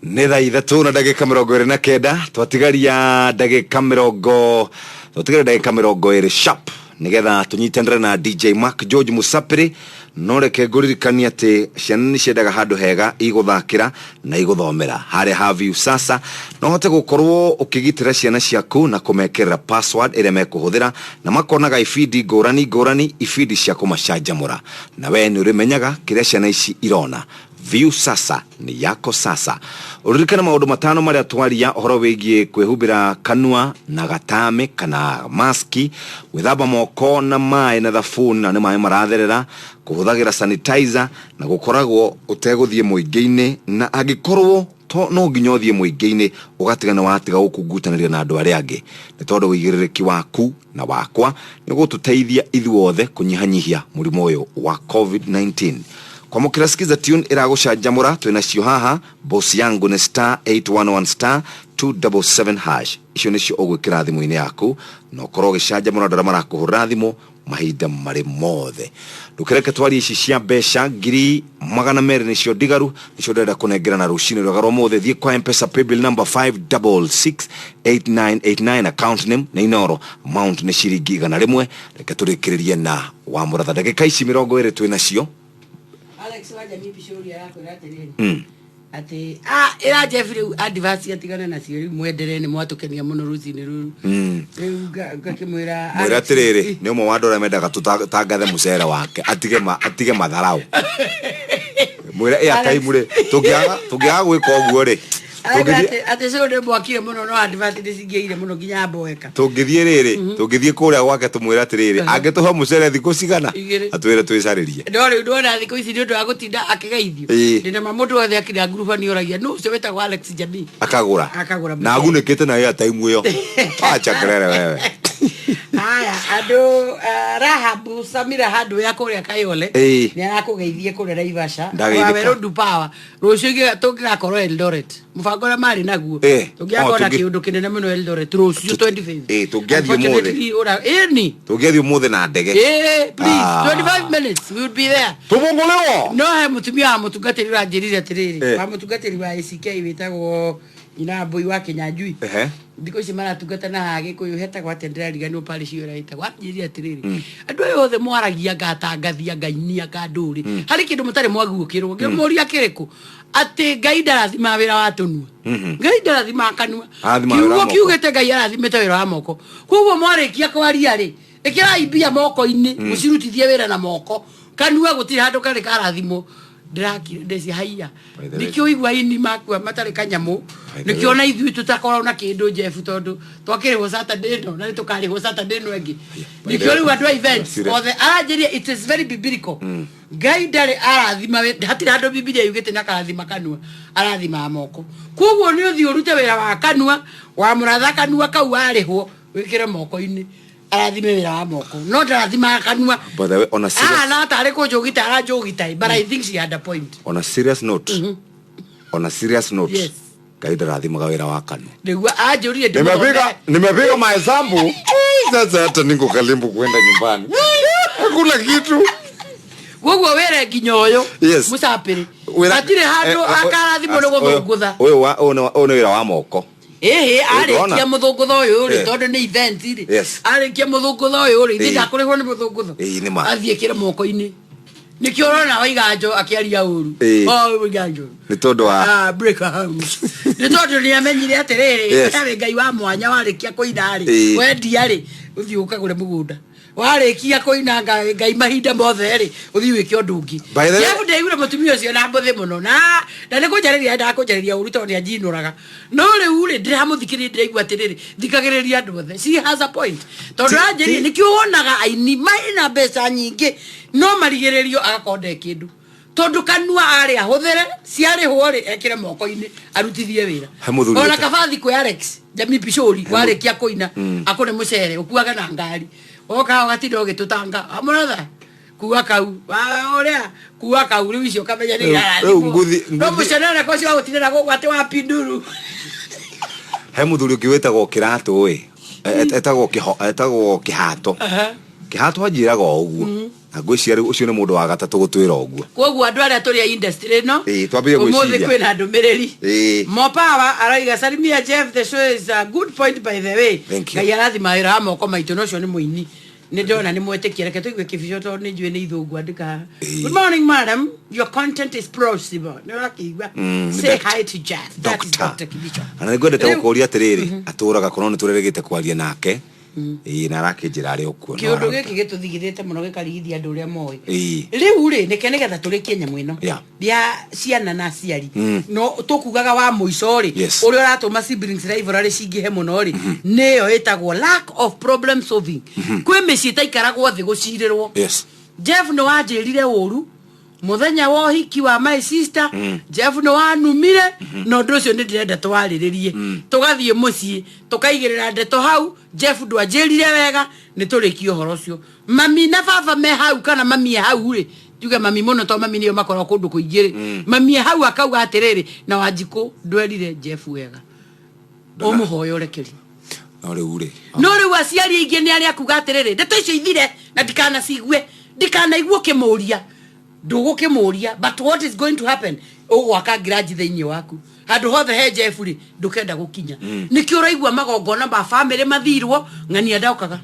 Nĩ thaa 3:29, twatigaria ndagĩka mĩrongo twatigaria ndagĩka 20 sharp nĩgetha tũnyitanĩre na DJ Mark George Musapiri. No reke ngũririkanie atĩ ciana nĩ ciendaga handũ hega igũthakĩra na igũthomera. Harĩa ha View Sasa no hote gũkorwo ũkĩgitĩra ciana ciaku na kũmekĩrĩra password ĩrĩa mekũhũthĩra, na makonaga ibindi ngũrani ngũrani, ibindi cia kũmacanjamũra, na we nĩ ũrĩmenyaga kĩrĩa ciana ici irona. View Sasa ni yako sasa. Ũririkane maũndũ 5 marĩa twaria ũhoro wĩgiĩ kwĩhumbĩra kanua na gatame kana maski, gwĩthamba moko na maĩ na thabuni na nĩ maĩ maratherera, kũhũthagĩra sanitizer na gũkoragwo ũtegũthiĩ mũingĩ-inĩ, na angĩkorwo to no nginya ũthiĩ mũingĩ-inĩ ũgatiga nĩ watiga gũkungutanĩria na andũ arĩa angĩ, nĩ tondũ ũigĩrĩrĩki waku na wakwa nĩ ũgũtũteithia ithuothe kũnyihanyihia mũrimũ ũyũ wa COVID-19. Kwamũkĩra Skiza Tune ĩragũcanjamũra twĩna cio haha. Boss yangu nĩ star 811 star 277 hash. Icio nĩcio ũgwĩkĩra thimũ-inĩ yaku na ũkorwo ũgĩcanjamũra andũ arĩa marakũhũrĩra thimũ mahinda marĩ mothe. Ndũkereke twarie ici cia mbeca 200,000 nĩcio ndigaru, nĩcio ndĩrenda kũnengera na rũcinĩ rwega rwa ũmũthĩ. Thiĩ kwa M-Pesa paybill number 5668989, account name nĩ Inoro, amount nĩ ciringi 100. Reke tũrĩkĩrĩrie na wa mũratha ndagĩka ici 20 twĩ nacio. Alex wa Jamii Pishori arakwĩra atĩrĩrĩ, atĩ ĩra Jeff rĩu advance atigane nacio rĩu, mwenderee nĩ mwatũkenia mũno rũcinĩ rũrũ. Rĩu ngakĩmwĩra Mwĩra atĩrĩrĩ, nĩ ũmwe wa andũ arĩa mendaga tũtangathe mũcere wake, atige matharau. Mwĩra airtime rĩ, tũngĩaga gwĩka ũguo rĩ, atĩ cũrũ nĩ mwakire mũno no advance nĩ cingĩire mũno nginya mboeka. Tũngĩthiĩ rĩrĩ, tũngĩthiĩ kũrĩa gwake tũmwĩre atĩrĩrĩ, angĩtũhe mũcere thikũ cigana Igĩrĩ. atwĩre twĩcarĩrie. No rĩu ndona thikũ ici nĩ ũndũ wa gũtinda akĩgeithio, ndĩna ma mũndũ wothe akĩrĩa nguruba nĩ oragia nũ ũcio wĩtagwo Alex Jamii, akagũra akagũra na agunĩkĩte na airtime ĩyo. Acha kelele wewe. Aya, andũ Rahabu Samira handũ ya kũrĩa Kayole Ĩĩ. nĩ arakũgeithie kũrĩa Naivasha. Ndageithĩka. Wawerũ Dupawa rũciũ tũngĩgakorwo Eldoret mũbango ũrĩa marĩ naguo tũngĩgakorwo na kĩũndũ kĩnene mũno Eldoret rũciũ 25. Ĩĩ, tũngĩathiĩ ũmũthĩ. Unfortunately, ĩni. Tũngĩathiĩ ũmũthĩ na ndege. Ĩĩ, please, Ah. 25 minutes we would be there. Tũbũngũrĩwo. No he mũtumia wa mũtungatĩri ũranjĩrire atĩrĩrĩ, wa mũtungatĩri wa ACK wĩtagwo nyina Mbui wa Kĩnyanjui. Thikũ ici maratungata na haha gĩkũyũ hetagwo atĩa, ndĩrariganĩrwo parish ĩyo ĩrĩa ĩtagwo. Anjĩrire atĩrĩrĩ, andũ aya othe mwaragia ngatangathia ngainia kandũrĩ, harĩ kĩndũ mũtarĩ mwaguũkĩrwo. Ngĩmũria kĩrĩkũ? Atĩ Ngai ndarathimaga wĩra wa tũnua. Ngai ndarathimaga kanua. Arathimaga wĩra wa Kiugo moko. kiugĩte Ngai arathimĩte wĩra wa moko. Koguo mwarĩkia kwaria rĩ, ĩkĩrai mbia moko-inĩ, mũcirutithie wĩra na moko. Kanua gũtirĩ handũ karĩ karathimwo. Ndĩrakira ndeci haiya. By the way. Nĩkĩo ũigua aini makua matarĩ kanyamũ. By the Nĩkĩo way. ona ithuĩ tũtakoragwo na kĩndũ Jeff, tondũ twakĩrĩhwo Saturday ĩno na nĩtũkarĩhwo Saturday ĩno ĩngĩ. By the Nĩkĩo way. rĩu andũ a events Serious. othe aranjĩria it is very biblical. Ngai ndarĩ arathima hatirĩ handũ Bibilia yugĩte nĩ akarathima kanua, arathimaga moko. Koguo nĩ ũthiĩ ũrute wĩra wa kanua, wa mũratha kanua kau warĩhwo wĩkĩre moko-inĩ, arathime wĩra wa moko, no ndarathimaga kanua. By the way, on a serious, Ah, na tarĩ kũnjũgita aranjũgita, but I think she had a point. On a serious note, on a serious note, Yes. Ngai ndarathimaga wĩra wa kanua. Nĩguo anjũrire. Nimepiga mahesabu sasa, hata niko karibu kwenda nyumbani, hakuna kitu. Koguo wĩre nginya ũyũ mũcapĩrĩ hatirĩ handũ akarathimwo nĩ gũthũngũtha. Ũyũ nĩ wĩra wa moko. Ĩhĩ, arĩkia Ndona. mũthũngũtho ũyũ rĩ, tondũ nĩ event rĩ, arĩkia mũthũngũtho ũyũ rĩ, ithe ndakũrĩhwo nĩ mũthũngũtho. Ĩĩ, nĩ ma. Athiĩ ĩkĩre moko-inĩ. Nĩkĩo ũrona Waiganjo akĩaria ũru. Oh, Waiganjo. Nĩ tondũ wa Ah, break her arms. Nĩ tondũ nĩ amenyire atĩrĩrĩ, harĩ Ngai wa mwanya, warĩkia kũina rĩ, wendia rĩ, ũthiĩ ũkagũre mũgũnda. Warĩkia kũina Ngai mahinda mothe rĩ, ũthiĩ wĩke ũndũ ũngĩ. By the way- Jeff, ndaiguire mũtumia ũcio na mbũthĩ mũno na nĩ kũnjarĩria endaga kũnjarĩria ũru tondũ nĩ anjinũraga. No rĩu rĩ, ndĩramũthikĩrĩria, ndĩraigua atĩrĩrĩ, thikagĩrĩria andũ othe. She has a point. Tondũ aranjĩrire nĩkĩo wonaga aini marĩ na mbeca nyingĩ no marigĩrĩrio agakorwo nde kĩndũ, tondũ kanua arĩ ahũthĩre ciarĩhwo rĩ, ekĩre moko-inĩ arutithie wĩra. He mũthuri Ona kaba thikũ ya Alex Jamii Pishori, warĩkia kũina akũne mũcere ũkuage na ngari, woka ũgatinda ũgĩtũtanga mũratha kuwa kau ũrĩa kuwa kau rĩu icio ũkamenya nĩ Rĩu irathimwo. No mũcenere ũcio wa gũtinda na gũkũ atĩ wa pinduru. He mũthuri ũngĩ wĩtagwo Kĩratũ ĩ, etagwo Kĩhato. Kĩhato anjĩraga o ũguo, na ngwĩciria rĩu ũcio nĩ mũndũ wa gatatũ gũtwĩra ũguo. Koguo andũ arĩa tũrĩ a industry ĩno, Ĩĩ, twambĩrĩrie ũmũthĩ gwĩciria. kwĩna ndũmĩrĩri. Mopawa arauga, "Salimia Jeff, the show is a good point by the way." Thank you. Ngai arathima wĩra wa moko maitũ. No ũcio nĩ mũini, nĩ ndona nĩ mwetĩkia. Reke tũigue kĩbico tondũ nĩ njũĩ nĩ ithũngũ andĩka haha. "Good morning madam, your content is plausible." Nĩ ũrakĩigua? "Say hi to Jeff." That is Doctor. Dr. Kibicho. Na nĩ ngwendete Rĩu- gũkũria atĩrĩrĩ, atũraga kũ? No nĩ tũreregete kwaria nake. Ĩĩ, na arakĩnjĩra arĩ o kuo no Kĩũndũ gĩkĩ gĩtũthigithĩte mũno gĩkarigithia andũ ũrĩa moĩ. Rĩu rĩ, nĩke nĩgetha tũrĩkie nyamũ ĩno ya ciana na aciari, no tũkugaga wa mũico rĩ, ũrĩa ũratũma siblings rivalry cingĩhe mũno rĩ, nĩyo ĩtagwo lack of problem solving. Kwĩ mĩciĩ ĩtaikaragwo thĩ gũcirĩrwo. "Jeff, nĩ wanjĩrire ũru mũthenya wa ũhiki wa my sister. Jeff, nĩ wanumire, na ũndũ ũcio nĩ ndĩrenda twarĩrĩrie." Tũgathiĩ mũciĩ tũkaigĩrĩra ndeto hau, "Jeff, ndwanjĩrire wega, nĩ tũrĩkie ũhoro ũcio." Mami na baba me hau, kana mami e hau rĩ, tuge mami mũno to mami nĩo makoragwo kũndũ kũingĩ rĩ, mami e hau akauga atĩrĩrĩ, "Na Wanjikũ, ndwerire Jeff wega, ũmũhoya ũrekeri." No rĩu rĩ, No rĩu aciari aingĩ nĩ arĩa kuga atĩrĩrĩ, "Ndeto icio ithire na ndikanacigwe, ndikanaigua ũkĩmũria." Ndũgũkĩmũria, but what is going to happen, ũgwaka ngiraji thĩinĩ waku handũ hothe he Jeff rĩ, ndũkenda gũkinya. Nĩkĩo ũraigua magongona ma famĩlĩ mathirwo, ng'ania ndokaga,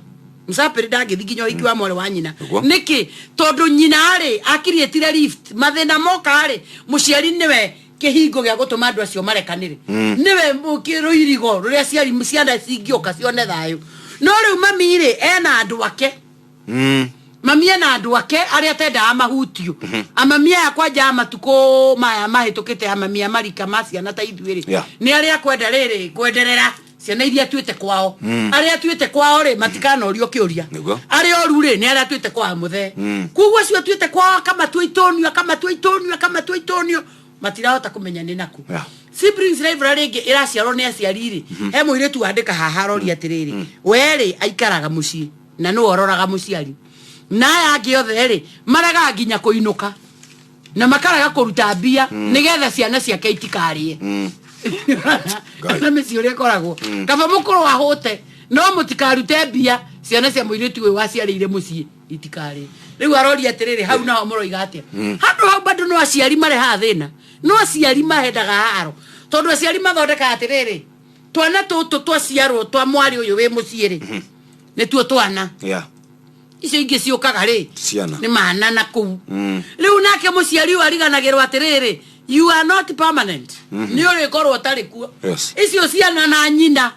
mũcapĩrĩ ndangĩthi nginya ũhiki wa mwarĩ wa nyina. Nĩkĩ? Tondũ nyina rĩ akiriĩtire rift. Mathĩna moka rĩ, mũciari nĩwe kĩhingo gĩa gũtũma andũ acio marekanĩre. Nĩwe rũirigo rũrĩa ciari ciana cingĩũka cione thayũ. No rĩu mami rĩ ena andũ ake. Mami ena andũ ake arĩa atendaga mahutio. Amami aya kwanja a matukũ maya mahĩtũkĩte, amami a marika ma ciana ta ithuĩ rĩ, nĩ arĩa kwenda rĩrĩ kwenderera ciana iria atuĩte kwao. Arĩa atuĩte kwao rĩ, matikanorio kĩũria. Arĩa oru rĩ, nĩ arĩa atuĩte kwao mũthee. Koguo acio atuĩte kwao akamatua itonio, akamatua itonio, akamatua itonio, matirahota kũmenya nĩ naku. Siblings rivalry ĩngĩ ĩraciarwo nĩ aciari rĩ, he mũirĩtu wandĩka haha aroria atĩrĩrĩ, we rĩ aikaraga mũciĩ Na nĩwe ũroraga mũciari na aya angĩ othe rĩ, maregaga nginya kũinũka na makarega kũruta mbia nĩgetha ciana ciake itikarĩe. Na mĩciĩ ũrĩa ĩkoragwo, kaba mũkũrũ ahũte no mũtikarute mbia, ciana cia mũirĩtu ũyũ waciarĩire mũciĩ itikarĩe. Rĩu aroria atĩrĩrĩ, hau naho mũroiga atĩa? Handũ hau bado no aciari marehaga thĩna, no aciari mahendaga haro, tondũ aciari mathondekaga atĩrĩrĩ, twana tũtũ twaciarwo twa mwarĩ ũyũ wĩ mũciĩ rĩ, nĩtuo twana icio ingĩ ciũkaga rĩ, Ciana. nĩ mana na kũu. Rĩu nake mũciari ũyũ ariganagĩrwo atĩrĩrĩ, you are not permanent, nĩ ũrĩkorwo ũtarĩ kuo. Icio ciana na nyina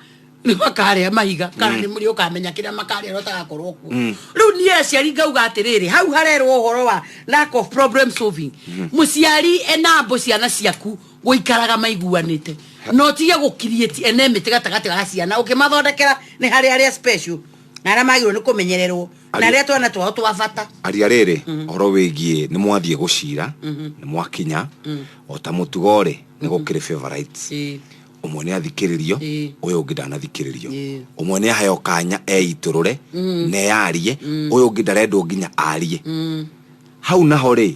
nĩ makarĩa mahiga kana nĩ mũrĩ ũkamenya kĩrĩa makarĩa ũtagakorwo kuo. Rĩu niĩ aciari ngauga atĩrĩrĩ, hau harerwo ũhoro wa lack of problem solving. Mũciari enambo ciana ciaku gũikaraga maiguanĩte, na ũtige gũkiriĩti ene mĩtĩ gatagatĩ ga ciana ũkĩmathondekera. Nĩ harĩ arĩa special na arĩa magĩrĩirwo nĩ kũmenyererwo na arĩa twana twao twa bata. Aria rĩrĩ, ũhoro wĩgiĩ nĩ mwathiĩ gũcira, nĩ mwakinya, o ta mũtugo rĩ, nĩ gũkĩrĩ favorites. Ũmwe nĩ athikĩrĩrio, ũyũ ũngĩ ndanathikĩrĩrio. Ũmwe nĩ aheo kanya eitũrũre na eyarie, ũyũ ũngĩ ndarendwo nginya arie. Hau naho rĩ,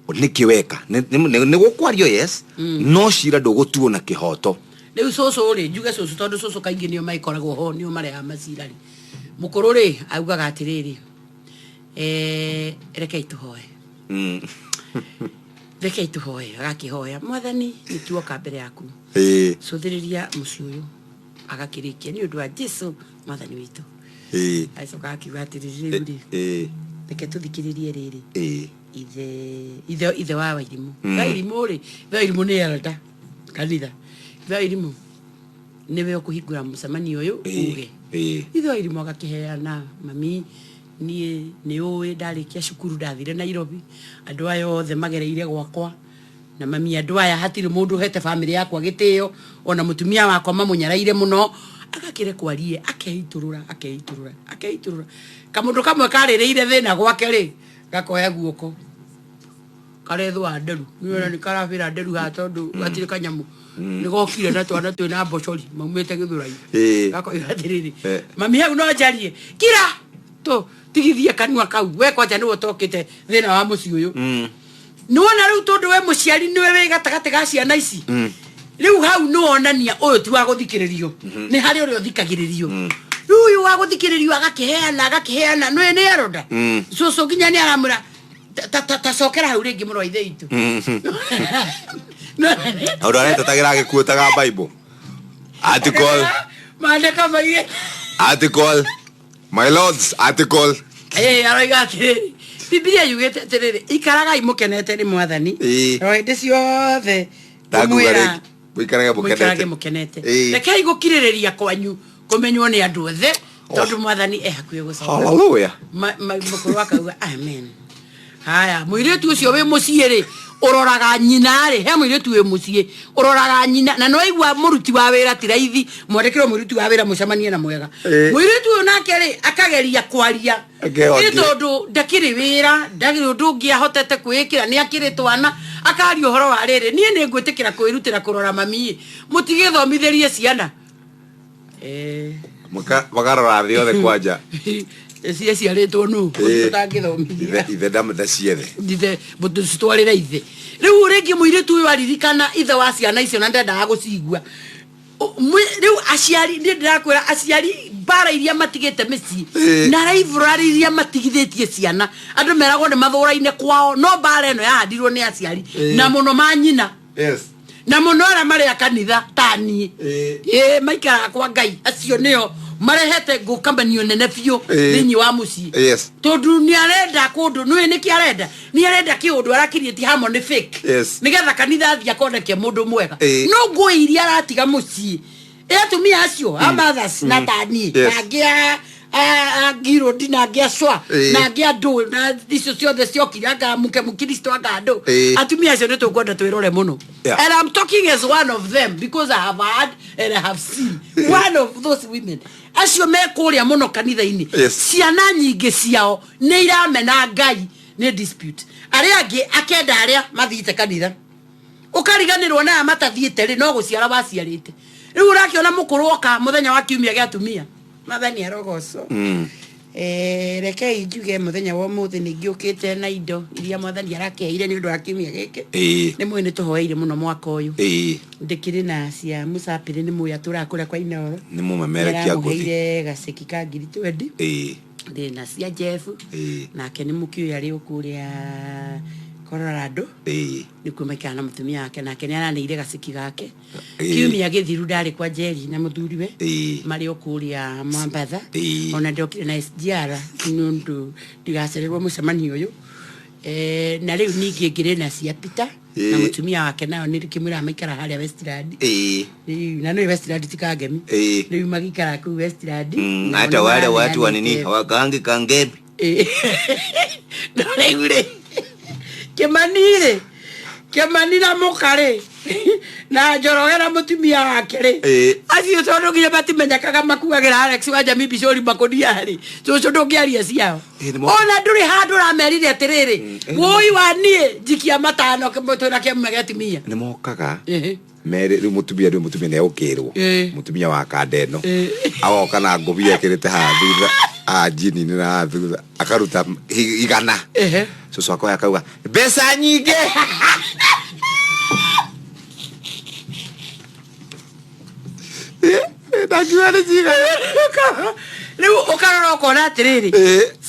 nĩkĩ weka? Nĩ gũkwario, yes, no cira ndũgũtuo na kĩhoto. Rĩu cũcũ rĩ, njuge cũcũ tondũ cũcũ kaingĩ nĩo magĩkoragwo ho, nĩo marehaga macira rĩ, mũkũrũ rĩ augaga atĩrĩrĩ, rekei tũhoe. Rekei tũhoe. Agakĩhoya, Mwathani, nĩ tuoka mbere yaku, cũthĩrĩria mũciĩ ũyũ. Agakĩrĩkia, nĩ ũndũ wa Jesu Mwathani witũ. Agĩcoka akiuga atĩrĩrĩ, rĩu rĩ, reke tũthikĩrĩrie rĩrĩ, ithe wa Wairimũ. Ithe wa Irimũ rĩ, ithe wa Irimũ nĩ elder kanitha. Ithe wa Irimũ nĩwe ũkũhingũra mũcemanio ũyũ, uge. Ithe wa Irimũ agakĩheana, mami, niĩ nĩ ũĩ ndarĩkia cukuru ndathire Nairobi, andũ aya othe magereire gwakwa, na mami, andũ aya hatirĩ mũndũ ũhete bamĩrĩ yakwa gĩtĩo, ona mũtumia wakwa mamũnyaraire mũno. Agakĩrekwo arie, akeitũrũra, akeitũrũra, akeitũrũra. Kamũndũ kamwe karĩrĩire thĩna gwake rĩ, gakoya guoko karethwa nderu nĩwona nĩ karabĩra nderu haha tondũ gatirĩ kanyamũ, nĩ gokire na twana twĩna mbocori maumĩte Gĩthũrai. Gakoiga atĩrĩrĩ, mami, hau no njarie? Kira tũ tigithie kanua kau we, kwanja nĩwe ũtokĩte thĩna wa mũciĩ ũyũ. Nĩwona rĩu, tondũ we mũciari nĩwe wĩ gatagatĩ ga ciana ici, rĩu hau nĩwonania ũyũ ti wa gũthikĩrĩrio, nĩ harĩ ũrĩa ũthikagĩrĩrio. Rĩu ũyũ wa gũthikĩrĩrio agakĩheana, agakĩheana, nĩwe nĩ aronda cũcũ nginya nĩ aramwĩra, "Ta cokera hau rĩngĩ, mũrũ wa ithe witũ." Ũndũ aretetagĩra agĩkuotaga Bible. Article, maandĩko maigĩ article, my lords, article. Aroiga atĩrĩrĩ, Bibilia yugĩte atĩrĩrĩ, ikaragai mũkenete nĩ Mwathani o hĩndĩ ciothe. Ndakuga ngũmwĩra rĩngĩ, mũikarage mũikarage mũkenete. Mũkenete. Rekei gũkirĩrĩria kwanyu kũmenywo nĩ andũ othe, tondũ Mwathani e hakuhĩ gũcoka. Hallelujah. Mũkũrũ akauga amen. Haya, mũirĩtu ũcio wĩ mũciĩ rĩ, ũroraga nyina rĩ, he mũirĩtu wĩ mũciĩ ũroraga nyina na nĩwaigua mũruti wa wĩra ti raithi, mwandĩkĩrwo mũruti wa wĩra mũcemanie na mwega. Mũirĩtu ũyũ nake rĩ, akageria kwaria. Akehotire. Ĩ tondũ ndakĩrĩ wĩra, ndarĩ ũndũ ũngĩ ahotete kwĩĩkĩra, nĩ akĩrĩ twana, akaria ũhoro wa rĩrĩ, niĩ nĩ ngwĩtĩkĩra kwĩrutĩra kũrora mami, mũtigĩthomithĩrie ciana. Makarora thĩ yothe kwanja. Ciaciarĩtwo nũ? Ũtangĩthomithia. Ithe ndaciethe. Ithe citwarĩre ithe. Rĩu rĩngĩ mũirĩtu ũyũ aririkana ithe wa ciana icio na ndendaga gũcigua. Rĩu aciari, niĩ ndĩrakwĩra aciari mbara iria matigĩte mĩciĩ na rivalry iria matigithĩtie ciana, andũ meragwo nĩ mathũraine kwao, no mbara ĩno yahandirwo nĩ aciari na mũno manyina na mũno arĩa marĩ a kanitha ta niĩ. Ĩ maikaraga kwa Ngai, acio nĩo marehete ngũkamanio nene biũ thĩinĩ wa mũciĩ. Tondũ nĩ arenda kũndũ nĩũĩ nĩkĩ arenda, nĩ arenda kĩũndũ arakiriĩti harmony fake nĩgetha kanitha athiĩ akoneke mũndũ mwega. No ngũĩ iria aratiga mũciĩ ĩ atumia acio a mothers na ta niĩ na angĩ a ngirũndi na angĩ a cwa na angĩ andũ na icio ciothe ciokire, anga mũke mũkristo, anga andũ atumia acio nĩ tũkwenda twĩrore mũno. And I'm talking as one of them because I have heard and I have seen one of those women acio me kũrĩa mũno kanitha-inĩ. Ciana nyingĩ ciao nĩ iramena Ngai nĩ dispute arĩa angĩ, akenda arĩa mathiĩte kanitha, ũkariganĩrwo na aya matathiĩte rĩ, no gũciara waciarĩte. Rĩu ũrakĩona mũkũrũ oka mũthenya wa kiumia gĩa atumia, Mwathani arogocwo. Eh, rekei njuge muthenya wa umuthi nä ngä na indo iria mwathani arakeire nä å ndå wa kiumia gä kä nä mwä nä tå hoeire må no mwaka å yå ndä kä rä na cia musapä nä mwä atå raga kå rä a kwa Inooro. Nĩ mũmemerekia ngũthi. Nĩaramũheire gaceki ka ngiri twendi. Ndĩ na cia Jeff, nake nĩ mũkĩũĩ arĩ o kũrĩa Colorado, nĩkuo maikaraga na mũtumia wake, nake nĩ araneire gaceki gake. Kiumia gĩthiru ndarĩ kwa Njeri na mũthuriwe, marĩ o kũrĩa Mombatha. Ona ndokire na SGR nĩ ũndũ ndigacererwo mũcemanio ũyũ. Eh, na rĩu ningĩ ngĩrĩ na cia Peter na mũtumia wake, nao nĩ kĩmwĩra maikara harĩa Westland. Rĩu na nĩ Westland ti Kangemi. Rĩu magĩikara kũu Westland. Nao Hata nĩ wale watu wa nini maraneanĩte. hawakaangi Kangemi. No rĩu rĩ, Kĩmani rĩ, Kĩmani na mũka rĩ, na Njoroge na mũtumia wake rĩ, acio tondũ nginya matimenyekaga makuagĩra Alex wa Jamii Bicori makũnia rĩ, cũcũ ndũngĩaria ciao. Ona ndũrĩ handũ ũramerire atĩrĩrĩ, wũi wa niĩ njikia matano twĩna kĩamume gĩa atumia. Nĩ mokaga merĩ rĩu mũtumia, rĩu mũtumia nĩ egũkĩrwo. Mũtumia wa kanda ĩno agoka na ngũbia ekĩrĩte haha thutha, haha njini-inĩ na haha thutha akaruta igana. Cũcũ akoya akauga mbeca nyingĩ. Ndakiuga nĩ cigana. Rĩu ũkarora ũkona atĩrĩrĩ,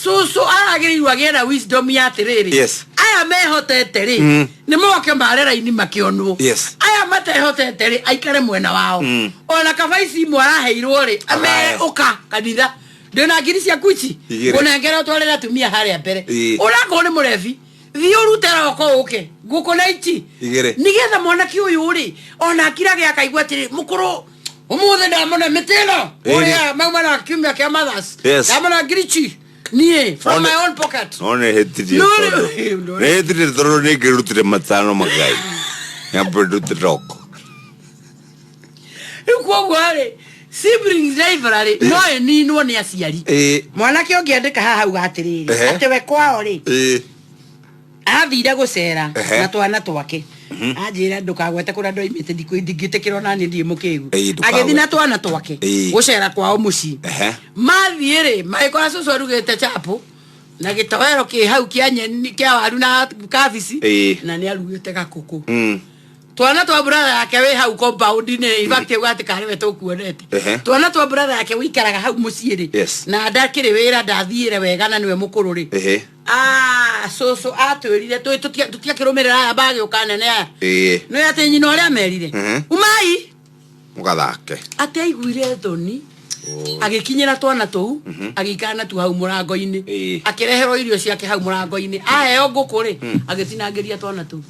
cũcũ aragĩrĩirwo agĩe na wisdom ya atĩrĩrĩ, aya mehotete rĩ, nĩ moke mare raini makĩonwo. Aya matehotete rĩ, aikare mwena wao. Ona kaba ici imwe araheirwo rĩ, amere Agae. ũka kanitha, ndĩna ngiri ciaku ici, Igĩrĩ. ngũnengere ũtwarĩre atumia harĩa mbere. Ũrakorwo nĩ mũrebi, thiĩ ũrute roko ũke ngũkũ na ici Igĩrĩ. Nigetha mwanake ũyũ rĩ, ona akirage akaigua atĩrĩ, mũkũrũ ũmũthĩ ndamona mĩtĩ ĩno ũrĩa mauma na kiumia kĩa mothers. Ndamona ngiri ici niĩ from my own pocket. No nĩ hĩtirie. No, Tondũ no. nĩ hĩtirie tondũ nĩ ngĩrutire matano magai nyambe ndute roko. Rĩu koguo rĩ, siblings rivalry no ĩninwo nĩ aciari. Mwanake ũngĩandĩka haha auga atĩrĩrĩ, atĩ we kwao rĩ, athire gũcera na twana twake. Anjĩra ndũkagwete kũrĩa ndoimĩte, ndingĩtĩkĩra ona niĩ ndirĩ mũkĩgu. Ndũkagwete. Agĩthiĩ na twana twake gũcera kwao mũciĩ. Mathiĩ rĩ, magĩkora cũcũ arugĩte chapo na gĩtoero kĩ hau kĩa nyeni, kĩa waru na kabici, na nĩ arugĩte gakũkũ. Twana twa brother yake wĩ hau compound-inĩ, in fact auga atĩ karĩ we tũkuonete. Twana twa brother yake wĩikaraga hau mũciĩ rĩ, na ndakĩrĩ wĩra, ndathiĩre wega na nĩwe mũkũrũ rĩ. Ah, cũcũ atwĩrire tũtiakĩrũmĩrĩra aya magĩũka nene aya. Nĩ atĩ nyina ũrĩa amerire, umai Mũgathake. Atĩ aiguire thoni, agĩkinyĩra twana tũu, agĩikara natuo hau mũrango-inĩ. Akĩreherwo irio ciake hau mũrango-inĩ, aheo ngũkũ rĩ, agĩtinangĩria twana tũu,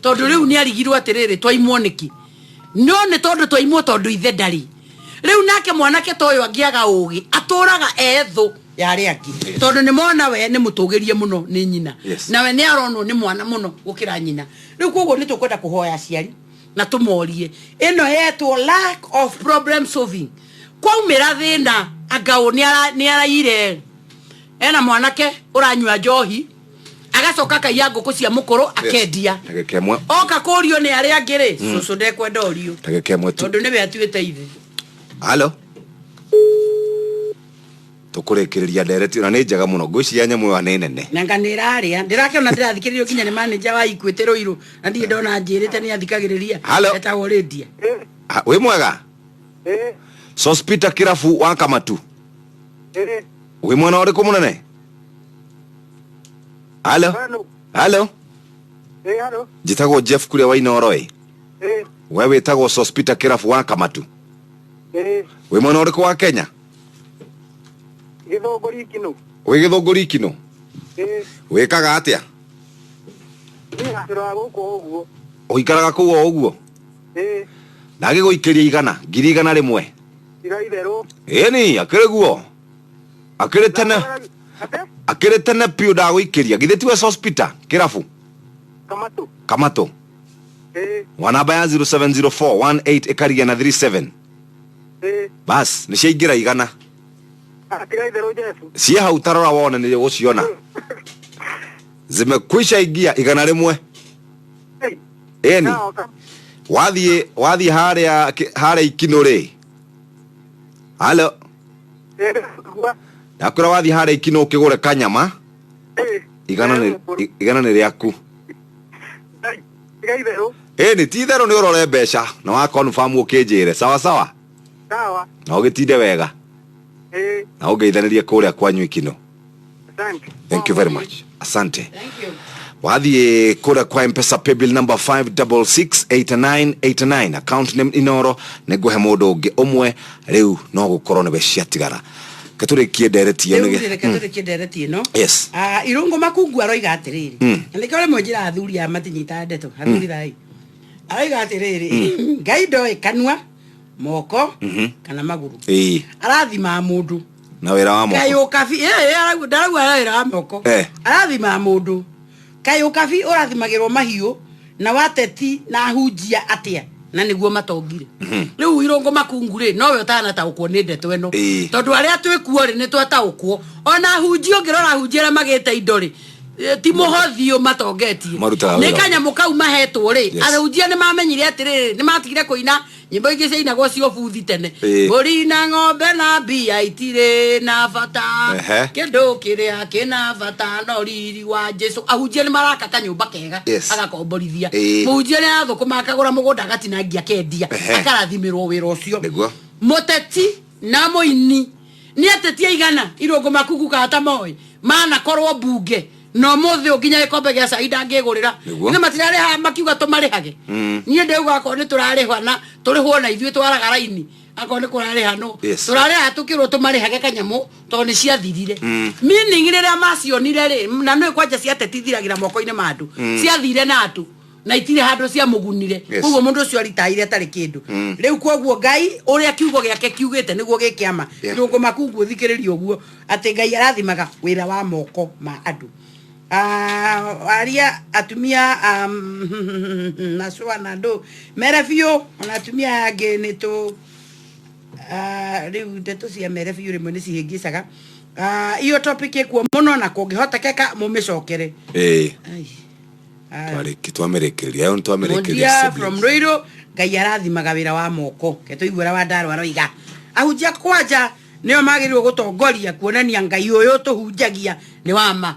tondũ rĩu nĩ arigirwo atĩrĩrĩ, twaimwo nĩkĩ? No nĩ tondũ twaimwo tondũ ithe ndarĩ. Rĩu nake mwanake ta ũyũ angĩaga ũgĩ, atũraga ethũ ya arĩa angĩ, tondũ nĩ mona we nĩ mũtũgĩrie mũno nĩ nyina. Nawe nĩ aronwo nĩ mwana mũno gũkĩra nyina. Rĩu koguo nĩ tũkwenda kũhoya aciari na tũmorie ĩno yetwo lack of problem solving. Kwaumĩra thĩna, angaũ nĩ araire ena mwanake ũranyua njohi, agacoka akaiya ngũkũ cia mũkũrũ akendia. Ndagĩka ĩmwe. Oka kũrio nĩ arĩa angĩ rĩ, cũcũ ndekwenda orio, Ndagĩka ĩmwe tu. tondũ nĩwe atuĩte ithe. Halo, tũkũrĩkĩrĩria ndereti na nĩ njega mũno, ngwĩciria nyamũ ĩyo nĩ nene. Nanga nä ĩrarĩa, ndĩrakĩona ndĩrathikĩrĩrio nginya nĩ manager wa Equity Rũirũ, na ndirĩ ndona anjĩrĩte nĩ athikagĩrĩria. Hello. Etagwo Lydia. Ah, wĩ mwega? Sospita kĩrabu wa Kamatu. Wĩ mwena ũrĩkũ mũnene? Halo, halo. Halo. Njĩtagwo Jeff kuria wa Inooro ĩ. We wĩtagwo Sospita kĩrabu wa Kamatu? Wĩ mwena ũrĩkũ wa Kenya? Gĩthũngũri Kinũ. Wĩ Gĩthũngũri Kinũ? Wĩkaga atĩa? Niĩ njikaraga gũkũ ũguo. Ũikaraga kũu o ũguo? Ndagĩgũikĩria igana, 100,000. Tiga itherũ. Ĩni akĩrĩ guo, akĩrĩ tene, akĩrĩ tene biũ. Ndagũikĩria, githĩ tiwe Sospita kĩrabu? Kamatũ. Kamatũ. Wa namba ya 070418 ĩkarigia na 37? Bas, nĩ ciaingĩra 100. Tiga itherũ, Jesu. Ciĩ hau, tarora wone nĩ gũciona, zimekwisha ingia 100. Ĩni wathiĩ wathiĩ harĩa harĩa ikinũ rĩ. Halo. Ndakwĩra wathiĩ harĩa Ikino ũkĩgũre kanyama. Igana nĩ rĩaku. Tiga itherũ. Ĩni ti itherũ nĩ ũrore mbeca na wa confirm ũkĩnjĩre. Sawa sawa. Sawa. Na ũgĩtinde wega. Ĩĩ. Na ũngeithanĩrie kũrĩa kwanyu Ikino. Asante. Thank you very much. Asante. Thank you. Wathiĩ kũrĩa kwa Mpesa paybill number 5668989 account name Inoro nĩngũhe mũndũ ũngĩ ũmwe rĩu no gũkorwo nĩwe ciatigara. Ke tũrĩkie ndereti ĩyo Rĩu nĩge- rĩ, reke tũrĩkie ndereti ĩno. Yes. Ah, Irũngũ Makungu aroiga atĩrĩrĩ na nĩkĩo rĩmwe njĩra athuri aya matinyitaga ndeto athuri thai aroiga atĩrĩrĩ Ngai ndoĩ kanua moko kana magũrũ Ĩĩ. arathimaga mũndũ Na wĩra wa moko. Kaĩ ũkabi ĩ, ĩ, ndarauga wĩra wa moko arathima mũndũ kaĩ ũkabi ũrathimagĩrwo mahiũ na wateti na ahunjia atĩa na nĩguo matongire rĩu Irũngũ Makungu rĩ nowe ũtanataũkwo nĩ ndeto ĩno tondũ arĩa twĩkuo rĩ nĩ twataũkwo ona ahunjia ũngĩrora ahunjia arĩa magĩte indo rĩ ti mũhothi ũyũ matongetie Marutaga nĩ wĩra. kanyamũ kau mahetwo rĩ ahunjia nĩ mamenyire atĩrĩrĩ nĩ matigire kũina nyĩmbo ingĩ ciainagwo cia ũbuthi tene mbũri na ng'ombe na mbia itirĩ na bata kĩndũ kĩrĩa kĩna bata no riri wa Jesu ahunjia nĩ maraka kanyũmba kega agakomborithia mũhunjia nĩ arathũkũma akagũra mũgũnda agatinangia akendia akarathimĩrwo wĩra ũcio Nĩguo. Mũteti na mũini nĩ ateti aigana Irũngũ Makungu kana ta moĩ manakorwo mbunge na ũmũthĩ ũyũ nginya gĩkombe gĩa cai ndangĩgũrĩra. Nĩguo. Nĩ matirarĩha makiuga tũmarĩhage. Niĩ ndĩuga akorwo nĩ tũrarĩhwa na tũrĩhwo na ithuĩ twaraga raini akorwo nĩ kũrarĩha no tũrarĩha tũkĩrwo tũmarĩhage kanyamũ tondũ nĩ ciathirire. Meaning rĩrĩa macionire rĩ na nĩ kwanja ciateti ithiragĩra moko-inĩ ma andũ. Ciathire na andũ na itirĩ handũ ciamũgunire. Koguo mũndũ ũcio aritaire atarĩ kĩndũ. Rĩu koguo Ngai ũrĩa kiugo gĩake kiugĩte nĩguo gĩkĩama. Irũngũ Makungu ũthikĩrĩrie ũguo atĩ Ngai arathimaga wĩra wa moko ma andũ. Aria atumia nacwa na andũ mere biũ ona atumia aya angĩ nĩ tũ rĩu ndeto cia mere biũ rĩmwe nĩ cihĩngĩcaga. Iyo topic ĩkuo mũno na kũngĩhotekeka mũmĩcokere. Ai. Twarĩki twamĩrĩkĩrĩria ĩyo nĩtwamĩrĩkĩrĩria Mũndia siblings. from Ruiru Ngai arathimaga wĩra wa moko ke tũigue ũrĩa Wandarũ aroiga ahunjia kwanja nĩo magĩrĩirwo gũtongoria kuonania Ngai ũyũ tũhunjagia nĩ wa ma.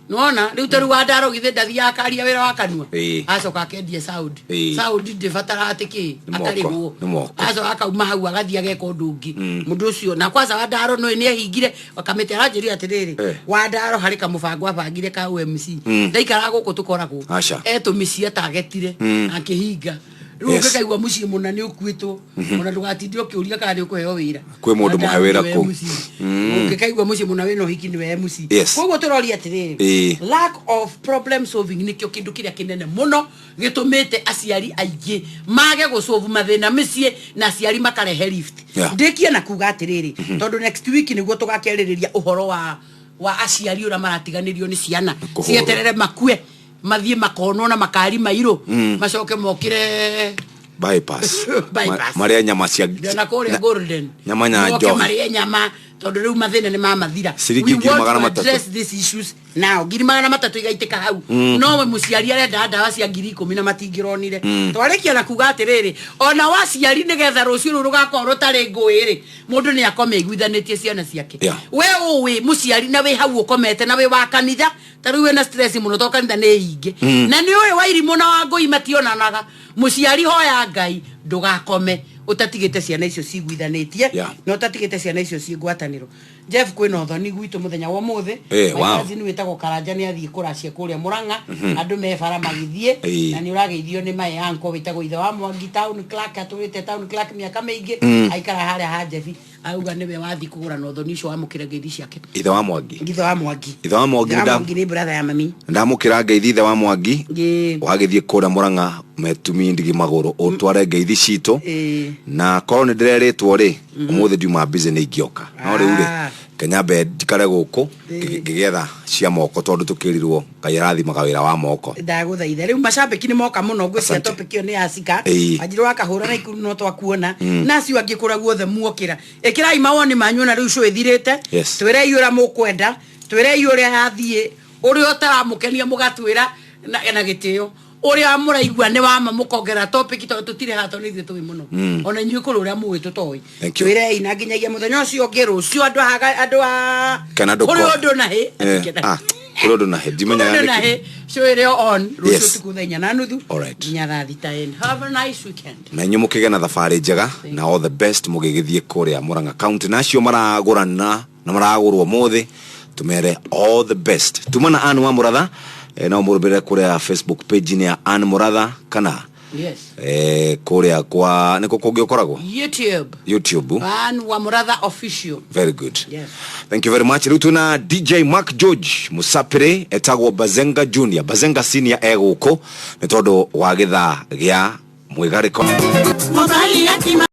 Nĩwona rĩu ta rĩu Wandarũ githĩ ndathiaga akaria wĩra wa kanua acoka akendia sound. Sound ndĩbataraga atĩ kĩ Nĩ moko, akarĩhwo nĩ moko. acoka akauma hau agathiĩ ageka ũndũ ũngĩ mũndũ ũcio na kwanza Wandarũ nĩ nĩ ehingire kamĩtĩ aranjĩrire atĩrĩrĩ Wandaro harĩ kamũbango abangire ka UMC ndaikaraga gũkũ tũkoragwo Aca. etũmĩcia tagetire akĩhinga rĩu ũngĩkaigua mũciĩ mũna nĩ ũkuĩtwo ona ndũgatinde ũkĩũria kana nĩ ũkũheo wĩra. Kwĩ mũndũ mũhe Wandaro wĩra nĩwe kũu. MC. Ũngĩkaigua mũciĩ mũna wĩna ũhiki nĩwe MC. Koguo tũroria atĩrĩrĩ lack of problem solving nĩkĩo kĩndũ kĩrĩa kĩnene mũno gĩtũmĩte aciari aingĩ mage gũcovu mathĩna mĩciĩ na aciari makarehe rift. Ndĩkie na kuga atĩrĩrĩ tondũ next week nĩguo tũgakĩarĩrĩria ũhoro wa aciari ũrĩa maratiganĩrio nĩ ciana Kũhũrwo. cieterere makue mathiĩ makonwo na makari mairũ macoke mokĩre Bypass. Bypass. Marĩa nyama cia na kũrĩa Golden nyama na Moke njohi. marĩe nyama tondũ rĩu mathĩna nĩ mamathira. Ciringi We ngiri want magana to matatũ. address these issues now. 300,000 igaitĩka hau nowe mũciari arenda ndawa cia 10,000 na matingĩronire. Twarĩkia na kuga atĩrĩrĩ ona waciari nĩgetha rũciũ rũu rũgakorwo rũtarĩ ngũĩ rĩ mũndũ nĩ akome aiguithanĩtie ciana ciake. We ũĩ mũciari na wĩ hau ũkomete na wĩ wa kanitha ta rĩu wĩna stress mũno to kanitha nĩ hinge na nĩ ũĩ wairimũ na wangũi mationanaga mũciari hoya Ngai ndũgakome ũtatigĩte ciana icio ciguithanĩtie na ũtatigĩte ciana icio ciĩ ngwatanĩro. Jeff kwĩna ũthoni gwitũ mũthenya wa ũmũthĩ. My cousin wĩtagwo Karanja nĩ athiĩ kũracia kũrĩa Mũrang'a andũ me bara magĩthiĩ na nĩ ũrageithio nĩ my uncle wĩtagwo ithe wa Mwangi town clerk atũrĩte town clerk mĩaka mĩingĩ aikara harĩa ha Jebi auga nĩwe wathiĩ kũgũra na ũthoni ũcio wamũkĩre ngeithi ciake. Ithe wa Mwangi. Ithe wa Mwangi. Ithe wa Mwangi Ithe wa nda- Mwangi nĩ brother ya mami. Ndamũkĩra ngeithi ithe wa Mwangi wagĩthiĩ kũrĩa Mũrang'a metumi ndigi magũrũ ũtware ngeithi citũ na korwo nĩ ndĩrerĩtwo rĩ ũmũthĩ ndiuma busy nĩ ingĩoka no rĩu rĩ kenyambe njikare gũkũ ngĩgetha cia moko tondũ tũkĩrirwo Ngai arathimaga wĩra wa moko. Ndagũthaitha rĩu macambĩki nĩ moka mũno ngwĩciria Asante. topic ĩyo nĩ yacika anjirũ wakahũra na ikuru no twakuona na acio angĩ kũrĩa guothe muokĩra ĩkĩrai mawoni manyu na rĩu show ĩthirĩte twĩrei ũrĩa mũkwenda twĩrei ũrĩa yathiĩ ũrĩa ũtaramũkenia mũgatwĩra na gĩtĩo Ũrĩa mũraigua nĩ wama mũkongerera topic tondũ tũtirĩ haha tondũ nĩ ithuĩ tũĩ mũno. Ona inyuĩ kũrĩ ũrĩa mũĩ tũtoĩ. Thank you. Twĩrei na nginyagia mũthenya ũcio ũngĩ rũciũ andũ a andũ a Kana andũ kũrĩ kwa- ũndũ na hĩ. Ah, kũrĩ ũndũ na hĩ ndimenyaga Kũrĩ ũndũ na nĩkĩ. hĩ show ĩrĩ on rũciũ ũtukũ thaa 4:30 Alright. nginya thaa 6. And have a nice weekend. Na inyuĩ mũkĩgĩa na thabarĩ njega na all the best mũgĩgĩthiĩ kũrĩa Murang'a County na acio maragũrana na maragũrwo ũmũthĩ tũmere all the best. Tuma na Ann wa Mũratha, no mũrũmĩrĩre kũrĩa Facebook page-inĩ ya Ann Mũratha kana Yes. Kũrĩa kwa nĩkũ kũngĩ ũkoragwo? YouTube. YouTube. Ann wa Mũratha official. Very good. Yes. Thank you very much. Rĩu twĩna DJ Mark George Musapĩrĩ etagwo Bazenga Junior, Bazenga Senior egũkũ nĩ tondũ wa gĩthaa gĩa mwĩgarĩko. Mobali ya kima.